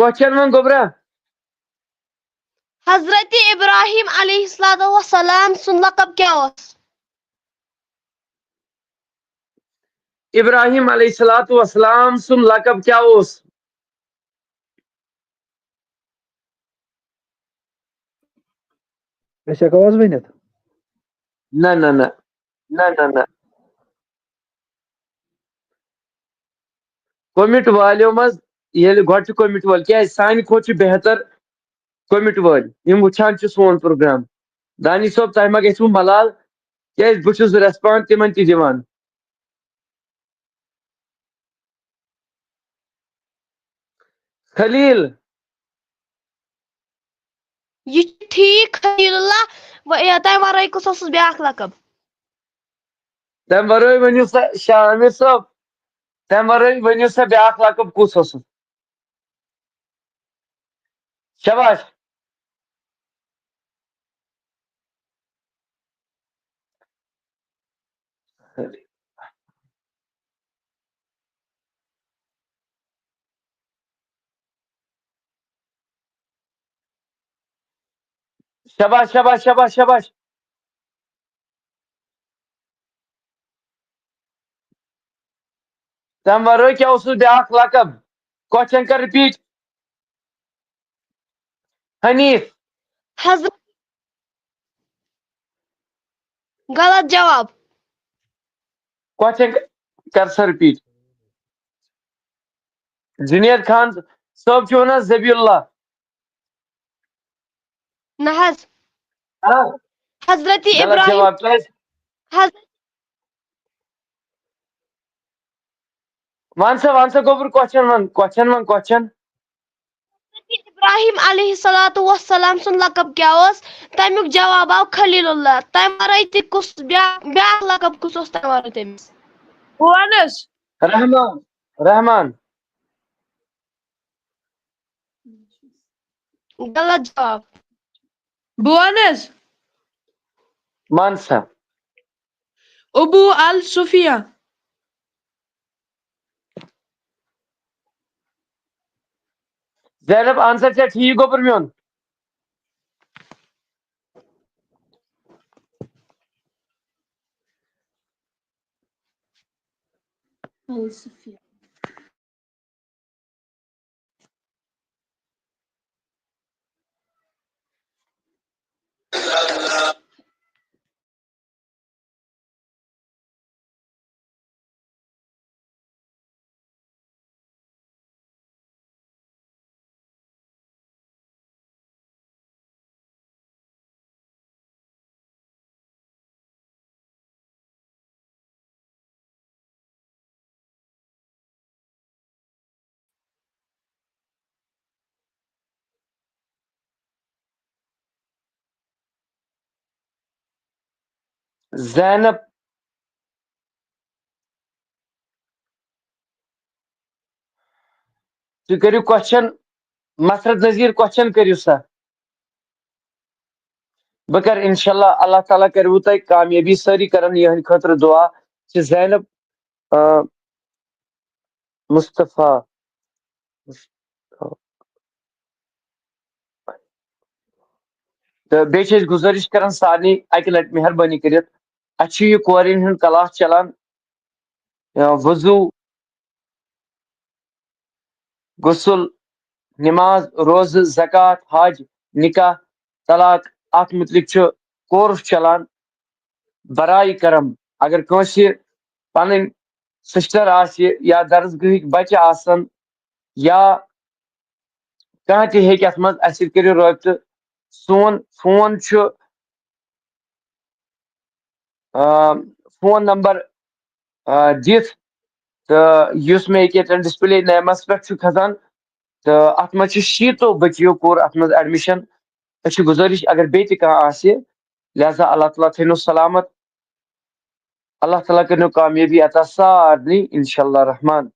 Question وۄنۍ گوٚبرا۔ حضرت ابراہیم علیہ الصلوۃ والسلام سُنٛد لقب کیٛاہ اوس؟ ابراہیم علیہ الصلوۃ والسلام سُنٛد لقب کیٛاہ اوس؟ أسۍ ہٮ۪کو حظ ؤنِتھ؟ نہ نہ نہ نہ نہ نہ کومنٹ والیو منٛز، ییٚلہِ گۄڈٕ چھِ کومنٹ وٲلۍ، کیٛازِ سانہِ کھۄتہٕ چھِ بہتر کومنٹ وٲلۍ، یِم وٕچھان چھِ سون پروگرام۔ دانش صٲب، تۄہہِ ما گژھِوٕ ملال؟ کیٛازِ بہٕ چھُس ریسپانڈ تِمن تہِ دِوان۔ خلیل۔ یہِ چھُ ٹھیٖک، خلیل اللہ۔ و-، یا تَمہِ وَرٲے کُس اوسُس بیٛاکھ لقب؟ تَمہِ وَرٲے ؤنِو سا، شاہ عامر صٲب، تَمہِ وَرٲے ؤنِو سا، بیٛاکھ لقب کُس اوسُس؟ شاباش۔ شاباش، شاباش، شاباش، شاباش۔ تَمہِ وَرٲے کیٛاہ اوسُس بیٛاکھ لقب؟ کوسچن کر رِپیٖٹ۔ حنیٖف۔ حضرت، غلط جواب۔ کوسچن کر سا رِپیٖٹ۔ جُنید خان صٲب چھُ وَنان ذبیح اللہ۔ نہ حظ۔ آ، حضرت غلط ابراہیم۔ جواب کیٛازِ؟ حضرت وَن سا، وَن سا گوٚبُر، کوسچن وَن، کوسچن وَن، کوسچن۔ ابراہیم علیہ الصلوۃ والسلام سُنٛد لقب کیٛاہ اوس؟ تَمیُک جواب آو خلیل اللہ۔ تَمہِ وَرٲے تہِ کُس بیٛاکھ، بیٛاکھ لقب کُس اوس تَمہِ وَرٲے تٔمِس؟ بہٕ وَنَس۔ رحمان، رحمان۔ غلط جواب۔ بہٕ وَنَس۔ وَن سا۔ ابو الصفیہ۔ زینب، آنسر چھا ٹھیٖک گوٚبُر میون؟ زینب، تُہۍ کٔرِو کوسچن، مسرت نذیر کوسچن کٔرِو سا۔ بہٕ کَرٕ اِنشاءاللہ، اللہ تعالیٰ کَرِوٕ تۄہہِ کامیٲبی۔ سٲری کَرَن یِہٕنٛدِ خٲطرٕ دُعا۔ چھِ زینب، آ، مصطفیٰ۔ تہٕ بیٚیہِ چھِ أسۍ گُزٲرِش کَران سارنٕے اَکہِ لَٹہِ مہربٲنی کٔرِتھ، اَسہِ چھُ یہِ کورٮ۪ن ہُنٛد کلاس چَلان، آ، وضوٗ، غسل، نماز، روزٕ، زکوٰۃ، حج، نکاح، طلاق، اتھ متعلق چھُ کورس چلان۔ برائے کرم، اگر کٲنٛسہِ پنٕنۍ سسٹر آسہِ یا درسگاہٕکۍ بچہِ آسن یا کانٛہہ تہِ ہیٚکہِ اتھ منٛز، اسہِ سۭتۍ کٔرِو رٲبطہٕ۔ سون فون چھُ، آ، فون نمبر، آ، دِتھ، تہٕ یُس مےٚ ییٚکیٛاہ ڈسپلے نیمس پٮ۪ٹھ چھُ کھسان، تہٕ اتھ منٛز چھِ شیٖتو بچیو کوٚر اتھ منٛز ایڈمِشن۔ أسۍ چھِ گُزٲرِش، اگر بیٚیہِ تہِ کانٛہہ آسہِ، لہذا اللہ تعالیٰ تھٲینو سلامت، اللہ تعالیٰ کٔرنو کامیٲبی عطا سارنٕے، انشاءاللہ الرحمن۔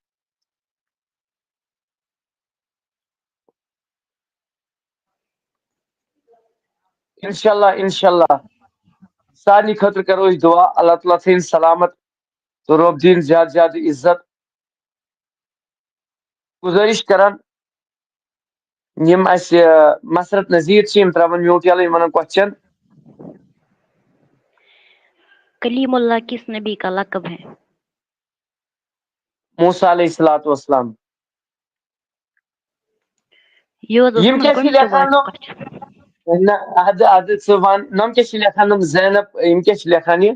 انشاءاللہ، انشاءاللہ۔ سارنٕے خٲطرٕ کرو أسۍ دُعا، اللہ تعالیٰ تھٲیِن سلامت تہٕ رۄب دِیِن زیادٕ زیادٕ عزت۔ گُزٲرِش کران، یِم اَسہِ، آ، مسرت نذیر چھِ، یِم ترٛاوَن میوٗٹ یَلہٕ، یِم وَنَن کوسچن۔ کلیم اللہ کس نبی کا لقب ہے؟ موسیٰ علیہ الصلوۃ والسلام۔ یہِ حظ اوس یِم نہٕ کیٛاہ چھِ گۄڈٕنِچ لیکھان جمٲژ نہٕ؟ question۔ نہ، ادٕ ادٕ ژٕ وَن، نۄم کیٛاہ چھِ لیکھان، نۄم زینب، یِم کیٛاہ چھِ لیکھان یہِ؟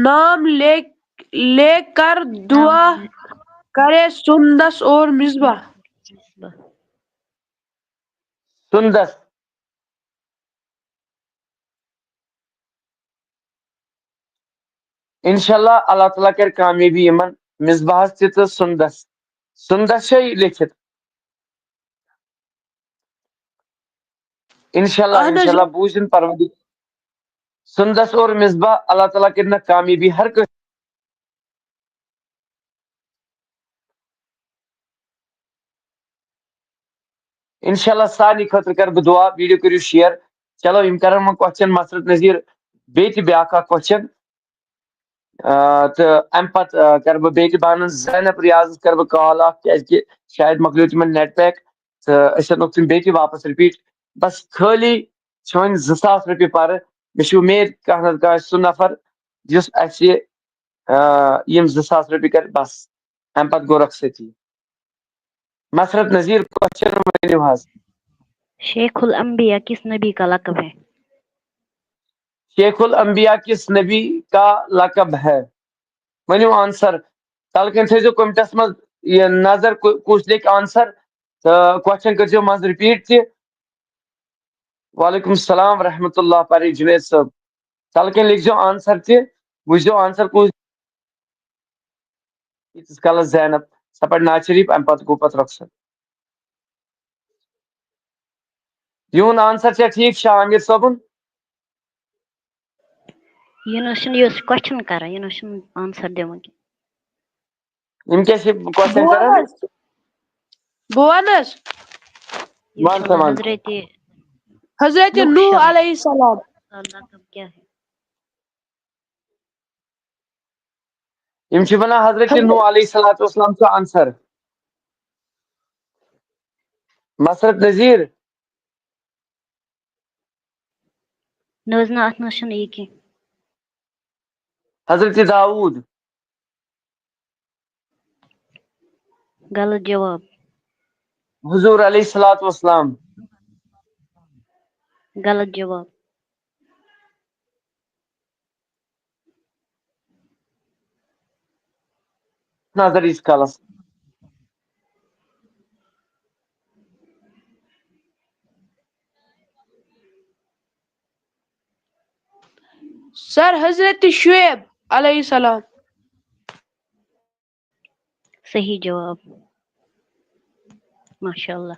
نام لے لے کر دعا کرے سندس اور مصباح۔ سندس۔ انشاءاللہ اللہ تعالیٰ کرِ کامیٲبی یِمن، مصباحس تہِ تہٕ سندس۔ سندس چھے لیکھِتھ۔ انشاءاللہ، اہن حظ۔ انشاءاللہ، بوٗزِن پروردگار۔ سندس اور مصباح، اللہ تعالیٰ کرِ نہ کامیٲبی ہر کٲنٛسہِ۔ انشاءاللہ سارنٕے خٲطرٕ کرٕ بہٕ دعا، video کٔرِو share۔ چلو، یِم کرن وۄنۍ question، مسرت نذیر، بیٚیہِ تہِ بیٛاکھ اکھ question۔ آ، تہٕ اَمہِ پتہٕ، آ، کرٕ بہٕ بیٚیہِ تہِ بانن زینب ریاضس کرٕ بہٕ call اکھ، کیازِ کہِ شاید مۄکلیو تِمن net pack، تہٕ أسۍ انوکھ تِم بیٚیہِ تہِ واپس repeat۔ بس خٲلی چھِ وۄنۍ زٕ ساس رۄپیہِ پرٕ۔ مےٚ چھِ اُمید کانٛہہ نتہٕ کانٛہہ آسہِ سُہ نفر یُس اَسہِ، آ، یِم زٕ ساس رۄپیہِ کرِ بس۔ اَمہِ پتہٕ گوٚو رۄخصتی۔ مسرت نذیر، question ؤنِو حظ۔ شیخ الانبیاء کس نبی کا لقب ہے؟ شیخ الانبیاء کس نبی کا لقب ہے؟ ؤنِو answer۔ تَلہٕ کَنۍ تھٲیزیو commentس منٛز یہِ نظر، کُ-، کُس لیکھِ answer۔ تہٕ question کٔرۍزیو منٛزٕ repeat تہِ۔ وعلیکم السلام ورحمۃ اللہ پری جنید صٲب۔ تَلہٕ کَنۍ لیکھزیو answer تہِ، وٕچھزیو answer کُس۔ ییٖتِس کالس زینب سۄ پَرِ نعت شریف، اَمہِ پتہٕ گوٚو پتہٕ رۄخصت۔ یِہُنٛد answer چھا ٹھیٖک، شاہ عامر صٲبُن؟ یہِ نہ حظ چھُنہٕ، یہِ اوس question کران، یہِ نہ حظ چھُنہٕ answer دِوان کینٛہہ۔ یِم کیٛاہ چھِ question بہٕ کران؟ وَنہٕ حظ؟ بہٕ وَنہٕ حظ؟ یہِ وَن چھُ سا، وَن۔ حضرت حضرت نوح نوح شاہ۔ علیہ السلام۔ لقب کیٛاہ ہے؟ یِم چھِ وَنان حضرت نوح علیہ الصلوۃ والسلام چھُ answer۔ مسرت نذیر۔ نہ حظ، نہ، اَتھ نہ حظ چھُنہٕ یہِ کینٛہہ۔ حضرت داؤد۔ غلط جواب۔ حضور علیہ الصلوۃ والسلام۔ غلط جواب۔ نظر ییٖتِس کالس۔ سر، حضرت شعیب علیہ السلام۔ صحیح جواب۔ ماشاء اللہ۔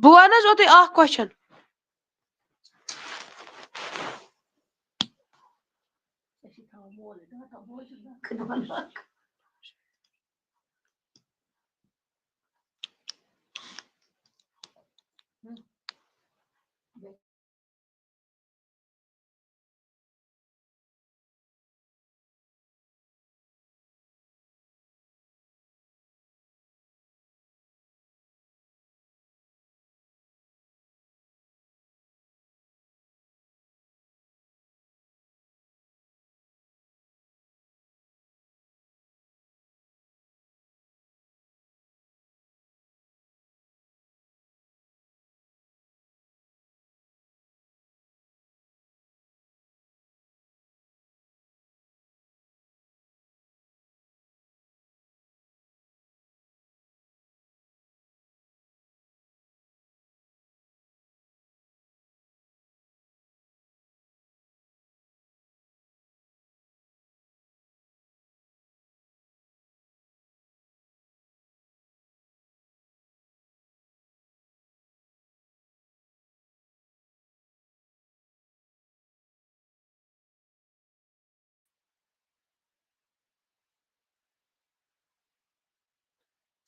بہٕ وَنہٕ حظ اوتُے اکھ question۔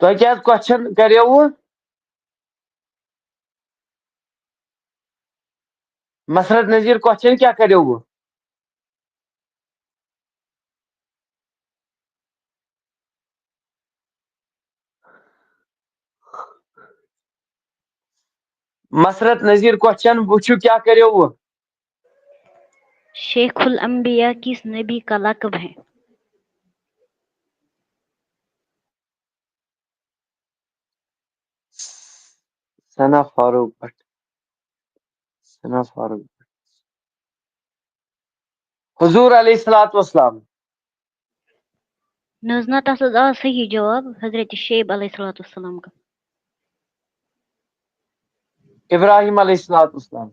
تۄہہِ کیٛاہ question کریوٕ؟ مسرت نذیر question کیٛاہ کریو وٕ؟ مسرت نذیر question وٕچھِو کیٛاہ کریو وٕ؟ شیخ الانبیاء کس نبی کا لقب ہے؟ ثنا فاروق بٹ۔ ثنا فاروق بٹ۔ حضور علیہ الصلوۃ والسلام۔ نہ حظ نہ، تَتھ حظ آو صحیح جواب حضرت شعیب علیہ الصلوۃ والسلام کا۔ ابراہیم علیہ الصلوۃ والسلام۔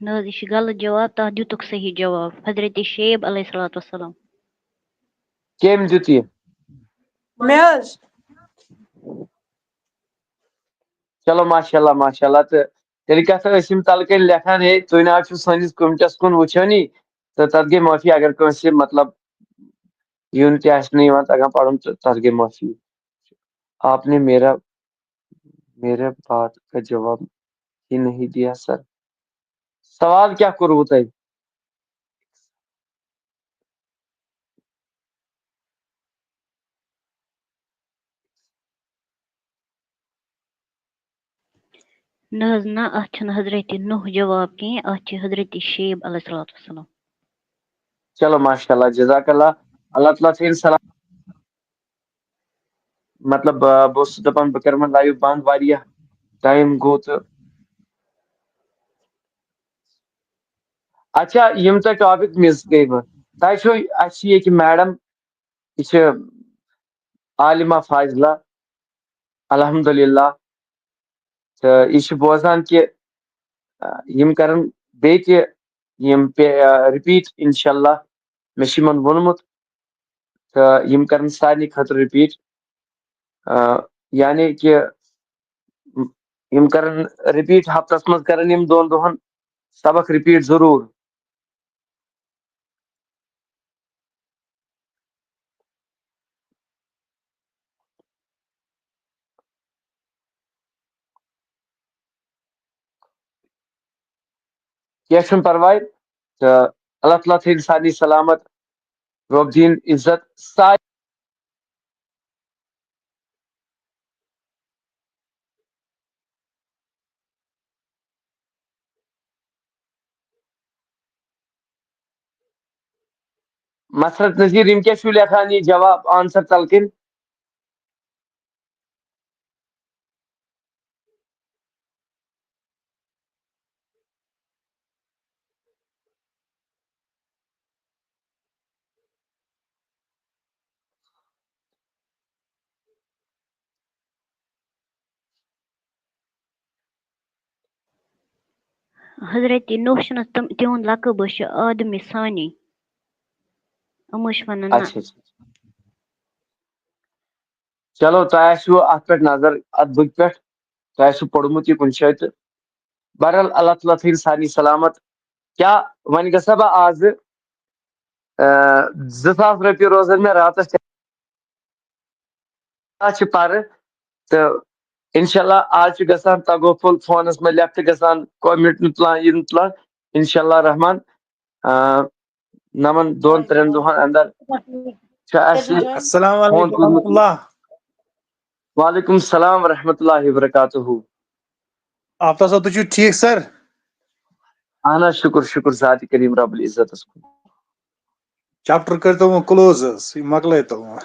نہ حظ، یہِ چھُ غلط جواب، تَتھ دِتُکھ صحیح جواب حضرت شعیب علیہ الصلوۃ والسلام۔ کٔمۍ دیُت یہِ؟ مےٚ حظ۔ چلو ماشاء اللہ ماشاء اللہ۔ تہٕ تیٚلہِ کتھ ٲسۍ یِم تَلہٕ کَنۍ لیکھان، ہے تُہۍ نہ حظ چھِو سٲنِس کوٚمِٹیَس کُن وٕچھٲنی؟ تہٕ تَتھ گٔے معٲفی اگر کٲنٛسہِ مطلب یُن تہِ آسہِ نہٕ یِوان تَگان پَرُن، تہٕ تَتھ گٔے معٲفی۔ آپ نے میرا میرے بات کا جواب ہی نہیں دیا سر۔ سوال کیٛاہ کوٚروٕ تۄہہِ؟ نہ حظ نہ، اَتھ چھُنہٕ حضرت نوح جواب کینٛہہ، اَتھ چھِ حضرت شعیب علیہ الصلوۃ والسلام۔ چلو ماشاء اللہ، جزاک اللہ۔ اللہ تعالیٰ تھٲیِن سلام۔ مطلب آ، بہٕ اوسُس دَپان بہٕ کَرٕ وۄنۍ live بنٛد، واریاہ time گوٚو تہٕ اچھا، یِم تۄہہِ topic miss گٔیوٕ، تۄہہِ چھو، اَسہِ چھِ ییٚتہِ madam، یہِ چھِ عالمہ فاضلہ، الحمدللہ۔ تہٕ یہِ چھِ بوزان کہِ آ، یِم کَرَن بیٚیہِ تہِ یِم پے repeat انشاءاللہ۔ مےٚ چھُ یِمَن ووٚنمُت تہٕ یِم کَرَن سارنٕے خٲطرٕ repeat۔ آ، یعنی کہِ یِم کَرَن repeat، ہفتَس منٛز کَرَن یِم دۄن دۄہَن سبق repeat ضروٗر۔ کینٛہہ چھُنہٕ پرواے، تہٕ اللہ تعالیٰ تھٲیِن سارنٕے سلامت، رۄب دِیِن عزت سارنٕے۔ مسرت نذیر، یِم کیٛاہ چھِو لیکھان یہِ جواب answer تَلہٕ کِنۍ؟ حضرت نوح چھُنہٕ تِم، تِہُنٛد لقب حظ چھُ آدمِ ثانی۔ یِم حظ چھِ وَنان نہ۔ اچھا، اچھا۔ چلو، تۄہہِ آسِوٕ اَتھ پٮ۪ٹھ نظر، اَتھ book پٮ۪ٹھ، تۄہہِ آسِوٕ پوٚرمُت یہِ کُنہِ جایہِ تہٕ۔ بہرحال، اللہ تعالیٰ تھٲیِن سارنٕے سلامت۔ کیٛاہ وۄنۍ گژھا بہٕ آزٕ، آ، زٕ ساس رۄپیہِ روزن مےٚ راتس؟ اَتھ چھِ پَرٕ تہٕ انشاءاللہ آز چھُ گژھان تگوفل، فونس منٛز left گژھان، comment نہٕ تُلان، یہِ نہٕ تُلان۔ انشاءاللہ رحمان، آ، نَمَن دۄن ترٛٮ۪ن دۄہَن اندر چھُ اَسہِ السلام فون علیکم ورحمۃ کوٚرمُت۔ اللہ۔ وعلیکم السلام ورحمۃ اللہ وبرکاتہ۔ آفتاب صٲب، تُہۍ چھِو ٹھیٖک سر؟ اہن حظ، شُکُر شُکُر ذاتِ کریٖم رب العزتس کُن۔ چیپٹر کٔرۍتو وۄنۍ close حظ، یہِ مۄکلٲیتو وۄنۍ۔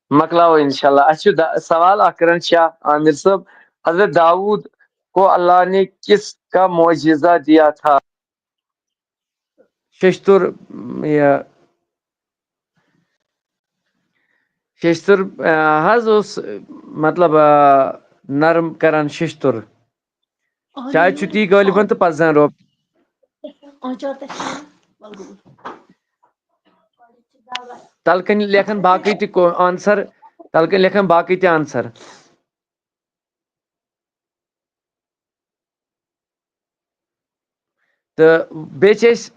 مۄکلاوو انشاءاللہ۔ اَسہِ چھُ دا-، سوال اکھ کران شاہ عامر صٲب، حضرت داؤد کو اللہ نے کس کا معجزہ دیا تھا؟ ششتُر، یہِ، ششتُر، آ، حظ اوس، مطلب، آ، نرم کران ششتُر۔ شاید چھُ تی غٲلبن تہٕ پتہٕ زن رۄب۔ تلہٕ کنہِ لیکھن باقٕے تہِ کو-، answer، تلہٕ کنہِ لیکھن باقٕے تہِ answer۔ تہٕ بیٚیہِ چھِ أسۍ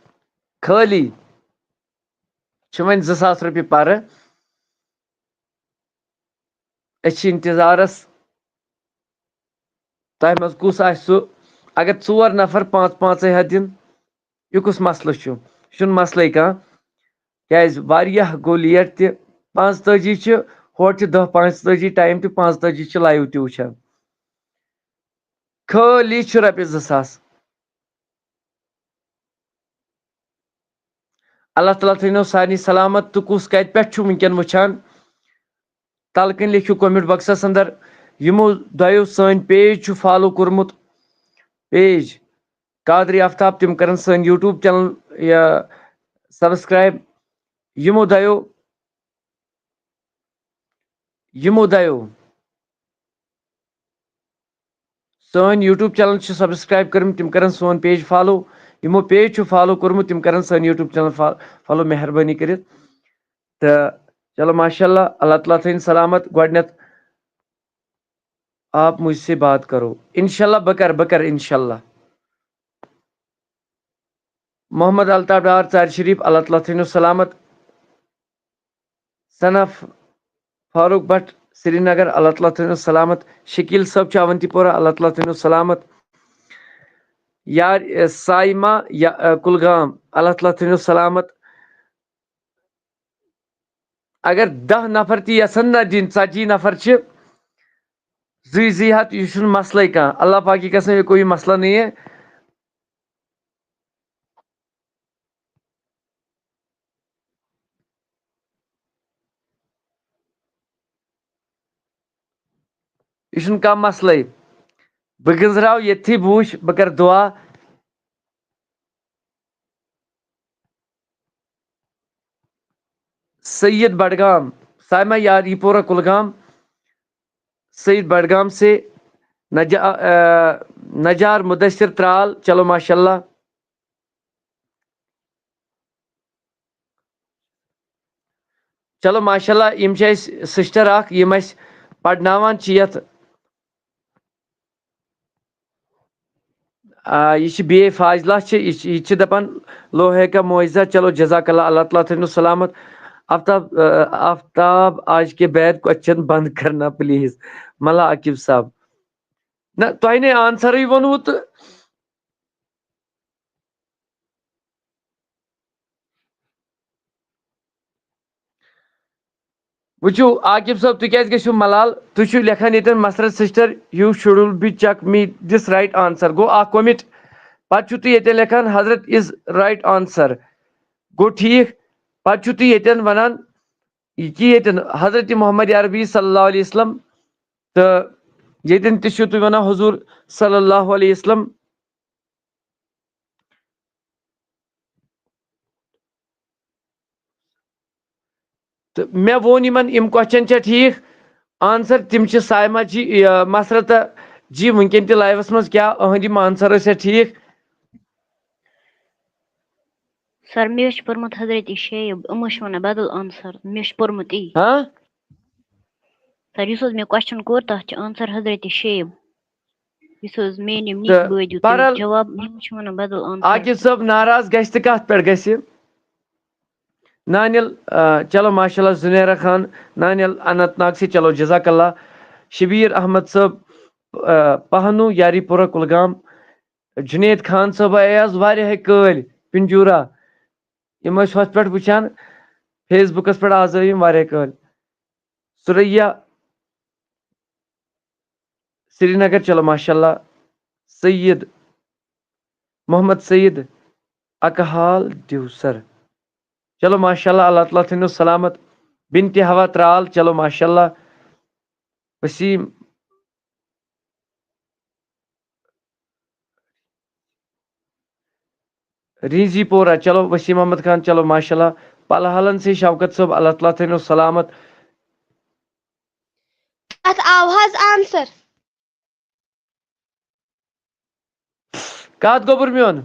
خٲلی، چھِ وۄنۍ زٕ ساس رۄپیہِ پرٕ۔ أسۍ چھِ انتظارس۔ تۄہہِ منٛز کُس آسہِ سُہ، اگر ژور نفر پانٛژھ پانٛژے ہتھ دِن، یہِ کُس مسلہٕ چھُ؟ یہِ چھُنہٕ مسلے کانٛہہ، کیازِ واریاہ گوٚو لیٹ تہِ۔ پانٛژتٲجی چھِ، ہورٕ چھِ دَہ پانٛژتٲجی ٹایم تہِ، پانٛژتٲجی چھِ لایِو تہِ وٕچھان۔ خٲلی چھُ رۄپیہِ زٕ ساس۔ اللہ تعالیٰ تھٲینو سارنٕے سلامت۔ تہٕ کُس کتہِ پٮ۪ٹھ چھُ وٕنکیٚن وٕچھان؟ تلہٕ کٔنۍ لیکھِو کومنٹ باکسس اندر۔ یِمو دۄیو سٲنۍ پیج چھُ فالو کوٚرمُت، پیج قادری آفتاب، تِم کرن سٲنۍ یوٗٹیوب چینل یا سبسکرایب۔ یِمو دۄیو یِمو دۄیو سٲنۍ یوٗٹیوب چینل چھِ سبسکرایب کٔرمٕتۍ، تِم کرن سون پیج فالو۔ یِمو پیج چھُ فالو کوٚرمُت، تِم کرن سٲنۍ یوٗٹیوب چینل فالو، مہربٲنی کٔرِتھ۔ تہٕ چلو، ماشاء اللہ، اللہ تعالیٰ تھٲیِن سلامت۔ گۄڈٕنیتھ آپ مجھ سے بات کرو، انشاءاللہ بہٕ کرٕ، بہٕ کرٕ انشاءاللہ۔ محمد الطاف ڈار، ژارِ شریف، اللہ تعالیٰ تھٲینو سلامت۔ ثنا فاروق بٹ، سرینگر، اللہ تعالیٰ تھٲینو سلامت۔ شکیل صٲب چھُ اونتی پورہ، اللہ تعالیٰ تھٲینو سلامت۔ یار، اے، سایمہ یا، اے، کُلگام، اللہ تعالیٰ تھٲینو سلامت۔ اگر دَہ نفر تہِ یژھن نہ دِنۍ، ژتجی نفر چھِ، زٕے زٕے ہتھ، یہِ چھُنہٕ مسلے کانٛہہ۔ اللہ پاک کی قسم، یہ کوئی مسئلہ نہیں ہے۔ یہِ چھُنہٕ کانٛہہ مسلے۔ بہٕ گٔنٛزراو ییٚتھی، بہٕ وٕچھٕ، بہٕ کرٕ دُعا۔ سید بڈگام، سائمہ یاری پورہ کُلگام، سید بڈگام سے نجا-، آ، نجار مدثر ترال، چلو ماشاءاللہ۔ چلو ماشاءاللہ، یِم چھِ اَسہِ سسٹر اکھ، یِم اَسہِ پرناوان چھِ یَتھ۔ آ، یہِ چھِ بی اے فاضلہ چھِ، یہِ چھِ، یہِ چھِ دَپان لوہے کا معجزہ۔ چلو جزاک اللہ، اللہ تعالیٰ تھٲینو سلامت۔ آفتاب، آ، آفتاب، آج کے بعد کوسچن بند کرنا پلیز، ملا عاقب صاحب۔ نہ، تۄہہِ نے آنسرٕے ووٚنوُ تہٕ۔ وٕچھِو عاقب صٲب، تُہۍ کیٛازِ گٔژھِو ملال؟ تُہۍ چھِو لیکھان ییٚتٮ۪ن مسرت sister, you should be check me this right answer۔ گوٚو اکھ کومنٹ۔ پتہٕ چھِو تُہۍ ییٚتٮ۪ن لیکھان حضرت is right answer۔ گوٚو ٹھیٖک۔ پتہٕ چھِو تُہۍ ییٚتٮ۪ن ونان یہِ کہِ ییٚتٮ۪ن حضرت محمد عربی صلی اللہ علیہ وسلم تہٕ ییٚتٮ۪ن تہِ چھِو تُہۍ ونان حضور صلی اللہ علیہ وسلم۔ تہٕ مےٚ ووٚن یِمن، یِم کوسچن چھا ٹھیٖک؟ آنسر تِم چھِ سایمہ جی، یہِ، مسرت جی، وٕنکیٚن تہِ لایوَس منٛز، کیٛاہ أہٕنٛدۍ یِم آنسر ٲسیا ٹھیٖک؟ سر، مےٚ چھُ پوٚرمُت حضرت شعیب، یِمو چھِ وَنان بدل آنسر، مےٚ چھُ پوٚرمُت یی۔ ہاں؟ سر، یُس حظ مےٚ کوسچن کوٚر، تَتھ چھُ آنسر حضرت شعیب۔ یُس حظ میٛٲنۍ یِم نِکۍ تہٕ بٲے دیُت تٔمۍ بہرحال جواب، یِمو چھِ وَنان بدل آنسر۔ عاقب صٲب ناراض گژھِ تہٕ کَتھ پٮ۪ٹھ گژھِ؟ نانیل، آ، چلو ماشاءاللہ، زُنیرہ خان، نانیل اننت ناگ سے، چلو جزاک اللہ۔ شبیر احمد صٲب، آ، پہنو، یاری پورہ کُلگام۔ جنید خان صٲب آیے آز واریاہے کٲلۍ پِنجورہ۔ یِم ٲسۍ ہۄتھ پٮ۪ٹھ وٕچھان، فیس بُکَس پٮ۪ٹھ، آز آے یِم واریاہ کٲلۍ۔ سُریا سرینگر، چلو ماشاءاللہ۔ سید محمد سید اکہال دیوسر، چلو ماشاءاللہ، اللہ تعالیٰ تھٲینو سلامت۔ بنتِ ہوا ترال، چلو ماشاءاللہ۔ وسیم رینزی پورہ، چلو وسیم احمد خان، چلو ماشاءاللہ۔ پلہالن سے شوکت صٲب، اللہ تعالیٰ تھٲینو سلامت۔ اتھ آو حظ آنسر؟ کتھ گوٚبُر میون؟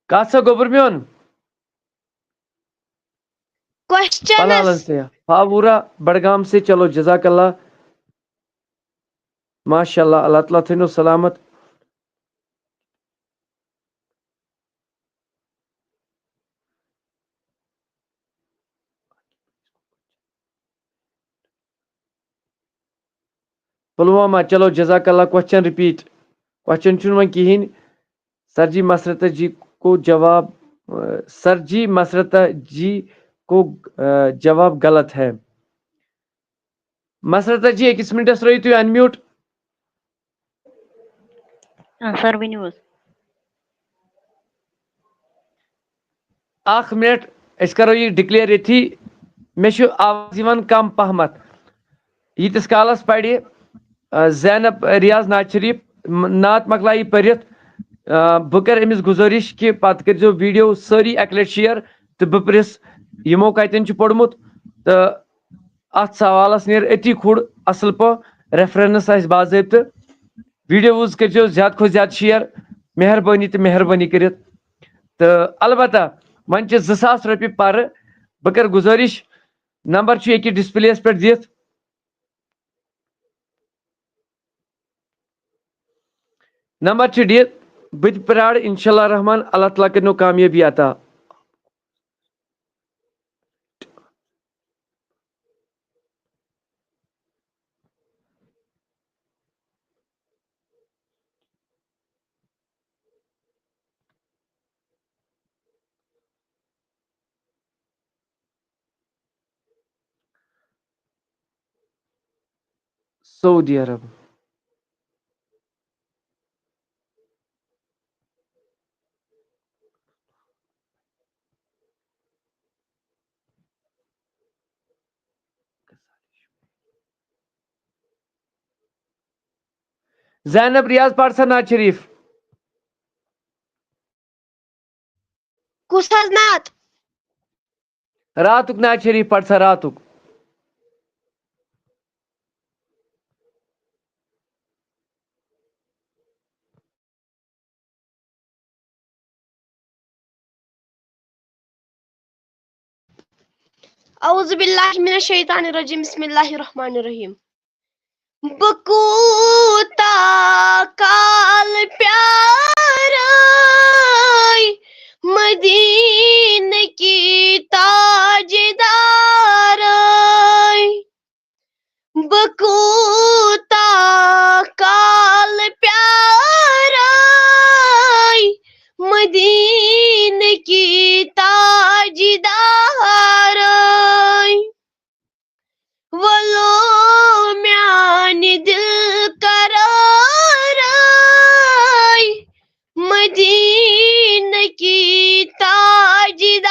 کتھ سا گوٚبُر میون؟ کوسچنس۔ پلالن سے، فاوورہ بڈگام سے، چلو جزاک اللہ۔ ماشاء اللہ، اللہ تعالیٰ تھٲینو سلامت۔ پلوامہ۔ چلو، جزاک اللہ۔ کوسچن رپیٹ، کوسچن چھُنہٕ وۄنۍ کِہیٖنۍ۔ سر جی مسرت جی کو جواب، سر جی مسرت جی کو جواب غلط ہے۔ مسرت جی، أکِس منٹس ترٲیِو تُہۍ انمیوٹ۔ سر، ؤنِو حظ۔ اکھ منٹ، أسۍ کرو یہِ ڈکلیئر ییٚتھی۔ مےٚ چھُ آواز یِوان کم پہمتھ۔ ییٖتِس کالس پرِ، آ، زینب ریاض ناز شریف، م-، نعت مۄکلایہِ پٔرِتھ، آ، بہٕ کرٕ أمِس گُزٲرِش کہِ پتہٕ کٔرۍزیو ویڈیو سٲری اکہِ لٹہِ شیئر، تہٕ بہٕ پرژھ یِمو کتٮ۪ن چھُ پوٚرمُت، تہٕ اتھ سوالس نیرِ أتی کھُر اصل پٲٹھۍ، ریفرنس آسہِ باضٲبطہٕ۔ ویڈیوز کٔرۍزیو زیادٕ کھۄتہٕ زیادٕ شیئر، مہربٲنی تہٕ مہربٲنی کٔرِتھ۔ تہٕ البتہ وۄنۍ چھِ زٕ ساس رۄپیہِ پرٕ۔ بہٕ کرٕ گُزٲرِش، نمبر چھُ ییٚکہِ ڈسپلیس پٮ۪ٹھ دِتھ۔ نمبر چھُ دِتھ، بہٕ تہِ پرارٕ، انشاءاللہ الرحمن، اللہ تعالیٰ کٔرِنو کامیٲبی عطا۔ سعودی عرب۔ زینب ریاض، پرسا ناز شریف۔ کُس حظ نعت؟ راتُک ناز شریف، پرسا راتُک۔ اعوذ باللہ من الشیطان الرجیم، بسم اللہ الرحمن الرحیم۔ بہٕ کوٗتاہ کال پیٛارے مدیٖنہٕ کی تاجدارے۔ بہٕ کوٗتاہ کال پیٛارے مدیٖنہٕ کی تاجدارے۔ وَلو میٛانہِ دِل قرارے مدیٖنہٕ کی تاجدارے۔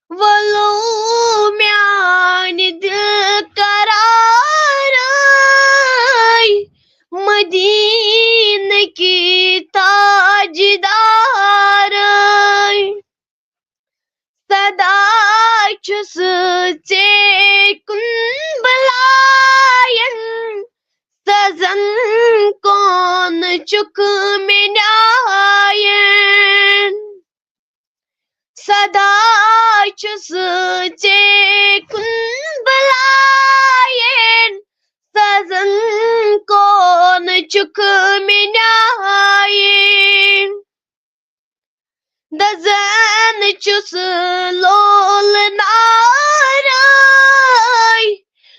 وَلو میٛانہِ دِل قرارے مدیٖنہٕ کی تاجدارے۔ سدا چھُس ژےٚ کُن بُلایَن، سَزَن کون چھُکھ مےٚ نیایَن۔ سدا چھُس ژےٚ کُن بُلایَن، سَزَن کون چھُکھ مےٚ نیایَن۔ دَزان چھُس لول نارے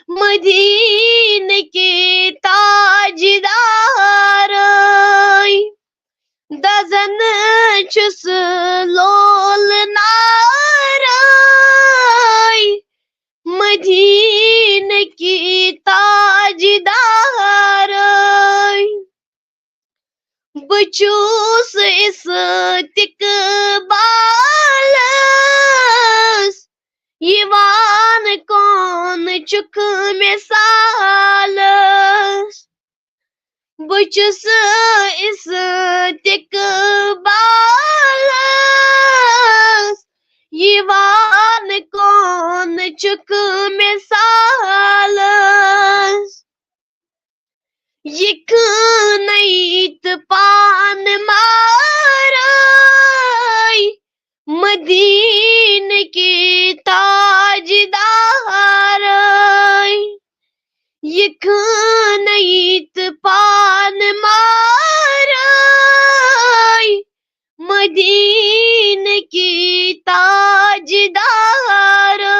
مدیٖنہٕ کی تاجدارے۔ دَزان چھُس لول نارے مدیٖنہٕ کی تاجدارے۔ بہٕ چھُس اِستِقبالَس یِوان، کون چھُکھ مےٚ سالَس۔ بہٕ چھُس اِستِقبالَس یِوان، کون چھُکھ مےٚ سالَس۔ یہِ کٕنٕے تہٕ پانہٕ مارے مدیٖنہٕ کی تاجدارے۔ یہِ کٕنٕے تہٕ پانہٕ مارے مدیٖنہٕ کی تاجدارے۔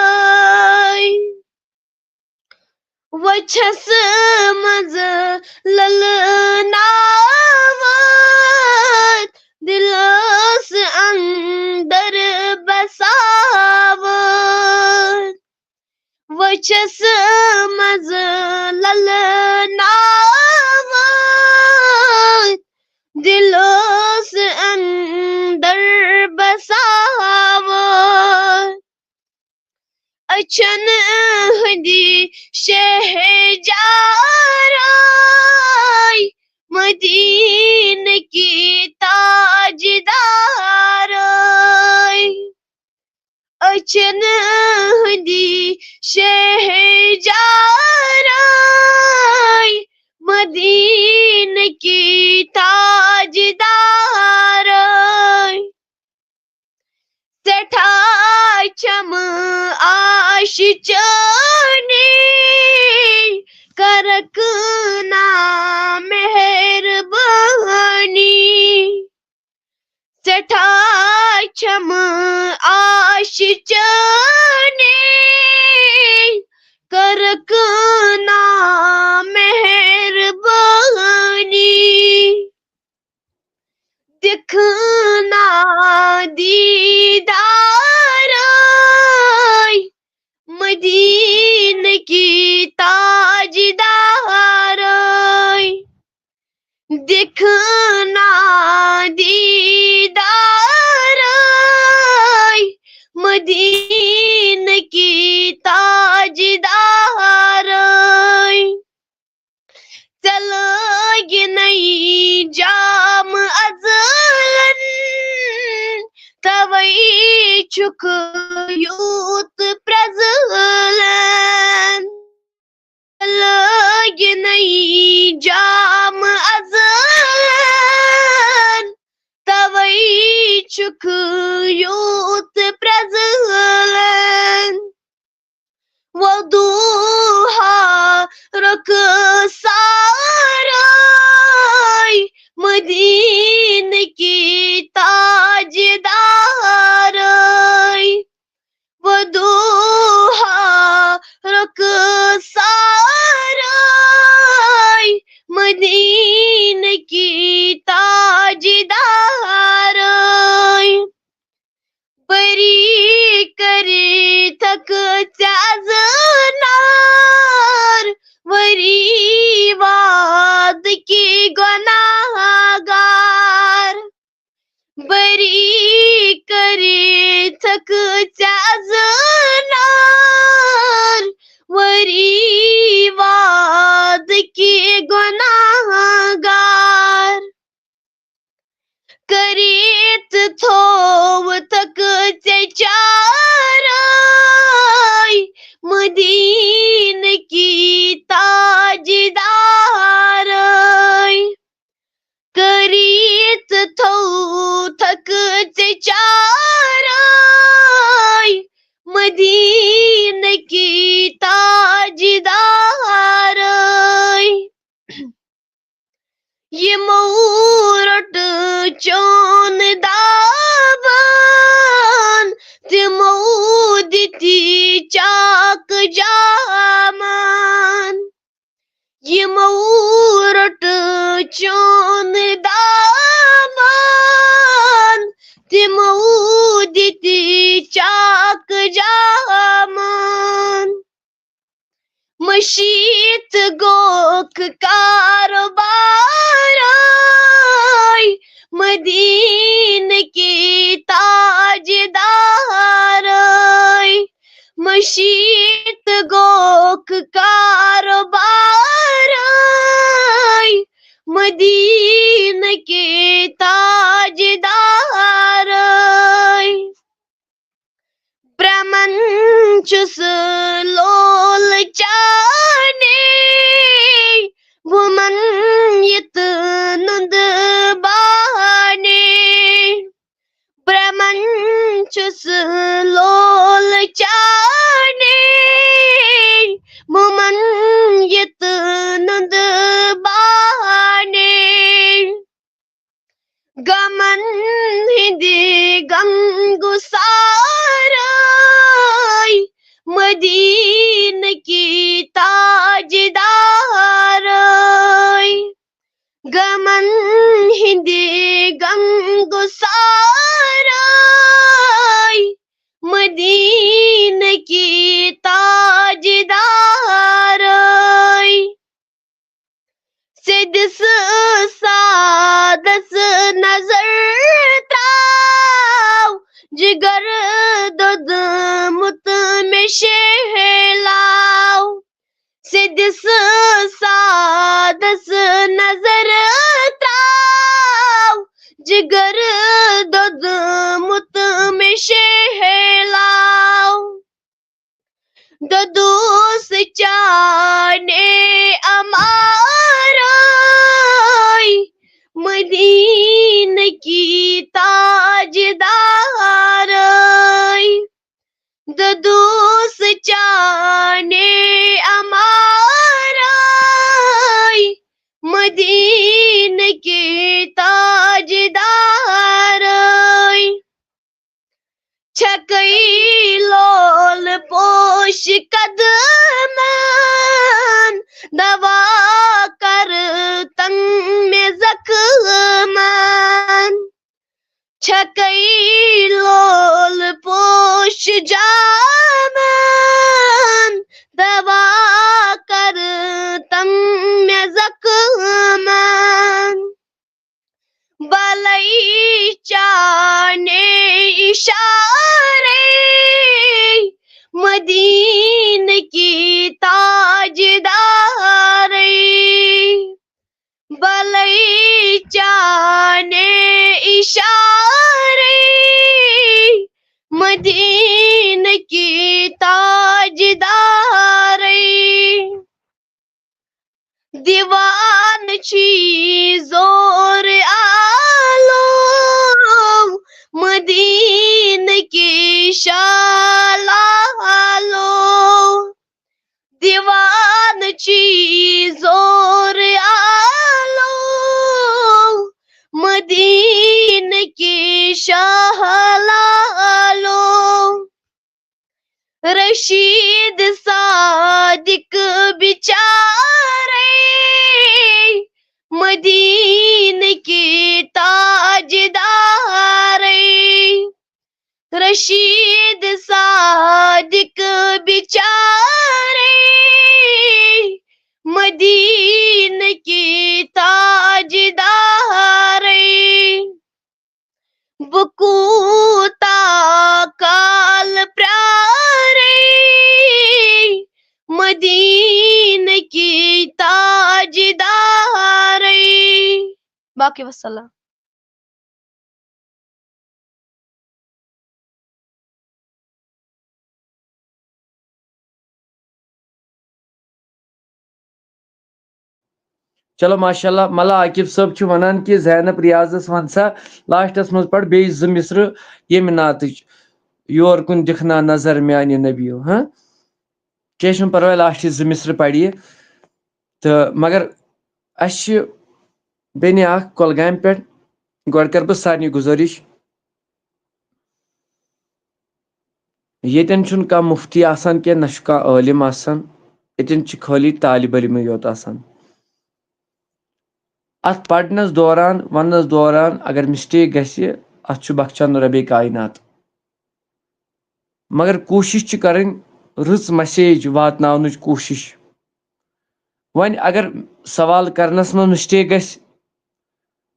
وۄنۍ چھَس منٛزٕ لَلہٕ ناوَتھ، دِلَس اندر بساوَتھ۔ وۄنۍ چھَس منٛزٕ لَلہٕ ناوَتھ، دِلَس اندر بساوَتھ۔ أچھن ہٕنٛدِ شہجارے، مدینہٕ کی تاجدارے۔ أچھن ہٕنٛدِ شہجارے، مدینہٕ کی تاجدارے۔ سٮ۪ٹھاہ چھَم آشہِ چٲنی، کَرَکھ نا مہربٲنی۔ سٮ۪ٹھاہ چھَم آشہِ چٲنی، کَرَکھ نا مہربٲنی۔ دِکھ نا دیٖدارے، مدینہٕ کی تاجدارے۔ دِکھ نا دیٖدارے، مدینہٕ کی تاجدارے۔ ژےٚ لٲگۍ نَے جام ازلن، توے چھُکھ یوٗت پرٛزلن۔ ژےٚ لٲگۍ نَے جام ازلن، توے چھُکھ یوٗت پرٛزلن۔ وضوحا رخسارے، مدینہٕ کی تاجدارے۔ وضوحا رخسارے، مدینہٕ کی تاجدارے۔ بری کٔرِتھ ژےٚ زٕ نار، ؤری وادٕکۍ گۄناہگار۔ بری کٔرِتھ ژےٚ زٕ نار، ؤری وادٕکۍ گۄناہگار۔ کٔرِتھ تھووُتھکھ ژےٚ چارے، مدینہٕ کی تاجدارے۔ کٔرِتھ تھووُتھکھ ژےٚ چارے، مدینہٕ کی تاجدارے۔ یِمو روٚٹ چون دامن، تِمو دِتی چاک جامن۔ یِمو روٚٹ چون دامن، تِمو دِتی چاک جامن۔ مٔشیٖتھ گوٚکھ کارٕبارے، مدیٖنہٕ کی تاجدارے۔ مٔشیٖتھ گوٚکھ کارٕبارے، مدیٖنہٕ کی تاجدارے۔ برٛمن چھُس لول چانے، وُمن یِتہٕ نُندٕ بانے۔ برٛمن چھُس لول چانے، وُمن یِتہٕ نُندٕ بانے۔ غمن ہٕنٛدِ غم گُسارے، مدیٖنہٕ کی تاجدارے۔ تِژھ سادس نظر تراو، جگر دوٚدمُت مےٚ شیہلاو۔ دوٚدُس چانے امارے، مدینہٕ کی تاجدارے۔ دوٚدُس چانے امارے، مدینہٕ کی تاجدارے۔ چھکے لول پوش قدمن، دوا کر تنگ مےٚ زخمن۔ چھکے لول پوش جامن، دوا کر تنگ مےٚ زخمن۔ بلے چانے اشارے، مدینہٕ کی تاجدارے۔ بلے چانے اشارے، مدینہٕ کی تاجدارے۔ دیوان چھی زور آلو، مدینہٕ کی شال آلو۔ دیوان چھی زور آلو، مدینہٕ کی شال آلو۔ رشید صادق بچارے، مدینہٕ کی تاجدارے۔ رشید صادق بچارے، مدینہٕ کی تاجدارے۔ بہٕ کوٗتاہ کال پرٛارے، مدینہٕ کی تاجدارے۔ باقی وسلام۔ چلو، ماشاءاللہ، ملا عاقب صٲب چھُ وَنان کہِ زینب ریاضس وَن سا لاسٹس منٛز پَر بیٚیہِ زٕ مِصرٕ ییٚمہِ نعتٕچ، یور کُن دِکھ نا نظر میانہِ نبیو، ہاں؟ کینٛہہ چھُنہٕ پَرواے، لاسٹٕچ زٕ مِصرٕ پَرِ یہِ۔ تہٕ مگر اَسہِ چھِ بیٚنہِ اَکھ کۄلگامہِ پٮ۪ٹھ، گۄڈٕ کَرٕ بہٕ سارنٕے گُزٲرِش، ییٚتٮ۪ن چھُنہٕ کانٛہہ مُفتی آسان کینٛہہ، نہ چھُ کانٛہہ عٲلِم آسان، ییٚتٮ۪ن چھِ خٲلی طالب علمٕے یوت آسان۔ اَتھ پَرنَس دوران، وَننَس دوران اگر مسٹیک گژھِ، اَتھ چھُ بخشان ربِ کائنات۔ مگر کوٗشِش چھِ کَرٕنۍ رٕژ message واتناونٕچ کوٗشِش۔ وۄنۍ اگر سوال کَرنَس منٛز مسٹیک گژھِ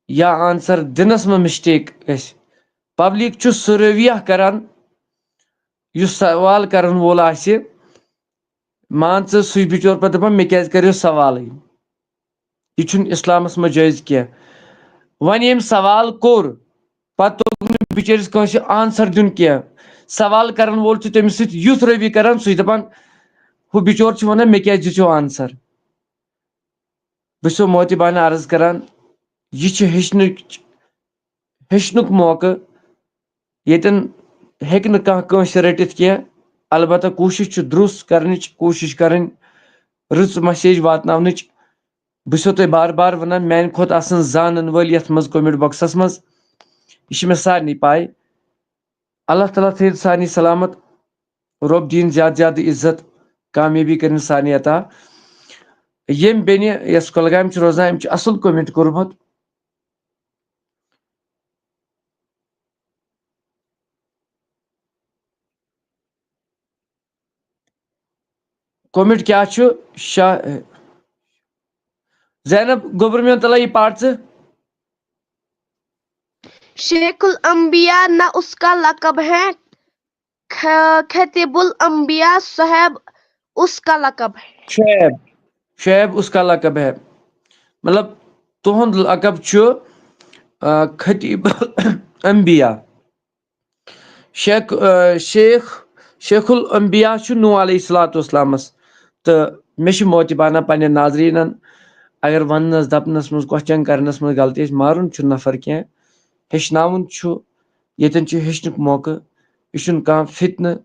یا آنسر دِنَس منٛز مسٹیک گژھِ، پبلک چھُ سُہ رویہ کَران، یُس سوال کَرَن وول آسہِ، مان ژٕ، سُے بِچور پَتہٕ دَپان، "مےٚ کیٛازِ کَریو سوالٕے؟" یہِ چھُنہٕ اِسلامَس منٛز جٲیِز کینٛہہ۔ وۄنۍ ییٚمۍ سوال کوٚر، پَتہٕ توٚگ نہٕ بِچٲرِس کٲنٛسہِ آنسر دیُن کینٛہہ۔ سوال کَرَن وول چھُ تٔمِس سۭتۍ یُتھ روی کَران، سُہ چھُ دَپان، "ہُہ بِچور چھُ وَنان، مےٚ کیٛازِ دِژیو آنسر؟" بہٕ چھُسو معتبانہٕ عرض کَران، یہِ چھُ ہیٚچھنٕچ، ہیٚچھنُک موقعہٕ۔ ییٚتٮ۪ن ہیٚکہِ نہٕ کانٛہہ کٲنٛسہِ رٔٹِتھ کینٛہہ، البتہ کوٗشِش چھِ درُس کَرنٕچ، کوٗشِش کَرٕنۍ رٕژ message واتناونٕچ۔ بہٕ چھُسو تۄہہِ بار بار وَنان، میٛانہِ کھۄتہٕ آسَن زانَن وٲلۍ یَتھ منٛز comment boxَس منٛز، یہِ چھِ مےٚ سارنٕے پَے۔ اللہ تعالیٰ تھٲیِن سارنٕے سلامت، رۄب دِیِن زیادٕ زیادٕ عزت، کامیٲبی کٔرِن سارنٕے عطا۔ ییٚمۍ بیٚنہِ یۄس کۄلگامہِ چھِ روزان، أمۍ چھُ اَصٕل comment کوٚرمُت۔ Comment کیٛاہ چھُ؟ شاہ، زینب گوٚبُر میون تَلہ یہِ پَر ژٕ۔ شیخ الانبیاء نہ اس کا لقب ہے، خ-، خطیب الانبیاء صاحب اس کا لقب ہے۔ شعیب، شعیب اس کا لقب ہے۔ مطلب، تُہُنٛد لقب چھُ، آ، خطیب انبیاء۔ شیخ، آ، شیخ، شیخ الانبیاء چھُ نوح علیہ الصلوۃ والسلامس۔ تہٕ مےٚ چھِ معتبانہ پننٮ۪ن ناظریٖنن، اگر وننس، دپنس منٛز، کوسچن کرنس منٛز غلطی آسہِ، مارُن چھُ نفر کینٛہہ، ہیٚچھناوُن چھُ۔ ییٚتٮ۪ن چھُ ہیٚچھنُک موقعہٕ۔ یہِ چھُنہٕ کانٛہہ فتنہٕ،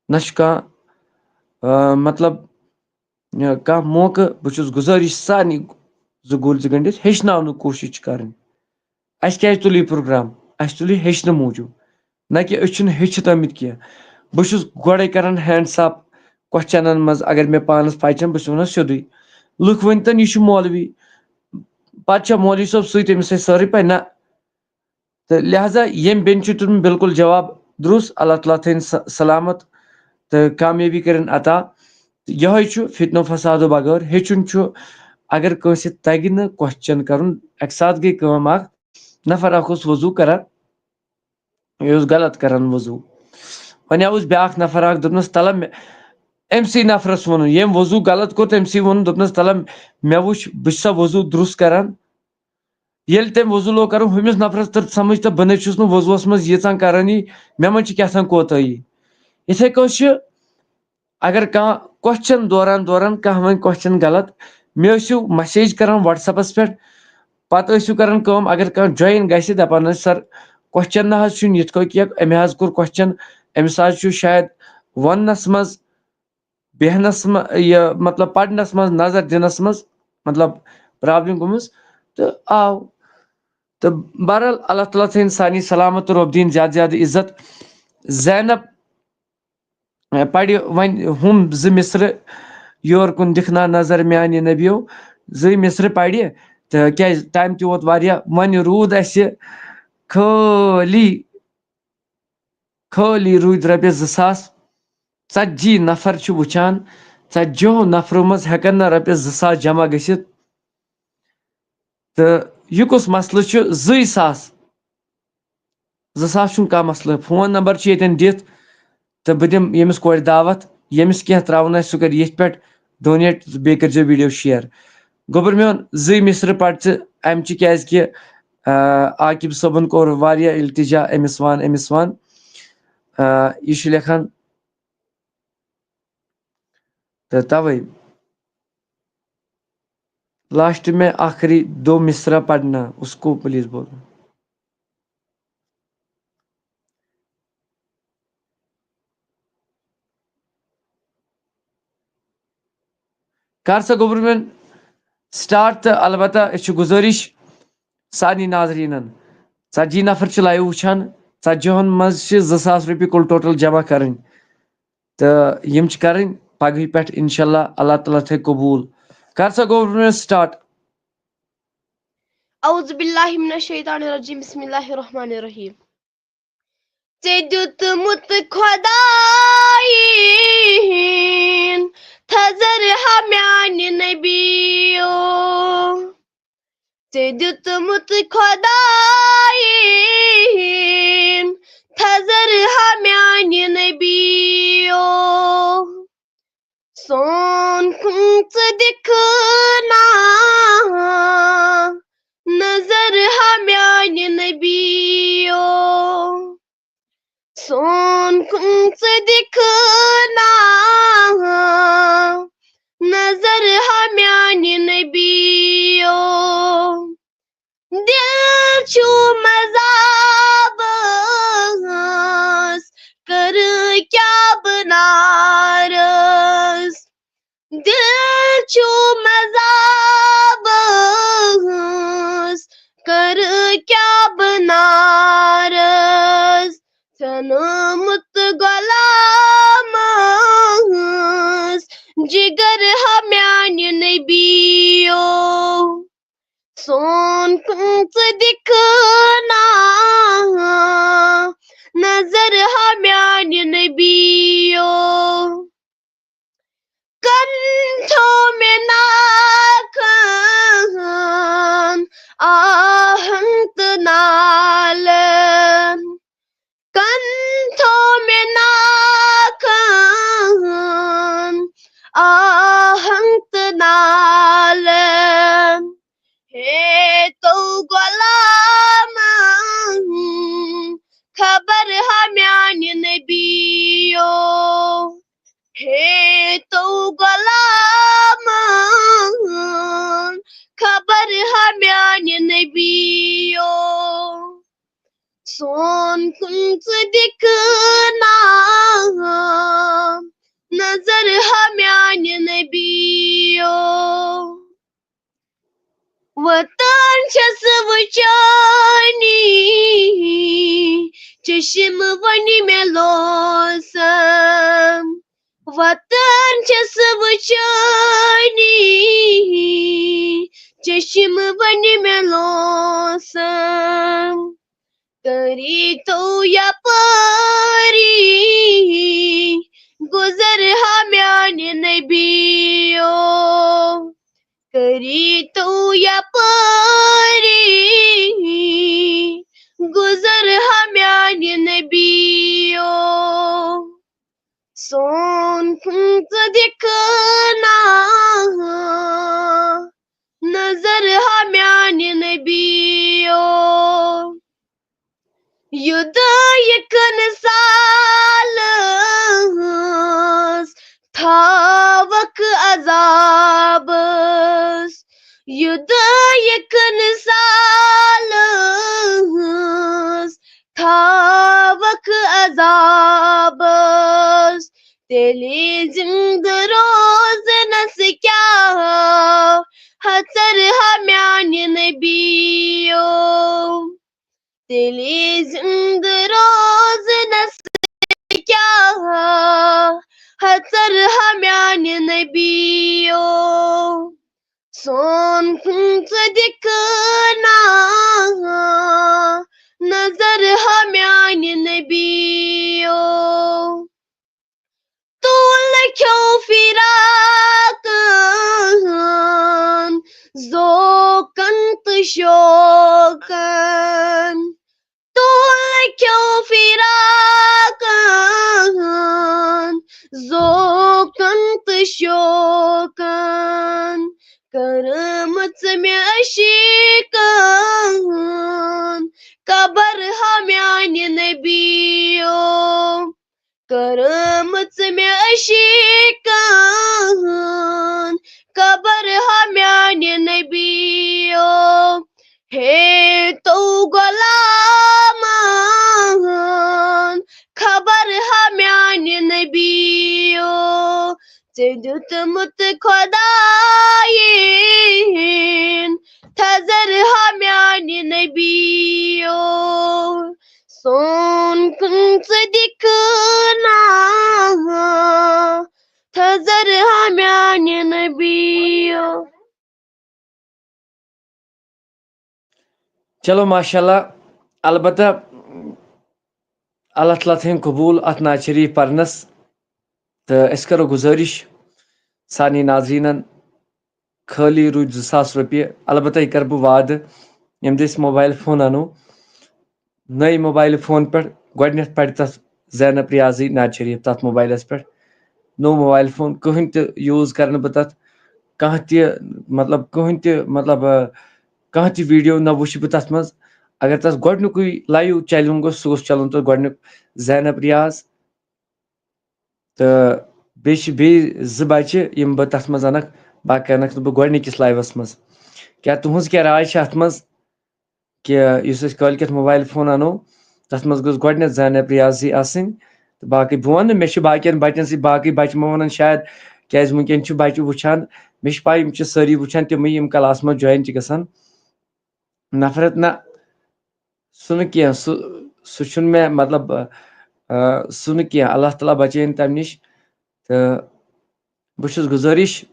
نہ چھُ کانٛہہ، آ، مطلب، آ، کانٛہہ موقعہٕ۔ بہٕ چھُس گُزٲرِش سارنٕے زٕ گوٗلۍ زٕ گٔنٛڈِتھ ہیٚچھناونُک کوٗشِش چھِ کَرٕنۍ۔ اَسہِ کیٛازِ تُل یہِ پروگرام؟ اَسہِ تُل یہِ ہیٚچھنہٕ موٗجوٗب، نہ کہِ أسۍ چھِنہٕ ہیٚچھِتھ آمٕتۍ کینٛہہ۔ بہٕ چھُس گۄڈَے کَران ہینڈس اپ کوسچنن منٛز، اگر مےٚ پانَس پَے چھَنہٕ، بہٕ چھُس وَنان سیوٚدُے۔ لُکھ ؤنۍتَن، یہِ چھُ مولوی، پَتہٕ چھا مولوی صٲب سۭتۍ أمِس سۭتۍ سٲرٕے پَے؟ نہ۔ تہٕ لہذا ییٚمہِ بیٚنہِ چھُ دیُتمُت بالکل جواب درُست، اللہ تعالیٰ تھٲیِن س-، سلامت تہٕ کامیٲبی کٔرِن عطا۔ تہٕ یِہوٚے چھُ فتنہٕ و فسادو بغٲر۔ ہیٚچھُن چھُ، اگر کٲنٛسہِ تَگہِ نہٕ کوسچن کَرُن، اَکہِ ساتہٕ گٔے کٲم اَکھ، نفر اَکھ اوس وضوٗ کَران، یہِ اوس غلط کَران وضوٗ۔ وۄنۍ آوُس بیٛاکھ نفر اَکھ، دوٚپنَس، "تَلہ مےٚ"، أمۍ سٕے نفرَس ووٚنُن، ییٚمۍ وضوٗ غلط کوٚر، تٔمۍ سٕے ووٚنُن، دوٚپنَس، "تَلہ مےٚ وٕچھ، بہٕ چھُسا وضوٗ درُست کَران؟" ییٚلہِ تٔمۍ وضوٗ لوگ کرُن، ہُمِس نفرس تٔر سمجھ، تہٕ بہٕ نَے چھُس نہٕ وضوٗوَس منٛز ییٖژاہ کرٲنی، مےٚ منٛز چھِ کیٛاہ تام کوتٲہی۔ یِتھَے کٲٹھۍ چھِ، اگر کانٛہہ کوسچن دوران دوران کانٛہہ وَنہِ کوسچن غلط، مےٚ ٲسِو مسیج کران WhatsApp-س پٮ۪ٹھ، پتہٕ ٲسِو کران کٲم، اگر کانٛہہ جوین گژھِ، دپان ٲسۍ، "سر، کوسچن نہ حظ چھُنہٕ یِتھ کٲٹھۍ کینٛہہ، أمۍ حظ کوٚر کوسچن، أمِس حظ چھُ شاید وننس منٛز، بیٚہنس منٛز، یہِ مطلب پرنس منٛز، نظر دِنس منٛز مطلب پرابلم گٔمٕژ"۔ تہٕ آو، تہٕ بہرحال اللہ تعالیٰ تھٲیِن سارنٕے سلامت تہٕ رۄب دِیِن زیادٕ زیادٕ عزت۔ زینب، اے، پرِ وۄنۍ ہُم زٕ مصرٕ، یور کُن دِکھ نا نظر میانہِ نبیو، زٕے مصرٕ پرِ، تہٕ کیازِ ٹایم تہِ ووت واریاہ، وۄنۍ روٗد اسہِ خٲلی خٲلی روٗدۍ رۄپیَس زٕ ساس۔ ژتجی نفر چھِ وٕچھان، ژتجیو نفرو منٛز ہٮ۪کن نہٕ رۄپیَس زٕ ساس جمع گٔژھِتھ۔ تہٕ یہِ کُس مسلہٕ چھُ؟ زٕے ساس، زٕ ساس چھُنہٕ کانٛہہ مسلہٕ۔ فون نمبر چھُ ییٚتٮ۪ن دِتھ، تہٕ بہٕ دِمہٕ ییٚمِس کورِ دعوت، ییٚمِس کینٛہہ ترٛاوُن آسہِ، سُہ کَرِ ییٚتھۍ پٮ۪ٹھ ڈونیٹ، بیٚیہِ کٔرۍزیو ویٖڈیو شِیَر۔ گوٚبُر میون، زٕے مصرٕ پَر ژٕ اَمہِ چہِ، کیٛازِکہِ، آ، عاقب صٲبُن کوٚر واریاہ التجا، أمِس وَن، أمِس وَن۔ آ، یہِ چھُ لیکھان، تہٕ تَوَے لاسٹ میں آخری دو مصرع پڑھنا، اس کو پلیز بولو۔ کر سا گوٚبُر میون سٹارٹ، تہٕ البتہ أسۍ چھِ گُزٲرِش سارنٕے ناظریٖنَن، ژتجی نفر چھِ لایِو وٕچھان، ژتجی ہَن منٛز چھِ زٕ ساس رۄپیہِ کُل ٹوٹل جمع کَرٕنۍ، تہٕ یِم چھِ کَرٕنۍ پگہٕے پٮ۪ٹھ انشاءاللہ، اللہ تعالیٰ تھٲے قبوٗل۔ کر سا گوٚبُر میون سٹارٹ۔ اعوذ باللہ من الشیطان الرجیم، بسم اللہ الرحمن الرحیم۔ ژےٚ دیُتمُت خۄدایَن تھزر ہا میانہِ نبیو۔ ژےٚ دیُتمُت خۄدایَن تھزر ہا میانہِ نبیو۔ سون کُن ژٕ دِکھ نا نظر ہا میانہِ نبیو۔ سون کُن ژٕ دِکھ نا نظر ہا میانہِ نبیو۔ دِل چھُ مذابس، کَرٕ کیٛاہ بہٕ نارس؟ دِل چھُ مذابس، کَرٕ کیٛاہ بہٕ نارس؟ ژھٮ۪نومُت غۄلامس، جگر ہا میانہِ نبیو۔ سون کُن ژٕ دِکھ نا نظر ہا میانہِ نبیو۔ کن تھو مےٚ ناکھن آہن تہٕ نالن۔ کن تھو مےٚ ناکھن آہن تہٕ نالن۔ نبیو، سون کُن ژٕ دِکھ نا نظر ہا میانہِ نبیو۔ وطن چھس وٕچھٲنی، چشم وۄنۍ مےٚ لوسم۔ وطن چھس وٕچھٲنی، چشم وۄنۍ مےٚ لوسم۔ کٔرِتو یپٲری گُزر ہا میانہِ نبیو۔ کٔرِتو یپٲری گُزر ہا میانہِ نبیو۔ سون کُن ژٕ دِکھ نا نظر ہا میانہِ نبیو۔ یُدٲیِکن سالس تھاوکھ عذابس، یُدٲیِکن سالس تھاوکھ عذابس، تیٚلہِ زِندٕ روزنس کیٛاہ ہژر ہا میانہِ نبیو۔ تیٚلہِ زِندٕ روزنس کیٛاہ ہژر ہا میانہِ نبیو۔ سون کُن ژٕ دِکھ نا نظر ہا میانہِ نبیو۔ تُل کھیو فراقن، ذوقن تہٕ شوقن۔ تُل کھیو فراقن، ذوقن تہٕ شوقن۔ کٔرمٕژ مےٚ عشیٖقن قبر ہا میانہِ نبیو۔ کٔرمٕژ مےٚ عشیٖقن قبر ہا میانہِ نبیو۔ ہے تو غلامن خبر ہا میانہِ نبیو۔ ژےٚ دیُتمُت خۄدایَن تھزر ہا میانہِ نبیو۔ سون کُن ژٕ دِکھ نا تھزر ہا میانہِ نبیو۔ چلو، ماشاءاللہ۔ البتہ اللہ تعالیٰ تھٲیِن قبوٗل اَتھ نعت شریٖف پرنَس۔ تہٕ أسۍ کرو گُزٲرِش سارنٕے ناظریٖنَن، خٲلی روٗدۍ زٕ ساس رۄپیہِ۔ البتہ یہِ کرٕ بہٕ وعدٕ، ییٚمہِ دۄہ أسۍ موبایِل فون اَنو، نٔے موبایِل فون پٮ۪ٹھ گۄڈٕنٮ۪تھ پَرِ تَتھ زینب ریاضی نعت شریٖف تَتھ موبایِلَس پٮ۪ٹھ۔ نوٚو موبایِل فون، کٕہٕنۍ تہِ use کرٕ نہٕ بہٕ تَتھ، کانٛہہ تہِ، مطلب، کٕہٕنۍ تہِ، مطلب، آ، کانٛہہ تہِ video نہ وٕچھِ بہٕ تَتھ منٛز۔ اگر تَتھ گۄڈٕنیُکُے live چلُن گوٚژھ، سُہ گوٚژھ چلُن تَتھ گۄڈٕنیُک زینب ریاض۔ تہٕ بیٚیہِ چھِ بیٚیہِ زٕ بَچہِ، یِم بہٕ تَتھ منٛز اَنَکھ، باقٕے اَنَکھ نہٕ بہٕ گۄڈٕنِکِس liveَس منٛز۔ کیٛاہ تُہٕنٛز کیٛاہ راے چھِ اَتھ منٛز؟ کہِ یُس أسۍ کٲلۍکٮ۪تھ موبایِل فون اَنو، تَتھ منٛز گوٚژھ گۄڈٕنٮ۪تھ زینب ریاضی آسٕنۍ۔ تہٕ باقٕے بہٕ وَنہٕ نہٕ، مےٚ چھِ باقیَن بَچَن سۭتۍ، باقٕے بَچہِ مہ وَنَن شاید، کیٛازِ وٕنکٮ۪ن چھِ بَچہِ وٕچھان، مےٚ چھِ پَے یِم چھِ سٲری وٕچھان، تِمٕے یِم class منٛز join چھِ گژھان۔ نفرت نہ، سُہ نہٕ کینٛہہ، سُہ، سُہ چھُنہٕ مےٚ، مطلب، آ، سُہ نہٕ کینٛہہ۔ اللہ تعالیٰ بچٲیِن تَمہِ نِش۔ تہٕ بہٕ چھُس گُزٲرِش،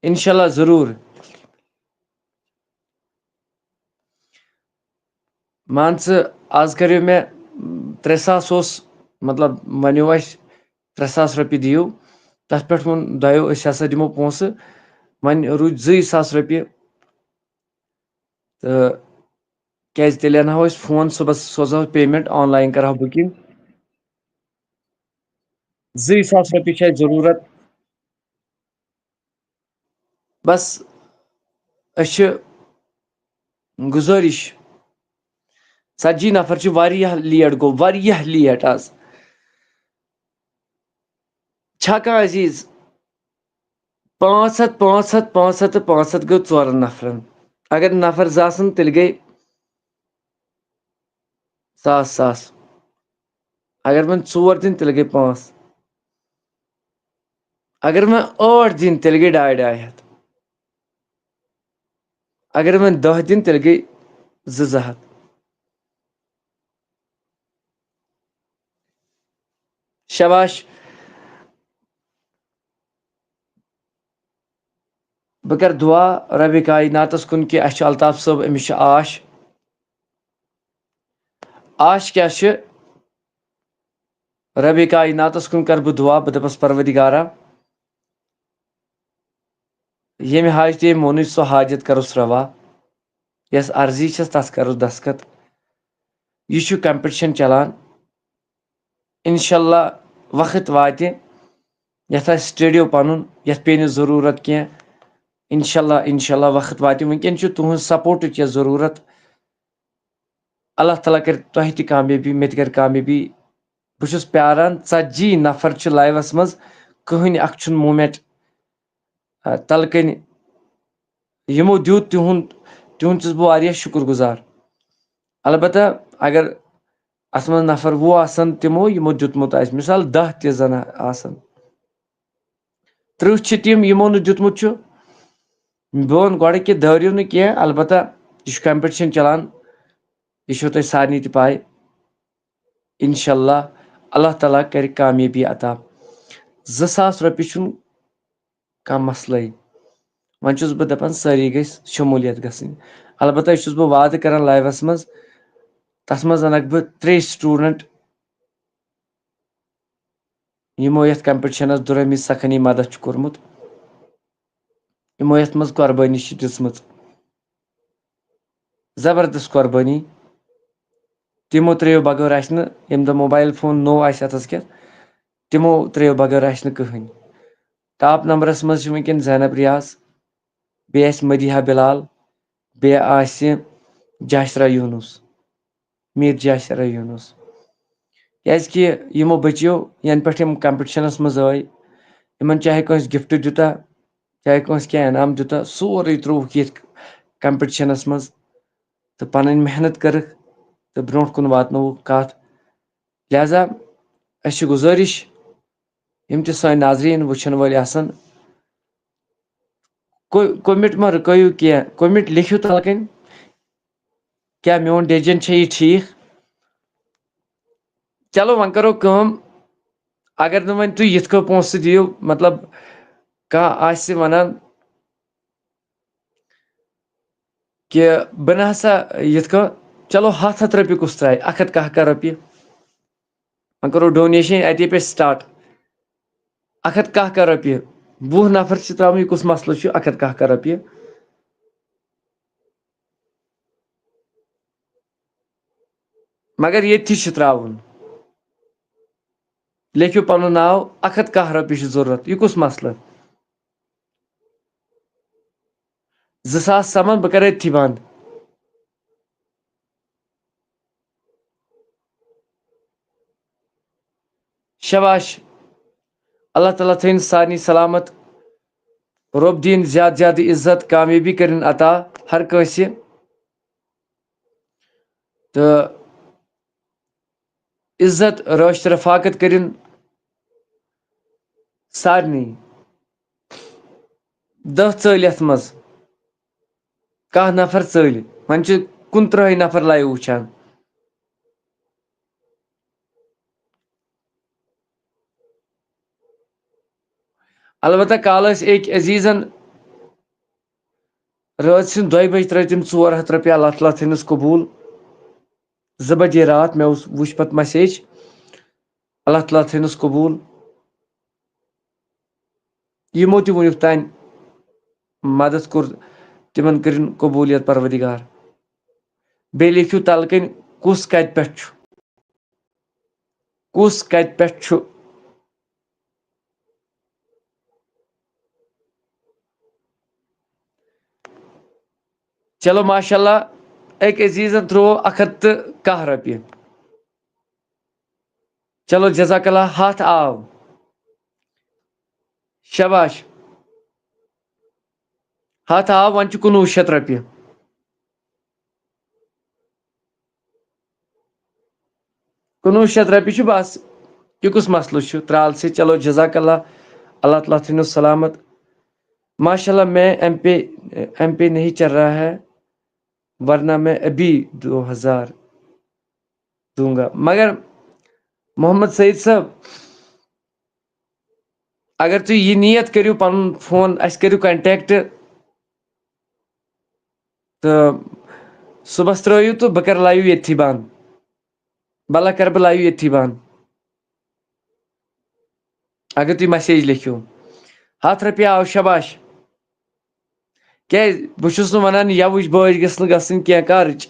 انشاءاللہ ضروٗر۔ مان ژٕ، آز کریو مےٚ ترٛےٚ ساس اوس، مطلب، ونیو اَسہِ ترٛےٚ ساس رۄپیہِ دِیِو، تَتھ پٮ۪ٹھ ووٚن دۄیو أسۍ ہسا دِمو پونٛسہٕ، وۄنۍ روٗدۍ زٕے ساس رۄپیہِ۔ تہٕ کیٛازِ تیٚلہِ اَنہٕ ہاو أسۍ فون صُبحس، سوزہاو payment، online کرہاو booking۔ زٕے ساس رۄپیہِ چھِ اَسہِ ضروٗرت۔ بس، أسۍ چھِ گُزٲرِش، ژتجی نفر چھِ، واریاہ late گوٚو، واریاہ late آز۔ چھا کانٛہہ عزیٖز؟ پانٛژھ ہَتھ، پانٛژھ ہَتھ، پانٛژھ ہَتھ تہٕ پانٛژھ ہَتھ گوٚو ژورَن نفرَن۔ اگر نفر زٕ آسَن، تیٚلہِ گٔے ساس، ساس۔ اگر وۄنۍ ژور دِن، تیٚلہِ گٔے پانٛژھ۔ اگر وۄنۍ ٲٹھ دِن، تیٚلہِ گٔے ڈاے ڈاے ہَتھ۔ اگر وۄنۍ دَہ دِن، تیٚلہِ گٔے زٕ زٕ ہَتھ۔ شاباش۔ بہٕ کرٕ دُعا ربِ کایناتس کُن کہِ اَسہِ چھُ الطاف صٲب، أمِس چھِ آش۔ آش کیٛاہ چھِ؟ ربِ کایناتس کُن کرٕ بہٕ دُعا، بہٕ دَپس، پروردگارا، ییٚمہِ حاجتہِ مونٕچ سۄ حاجت کرُس روا، یۄس عرضی چھَس تَتھ کرُس دستخط۔ یہِ چھُ competition چلان۔ انشاءاللہ وقت واتہِ، یَتھ آسہِ studio پَنُن، یَتھ پیٚیہِ نہٕ ضروٗرت کینٛہہ۔ انشاءاللہ، انشاءاللہ وقت واتہِ۔ وٕنکیٚن چھُ تُہٕنٛز supportٕچ یَتھ ضروٗرت۔ اللہ تعالیٰ کرِ تۄہہِ تہِ کامیٲبی، مےٚ تہِ کرِ کامیٲبی۔ بہٕ چھُس پیاران، ژتجی نفر چھِ liveس منٛز، کٕہٕنۍ اکھ چھُنہٕ moment، آ، تَلہٕ کَنہِ۔ یِمو دیُت تِہُنٛد، تِہُنٛد چھُس بہٕ واریاہ شُکُر گُزار۔ البتہ اگر اَتھ منٛز نفر وُہ آسَن، تِمو یِمو دیُتمُت آسہِ، مثال، دَہ تہِ زَن آسَن، تٕرٛہ چھِ تِم، یِمو نہٕ دیُتمُت چھُ۔ بہٕ وَنہٕ گۄڈٕ کہِ دٲرِو نہٕ کینٛہہ، البتہ یہِ چھُ competition چلان، یہِ چھو تۄہہِ سارنٕے تہِ پَے۔ انشاءاللہ اللہ تعالیٰ کرِ کامیٲبی عطا۔ زٕ ساس رۄپیہِ چھُنہٕ کانٛہہ مسلَے۔ وۄنۍ چھُس بہٕ دَپان، سٲری گٔژھۍ شموٗلیت گژھٕنۍ۔ البتہ یہِ چھُس بہٕ وعدٕ کران liveس منٛز، تَتھ منٛز اَنَکھ بہٕ ترٛے student، یِمو یَتھ competitionس دُرہمی سخنی مدد چھُ کوٚرمُت، یِمو یَتھ منٛز قۄربٲنی چھِ دِژمٕژ، زبردست قۄربٲنی۔ تِمو ترٛیو بغٲر آسہِ نہٕ، ییٚمہِ دۄہ mobile phone نوٚو آسہِ اَتھَس کٮ۪تھ، تِمو ترٛیو بغٲر آسہِ نہٕ کٕہٕنۍ۔ Top numberس منٛز چھِ وٕنکٮ۪ن زینب ریاض، بیٚیہِ آسہِ مدیحہ بلال، بیٚیہِ آسہِ جاسرہ یونس، میٖر جاسرہ یونس۔ کیٛازِکہِ یِمو بٔچیو، یَنہٕ پٮ۪ٹھ یِم competitionس منٛز ٲے، یِمَن چاہے کٲنٛسہِ gift دیُتا، چاہے کٲنٛسہِ کینٛہہ انعام دیُتا، سورُے ترٛووُکھ ییٚتھۍ competitionس منٛز تہٕ پَنٕنۍ محنت کٔرٕکھ تہٕ برٛونٛٹھ کُن واتنووُکھ کَتھ۔ لہذا أسۍ چھِ گُزٲرِش، یِم تہِ سٲنۍ ناظریٖن وٕچھَن وٲلۍ آسَن، کو-، comment مہ رُکٲیِو کینٛہہ، comment لیکھِو تَلہٕ کَنۍ، کیٛاہ میون decision چھا یہِ ٹھیٖک؟ چلو وۄنۍ کَرو کٲم، اگر نہٕ وۄنۍ تُہۍ یِتھ کٔنۍ پونٛسہٕ دِیِو، مطلب کانٛہہ آسہِ وَنان کہِ بہٕ نہ سا یِتھ کٔنۍ، چلو ہَتھ ہَتھ رۄپیہِ کُس ترٛایہِ؟ اَکھ ہَتھ کاہ کاہ رۄپیہِ۔ وۄنۍ کَرو donation اَتے پٮ۪ٹھ start۔ اَکھ ہَتھ کاہ کاہ رۄپیہِ، وُہ نفر چھِ ترٛاوٕنۍ، یہِ کُس مسلہٕ چھُ؟ اَکھ ہَتھ کاہ کاہ رۄپیہِ۔ مگر ییٚتھی چھُ ترٛاوُن۔ لیکھِو پَنُن ناو، اَکھ ہَتھ کاہ رۄپیہِ چھِ ضوٚرَتھ۔ یہِ کُس مسلہٕ؟ زٕ ساس سَمان، بہٕ کَرٕ أتھی بنٛد۔ شاباش۔ اللہ تعالیٰ تھٲیِن سارنٕے سلامت۔ رۄب دِیِن زیادٕ زیادٕ عزت، کامیٲبی کٔرِن عطا ہر کٲنٛسہِ۔ تہٕ عزت، رٲچھ تہٕ رفاقت کٔرِن سارنٕے۔ دَہ ژٲلۍ یَتھ منٛز، کاہ نفر ژٲلۍ، وۄنۍ چھِ کُنترٕہٕے نفر live وٕچھان۔ البتہ کالہٕ ٲسۍ أکۍ عزیٖزن رٲژ سٕنٛدۍ دۄیہِ بجہِ ترٲے تٔمۍ ژور ہَتھ رۄپیہِ، اللہ تعالیٰ تھٲینَس قبوٗل۔ زٕ بجے راتھ مےٚ اوس، وٕچھ پتہٕ message، اللہ تعالیٰ تھٲینَس قبوٗل۔ یِمو تہِ وٕنیُک تام مدد کوٚر، تِمن کٔرِن قبوٗلیت پروردگار۔ بیٚیہِ لیکھِو تَلہٕ کَنۍ، کُس کَتہِ پٮ۪ٹھ چھُ؟ کُس کَتہِ پٮ۪ٹھ چھُ؟ چلو ماشاءاللہ، أکۍ عزیٖزن ترٛوو اَکھ ہَتھ تہٕ کاہ رۄپیہِ۔ چلو جزاک اللہ، ہَتھ آو۔ شاباش۔ ہتھ آو، وۄنۍ چھُ کُنوُہ شیٚتھ رۄپیہِ۔ کُنوُہ شیٚتھ رۄپیہِ چھُ بس۔ یہِ کُس مسلہٕ چھُ؟ ترٛال سے۔ چلو، جزاک اللہ۔ اللہ تعالیٰ تھٲینو سلامت۔ ماشاء اللہ، میں ایم پے، ایم پے نہیں چل رہا ہے، ورنہ میں ابھی دو ہزار دوں گا۔ مگر محمد سعید صٲب، اگر تُہۍ یہِ نیت کٔرِو، پنُن فون اَسہِ کٔرِو کنٹیکٹ، تہٕ صُبحس ترٲیِو تہٕ بہٕ کرٕ لایِو ییٚتھی بند۔ بلہ کرٕ بہٕ لایِو ییٚتھی بند۔ اگر تُہۍ مسیج لیکھِو، ہتھ رۄپیہِ آو، شاباش۔ کیازِ؟ بہٕ چھُس نہٕ ونان یَوٕچ بٲج گٔژھ نہٕ گژھٕنۍ کینٛہہ، کَرٕچ۔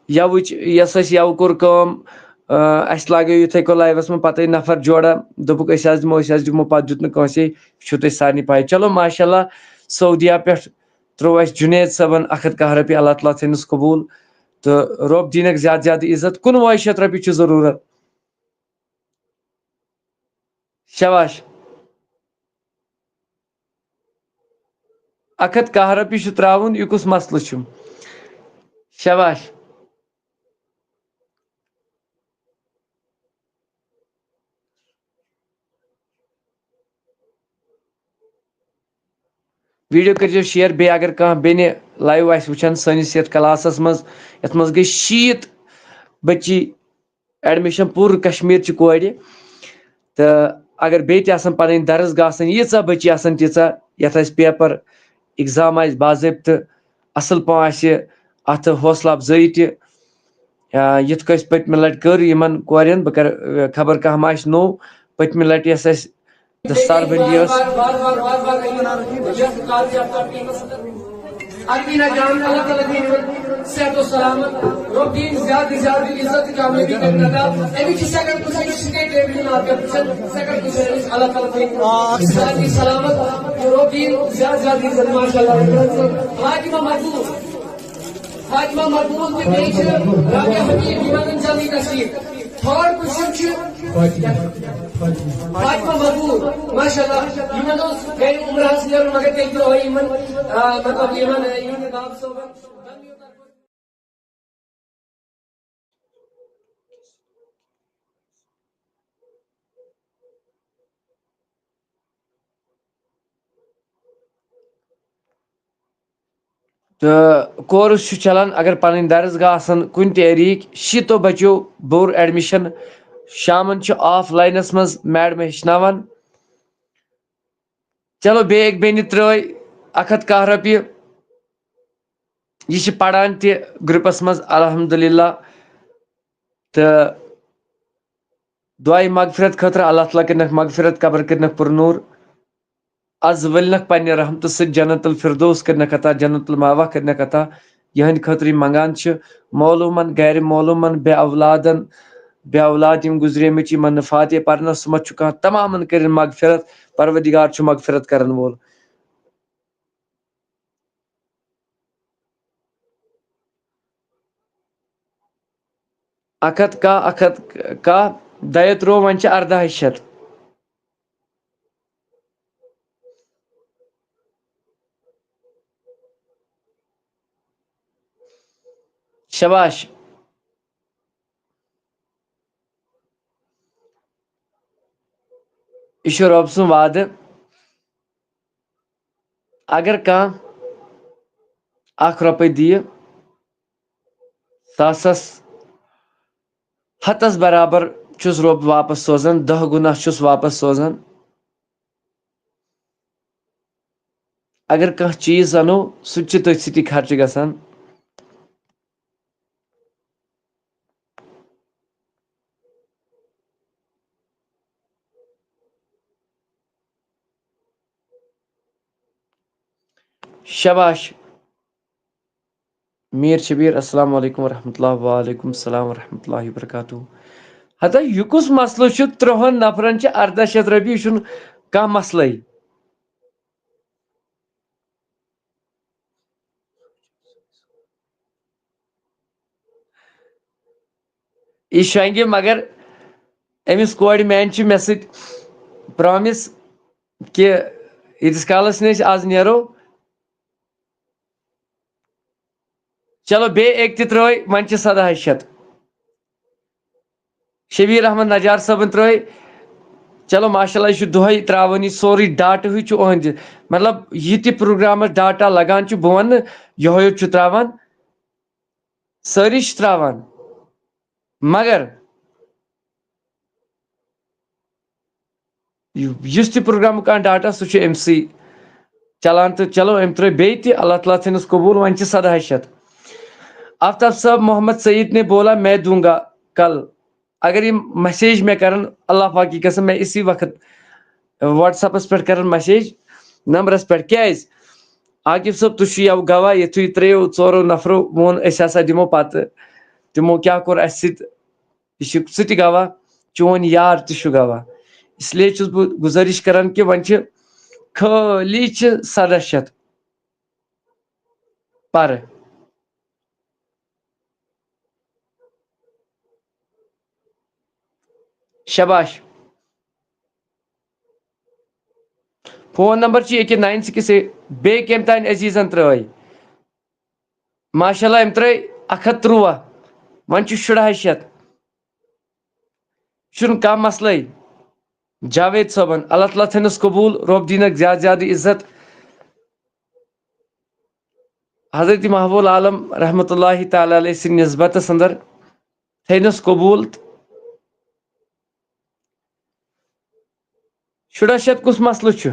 یَوٕچ، یۄس اَسہِ یَوٕ کوٚر کٲم، آ، اَسہِ لاگیو یِتھَے کٔنۍ لایوَس منٛز پَتَے نفر جوڑا، دوٚپُکھ، "أسۍ حظ دِمو، أسۍ حظ دِمو"، پَتہٕ دیُت نہٕ کٲنٛسے، چھُو تۄہہِ سارنٕے پَے۔ چلو، ماشاء اللہ، سعودیہ پٮ۪ٹھ ترٛوو اَسہِ جُنید صٲبَن اَکھ ہَتھ کاہ رۄپیہِ، اللہ تعالیٰ تھٲینَس قبوٗل۔ تہٕ رۄب دِیٖنَکھ زیادٕ زیادٕ عزت۔ کُنوُہ شیٚتھ رۄپیہِ چھِ ضروٗرت۔ شاباش۔ اَکھ ہَتھ کاہ رۄپیہِ چھُ ترٛاوُن، یہِ کُس مسلہٕ چھُ؟ شاباش۔ ویڈیو کٔرۍزیو شیئر، بیٚیہِ اگر کانٛہہ بیٚنہِ لایِو آسہِ وٕچھان سٲنِس یَتھ کلاسَس منٛز، یَتھ منٛز گٔے شیٖتھ بٔچی ایڈمِشن پوٗرٕ کشمیٖر چہِ کورِ۔ تہٕ اگر بیٚیہِ تہِ آسن پنٕنۍ درس گاہ آسن، ییٖژاہ بٔچی آسن تیٖژاہ، یتھ آسہِ پیپر، ایگزام آسہِ باضٲبطہٕ، اصل پٲٹھۍ آسہِ اتھ حوصلہٕ افزٲیی تہِ۔ آ، یِتھ کٔنۍ اسہِ پٔتمہِ لٹہِ کٔر یِمن کورٮ۪ن، بہٕ کرٕ، آ، خبر کانٛہہ ما آسہِ نوٚو۔ پٔتمہِ لٹہِ یۄس اسہِ دستار بندی ٲس۔ ارمینا جان، اللہ تعالیٰ دِیِن صحت و سلامت، رۄب دِیِن زیادٕ زیادٕ عزت تہٕ کامیٲبی کٔرِتھ عطا۔ أمِس چھِ سیکنڈ پُزیشن، سٹیٹ لیولہِ ہُنٛد اَتھ پٮ۪ٹھ چھِ سیکنڈ پُزیشن، أمِس اللہ تعالیٰ دِیِن زیادٕ سلامت، رۄب دِیِن زیادٕ زیادٕ عزت، ماشاء اللہ۔ فاطمہ مقبول، فاطمہ مقبول تہٕ بیٚیہِ چھِ رابعہ حبیب، یِمن ہُنٛد جلدی تشریف۔ تھٲرڈ پُزیشن چھِ فاطمہ مقبول، ماشاء اللہ۔ یِمن اوس گرِ عمرہس نیرُن، مگر تیٚلہِ تہِ آے یِمن، آ، مطلب، یِمن، آ، یِہُنٛد ناو صٲبن۔ تہٕ کورس چھُ چلان، اگر پنٕنۍ درس گاہ آسن کُنہِ تہِ ایریہٕکۍ، شیٖتو بچو بوٚر ایڈمِشن۔ شامن چھُ آف لاینس منٛز میڈم ہیٚچھناوان۔ چلو، بیٚیہِ أکۍ بیٚنہِ ترٲے اکھ ہتھ کاہ رۄپیہِ۔ یہِ چھِ پران تہِ گروپس منٛز، الحمدللہ۔ تہٕ دعائے مغفرت خٲطرٕ، اللہ تعالیٰ کٔرنَکھ مغفرت، قبر کٔرنَکھ پُرنوٗر۔ از ؤلنَکھ پننہِ رحمتہٕ سۭتۍ جنت الفردوس کٔرنَکھ عطا، جنت المأویٰ کٔرنَکھ عطا۔ یِہنٛدِ خٲطرٕ یِم منٛگان چھِ، معلوٗمن، غیر معلوٗمن، بے اولادن، بے اولاد یِم گُزریمٕتۍ چھِ، یِمن نہٕ فاتحہ پرنَس سُمتھ چھُ کانٛہہ، تمامن کٔرِن مغفرت۔ پروردگار چھُ مغفرت کرن وول۔ اکھ ہتھ کاہ، اکھ ہتھ کاہ، دۄیو ترٛوو، وۄنۍ چھِ اردہ شیٚتھ۔ شاباش۔ یہِ چھُ رۄب سُنٛد وعدٕ۔ اگر کانٛہہ اکھ رۄپے دِیہِ، ساسس ہتس برابر چھُس رۄب واپس سوزان، دہ گُنا چھُس واپس سوزان۔ اگر کانٛہہ چیٖز انو، سُہ تہِ چھُ تٔتھۍ سۭتی خرچہٕ گژھان۔ شاباش۔ میٖر شبیٖر، السلام علیکم ورحمۃ اللہ۔ وعلیکم السلام ورحمۃ اللہ وبرکاتہ۔ ہتا، یہِ کُس مسلہٕ چھُ؟ ترٛہن نفرن چھِ اردہ شیٚتھ رۄپیہِ، یہِ چھُنہٕ کانٛہہ مسلے۔ یہِ شۄنٛگہِ، مگر أمِس کورِ میٛانہِ چھِ مےٚ سۭتۍ پرامِس، کہِ ییٖتِس کالَس نہٕ أسۍ آز نیرو، چلو، بیٚیہِ أکۍ تہِ ترٛٲے، وۄنۍ چھِ سَداہ شیٚتھ۔ شبیر احمد نجار صٲبن ترٛٲے۔ چلو، ماشاء اللہ، یہِ چھُ دۄہے ترٛاوان، یہِ سورُے ڈاٹہٕ ہٕے چھُ أہنٛدِ۔ مطلب، یہِ تہِ پروگرامس ڈاٹا لگان چھُ، بہٕ وَنہٕ نہٕ یِہوٚے یوت چھُ ترٛاوان، سٲری چھِ ترٛاوان، مگر یُس تہِ پروگرامُک کانٛہہ ڈاٹا، سُہ چھُ أمۍ سٕے چلان۔ تہٕ چلو، أمۍ ترٛٲے بیٚیہِ تہِ، اللہ تعالیٰ تھٲینَس قبوٗل، وۄنۍ چھِ سَداہ شیٚتھ۔ آفتاب صٲب، محمد سعید نے بولا، میں دوں گا کل۔ اگر یِم مسیج مےٚ کرن، اللہ پاکی قسم، مےٚ اسی وقت WhatsApp-س پٮ۪ٹھ کرن مسیج نمبرس پٮ۪ٹھ۔ کیازِ؟ عاقب صٲب، تُہۍ چھِو یَوٕ گواہ، یِتھُے ترٛیو ژورو نفرو ووٚن، أسۍ ہسا دِمو پتہٕ، تِمو کیٛاہ کوٚر اَسہِ سۭتۍ، یہِ چھُ سُہ تہِ گواہ، چون یار تہِ چھُ گواہ۔ اس لیے چھُس بہٕ گُزٲرِش کران کہِ وۄنۍ چھِ خٲلی چھِ سَداہ شیٚتھ پَرٕ۔ شاباش۔ فون نمبر چھُ ییٚکیٛاہ nine six eight۔ بیٚیہِ کٔمۍ تانۍ عزیزن ترٲے؟ ماشاء اللہ، أمۍ ترٲے اَکھ ہَتھ تُرٛواہ۔ وۄنۍ چھُ شُراہ شیٚتھ۔ چھُنہٕ کانٛہہ مسلے۔ جاوید صٲبن، اللہ تعالیٰ تھٲینَس قبوٗل، رۄب دِنَکھ زیادٕ زیادٕ عزت۔ حضرت محبوب عالم رحمتہ اللہ تعالیٰ علیہ سٕنٛدِ نسبتس اندر تھٲینَس قبوٗل۔ شُراہ شیٚتھ کُس مسلہٕ چھُ؟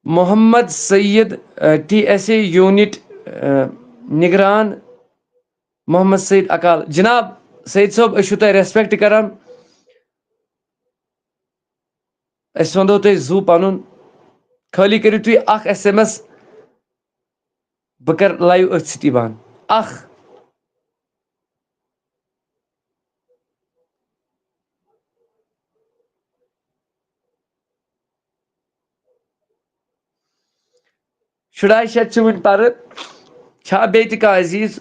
Mohammad Saeed, T S a unit, نگران محمد سعید اکال۔ جناب سعید صٲب، أسۍ چھِو تۄہہِ ریسپیکٹ کران، أسۍ وَنو تۄہہِ زُو پَنُن، خٲلی کٔرِو تُہۍ اکھ ایس ایم ایس، بہٕ کَرٕ لایِو أتھۍ سۭتی بَند۔ اکھ۔ شُراہ شیٚتھ چھِ وٕنہِ پَرٕ۔ چھا بیٚیہِ تہِ کانٛہہ عزیٖز؟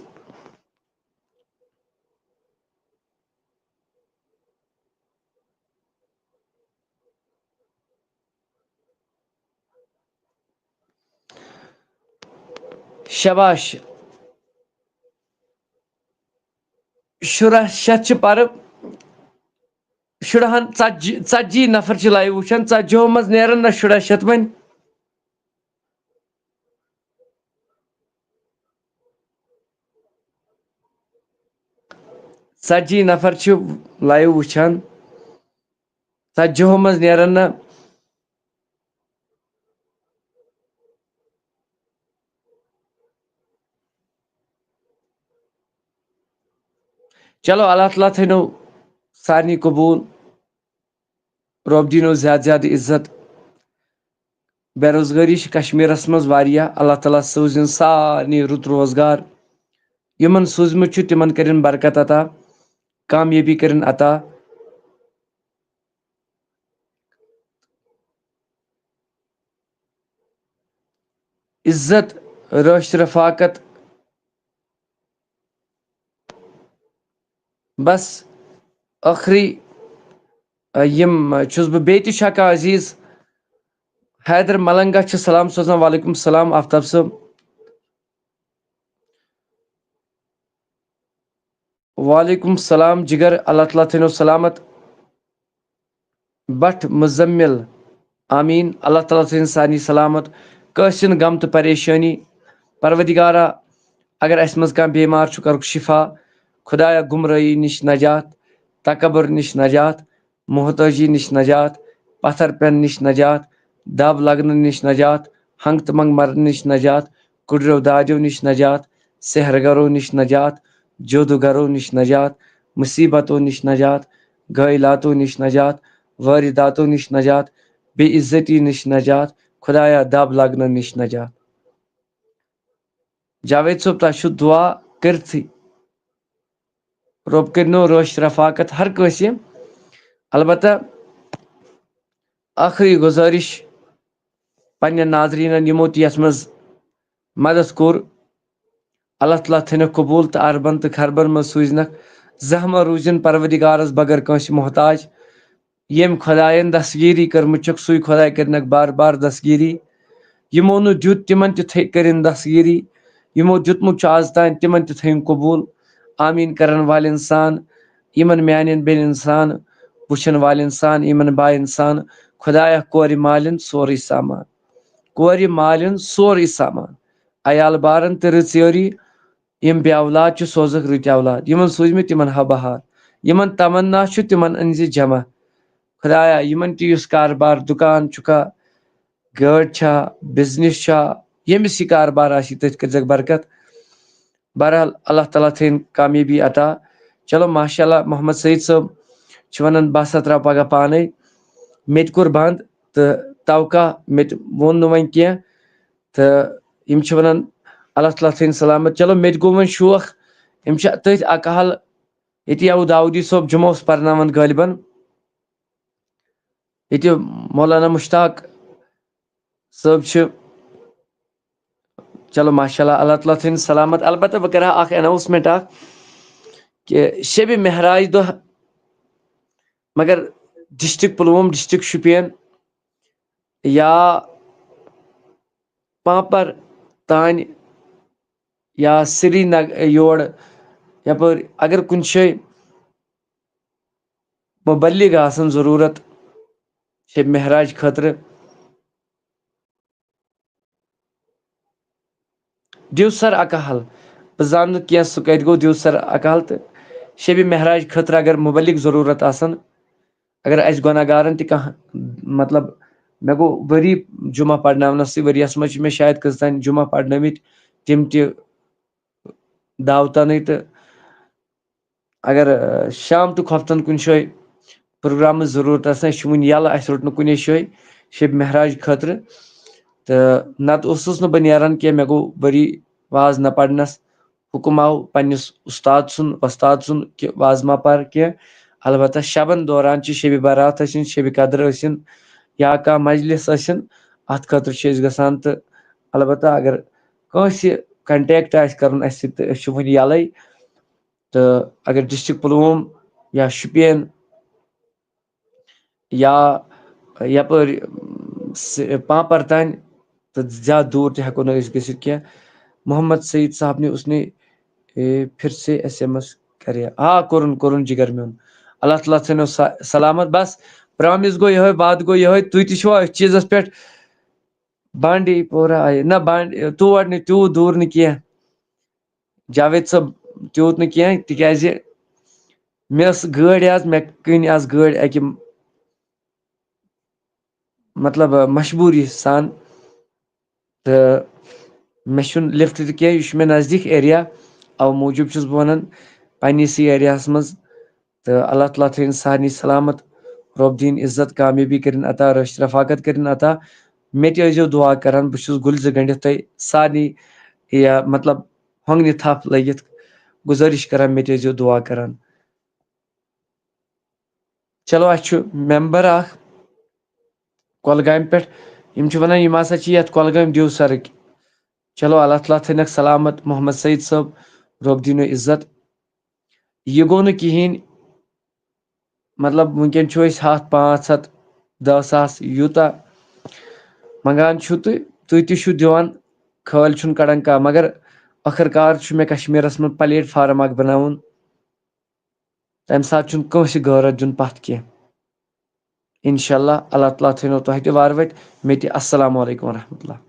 شاباش۔ شُراہ شیٚتھ چھِ پَرٕ۔ شُراہَن، ژَتجی، ژَتجی نفر چھِ لایِو وٕچھان، ژَتجِہو منٛز نیرَن نہ شُراہ شیٚتھ وۄنۍ۔ ژَتجی نفر چھِ لایِو وٕچھان، ژَتجِہو منٛز نیرَن نہ۔ چلو، اللہ تعالیٰ تھٲینو سارنٕے قبوٗل، رۄب دیٖنو زیادٕ زیادٕ عزت۔ بے روزگٲری چھِ کشمیٖرَس منٛز واریاہ، اللہ تعالیٰ سوٗزِن سارنٕے رُت روزگار۔ یِمَن سوٗزمُت چھُ، تِمَن کٔرِن برکت عطا، کامیٲبی کٔرِن عطا۔ عزت، رٲچھ رفاقت۔ بس ٲخری، آ، یِم، آ، چھُس بہٕ بیٚیہِ تہِ چھا کانٛہہ عزیٖز؟ حیدر ملنگا چھُ سلام سوزان۔ وعلیکم السلام آفتاب صٲب۔ وعلیکم السلام جگر، اللہ تعالیٰ تھٲینو سلامت۔ بٹ مزمل، آمین۔ اللہ تعالیٰ تھٲینو سارنٕے سلامت۔ کٲنٛسہِ ہُنٛد غم تہٕ پریشٲنی، پروردگارا، اگر اَسہِ منٛز کانٛہہ بیمار چھُ، کَرُکھ شفا۔ خدایا، گمرٲہی نِش نجات، تکبر نِش نجات، محتٲجی نِش نجات، پتھر پٮ۪نہٕ نِش نجات، دب لگنہٕ نِش نجات، ہنگ تہٕ منگ مرنہٕ نِش نجات، کُڑریو دادیو نِش نجات، سحر گرو نِش نجات، جادوگرو نِش نجات، مصیبتو نِش نجات، غٲیلاتو نِش نجات، وٲرداتو نِش نجات، بے عزتی نِش نجات، خدایا، دب لگنہٕ نِش نجات۔ جاوید صٲب، تۄہہِ چھُ دُعا کٔرتھٕے۔ رۄب کٔرِنو رٲچھ رفاقت ہر کٲنٛسہِ۔ البتہ ٲخری گُزٲرِش پننٮ۪ن ناظریٖنن، یِمو تہِ یتھ منٛز مدد کوٚر، اللہ تعالیٰ تھٲینَکھ قبوٗل تہٕ عربن تہٕ خربن منٛز سوٗزنَکھ۔ زانٛہہ مہ روٗزِن پروردگارس بغٲر کٲنٛسہِ محتاج۔ ییٚمۍ خۄدایَن دستگیٖری کٔرمٕژ چھَکھ، سُے خۄداے کٔرِنَکھ بار بار دستگیٖری۔ یِمو نہٕ دیُت، تِمن تہِ تھٲے-، کٔرِن دستگیٖری۔ یِمو دیُتمُت چھُ آز تام، تِمن تہِ تھٲیِن قبوٗل۔ آمیٖن کرن وٲلۍ اِنسان، یِمن میانٮ۪ن بیٚنہِ اِنسان، وٕچھن وٲلۍ اِنسان، یِمن باے اِنسان، خۄدایا کورِ مالٮ۪ن سورُے سامان۔ کورِ مالٮ۪ن سورُے سامان۔ عیال بارن تہِ رٕژ یٲری، یِم بے اولاد چھِ، سوزکھ رٕتۍ اولاد۔ یِمن سوٗزمٕتۍ تِمن ہا بہار۔ یِمن تمنا چھُ، تِمن أنۍ زِ جمع۔ خۄدایا، یِمن تہِ یُس کاربار، دُکان چھُکھا، گٲڑۍ چھا، بزنس چھا، ییٚمِس یہِ کاربار آسہِ، تٔتھۍ کٔرۍزٮ۪کھ برکت۔ بہرحال، اللہ تعالیٰ تھٲیِن کامیٲبی عطا۔ چلو، ماشاء اللہ، محمد سعید صٲب چھِ وَنان، "بہٕ ہسا ترٛاو پگاہ پانَے۔" مےٚ تہِ کوٚر بنٛد، تہٕ توقع مےٚ تہِ ووٚن نہٕ وۄنۍ کینٛہہ۔ تہٕ یِم چھِ وَنان، "اللہ تعالیٰ تھٲیِن سلامت۔" چلو، مےٚ تہِ گوٚو وۄنۍ شوق۔ یِم چھِ تٔتھۍ اکہٕ حل، ییٚتہِ یَوٕ داوٗدی صٲب جمعہ اوس پرناوان غٲلبن۔ ییٚتہِ مولانا مشتاق صٲب چھِ۔ چلو، ماشاء اللہ، اللہ تعالیٰ تھٲیِن سلامت۔ البتہ بہٕ کرٕ ہا اکھ اناؤنسمنٹ اکھ، کہِ شبِ معراج دۄہ، مگر ڈسٹرکٹ پلووم، ڈسٹرکٹ شُپین یا پانپر تانۍ یا سرینگر یور یپٲرۍ، اگر کُنہِ جایہِ مبلغ آسن ضروٗرت شبِ معراج خٲطرٕ، دیوسر اکہل۔ بہٕ زانہٕ نہٕ کینٛہہ سُہ کتہِ گوٚو، دیوسر اکہل۔ تہٕ شبِ معراج خٲطرٕ اگر مبلغ ضروٗرت آسن، اگر اسہِ گۄناہ گارن تہِ کانٛہہ، مطلب، مےٚ گوٚو ؤری جمعہ پرناونس سۭتۍ، ؤریس منٛز چھِ مےٚ شاید کٔژ تام جمعہ پرنٲومٕتۍ، تِم تہِ دعوتنٕے۔ تہٕ اگر، آ، شام تہٕ خۄفتن کُنہِ جایہِ پروگرامٕچ ضروٗرت آسہِ، أسۍ چھِ وُنہِ یَلہٕ، اَسہِ روٚٹ نہٕ کُنے جایہِ شبِ معراج خٲطرٕ۔ تہٕ نتہٕ اوسُس نہٕ بہٕ نیران کینٛہہ، مےٚ گوٚو ؤری واز نہ پرنس۔ حُکم آو پننِس اُستاد سُنٛد، وۄستاد سُنٛد، کہِ واز ما پر کینٛہہ۔ البتہ شبن دوران چھِ شبِ برات ٲسِن، شبِ قدر ٲسِن، یا کانٛہہ مجلس ٲسِن، اتھ خٲطرٕ چھِ أسۍ گژھان۔ تہٕ البتہ اگر کٲنٛسہِ کنٹیکٹ آسہِ کرُن اسہِ سۭتۍ، تہٕ أسۍ چھِ وُنہِ یَلَے۔ تہٕ اگر ڈسٹرکٹ پلووم یا شُپین یا یپٲرۍ، س-، پانپر تانۍ، تہٕ زیادٕ دوٗر تہِ ہٮ۪کو نہٕ أسۍ گٔژھِتھ کینٛہہ۔ محمد سعید صاحب نے اس نے، اے، پھر سے ایس ایم ایس کرے۔ آ، کوٚرُن، کوٚرُن جگر میون۔ اللہ تعالیٰ تھٲینو سا-، سلامت۔ بس، پرامس گوٚو یِہوٚے، وعدٕ گوٚو یِہوٚے۔ تُہۍ تہِ چھِوا أتھۍ چیٖزس پٮ۪ٹھ؟ بانڈی پورہ آیہِ نہ، بانڈ-، تور نہٕ، تیوٗت دوٗر نہٕ کینٛہہ۔ جاوید صٲب، تیوٗت نہٕ کینٛہہ، تِکیٛازِ مےٚ ٲس گٲڑۍ آز، مےٚ کٕنۍ آز گٲڑۍ اَکہِ، مطلب، مجبوٗری سان، تہٕ مےٚ چھُنہٕ لفٹ تہِ کینٛہہ، یہِ چھُ مےٚ نزدیٖک ایریا، اَوٕ موٗجوٗب چھُس بہٕ وَنان پنٛنِسٕے ایریاہَس منٛز۔ تہٕ اللہ تعالیٰ تھٲیِن سارنٕے سلامت، رۄب دِیِن عزت، کامیٲبی کٔرِن عطا، رٲچھ رفاقت کٔرِن عطا۔ مےٚ تہِ ٲسۍزیو دُعا کَران، بہٕ چھُس گُلۍ زٕ گٔنٛڈِتھ تۄہہِ سارنٕے، یا مطلب ہۄنٛگنہِ تھپھ لٲگِتھ گُزٲرِش کَران، مےٚ تہِ ٲسۍزیو دُعا کَران۔ چلو، اَسہِ چھُ مٮ۪مبر اَکھ کۄلگامہِ پٮ۪ٹھ، یِم چھِ وَنان یِم ہسا چھِ یَتھ کۄلگامہِ دیوسَرٕکۍ۔ چلو، اللہ تعالیٰ تھٲینَکھ سلامت محمد سعید صٲب، رۄب دِینو عزت۔ یہِ گوٚو نہٕ کِہیٖنۍ، مطلب، وٕنکٮ۪ن چھُ أسۍ ہَتھ، پانٛژھ ہَتھ، دَہ ساس، یوٗتاہ منٛگان چھُ تہٕ تُہۍ تہِ چھِو دِوان، خٲلۍ چھُنہٕ کَڑان کانٛہہ، مگر ٲخٕر کار چھُ مےٚ کشمیٖرَس منٛز پلیٹ فارم اَکھ بَناوُن، تَمہِ ساتہٕ چھُنہٕ کٲنٛسہِ غٲرت دیُن پَتھ کینٛہہ۔ اِنشاء اللہ، اللہ تعالیٰ تھٲینو تۄہہِ تہِ وارٕ وَتہِ، مےٚ تہِ۔ السلام علیکم ورحمۃ اللہ۔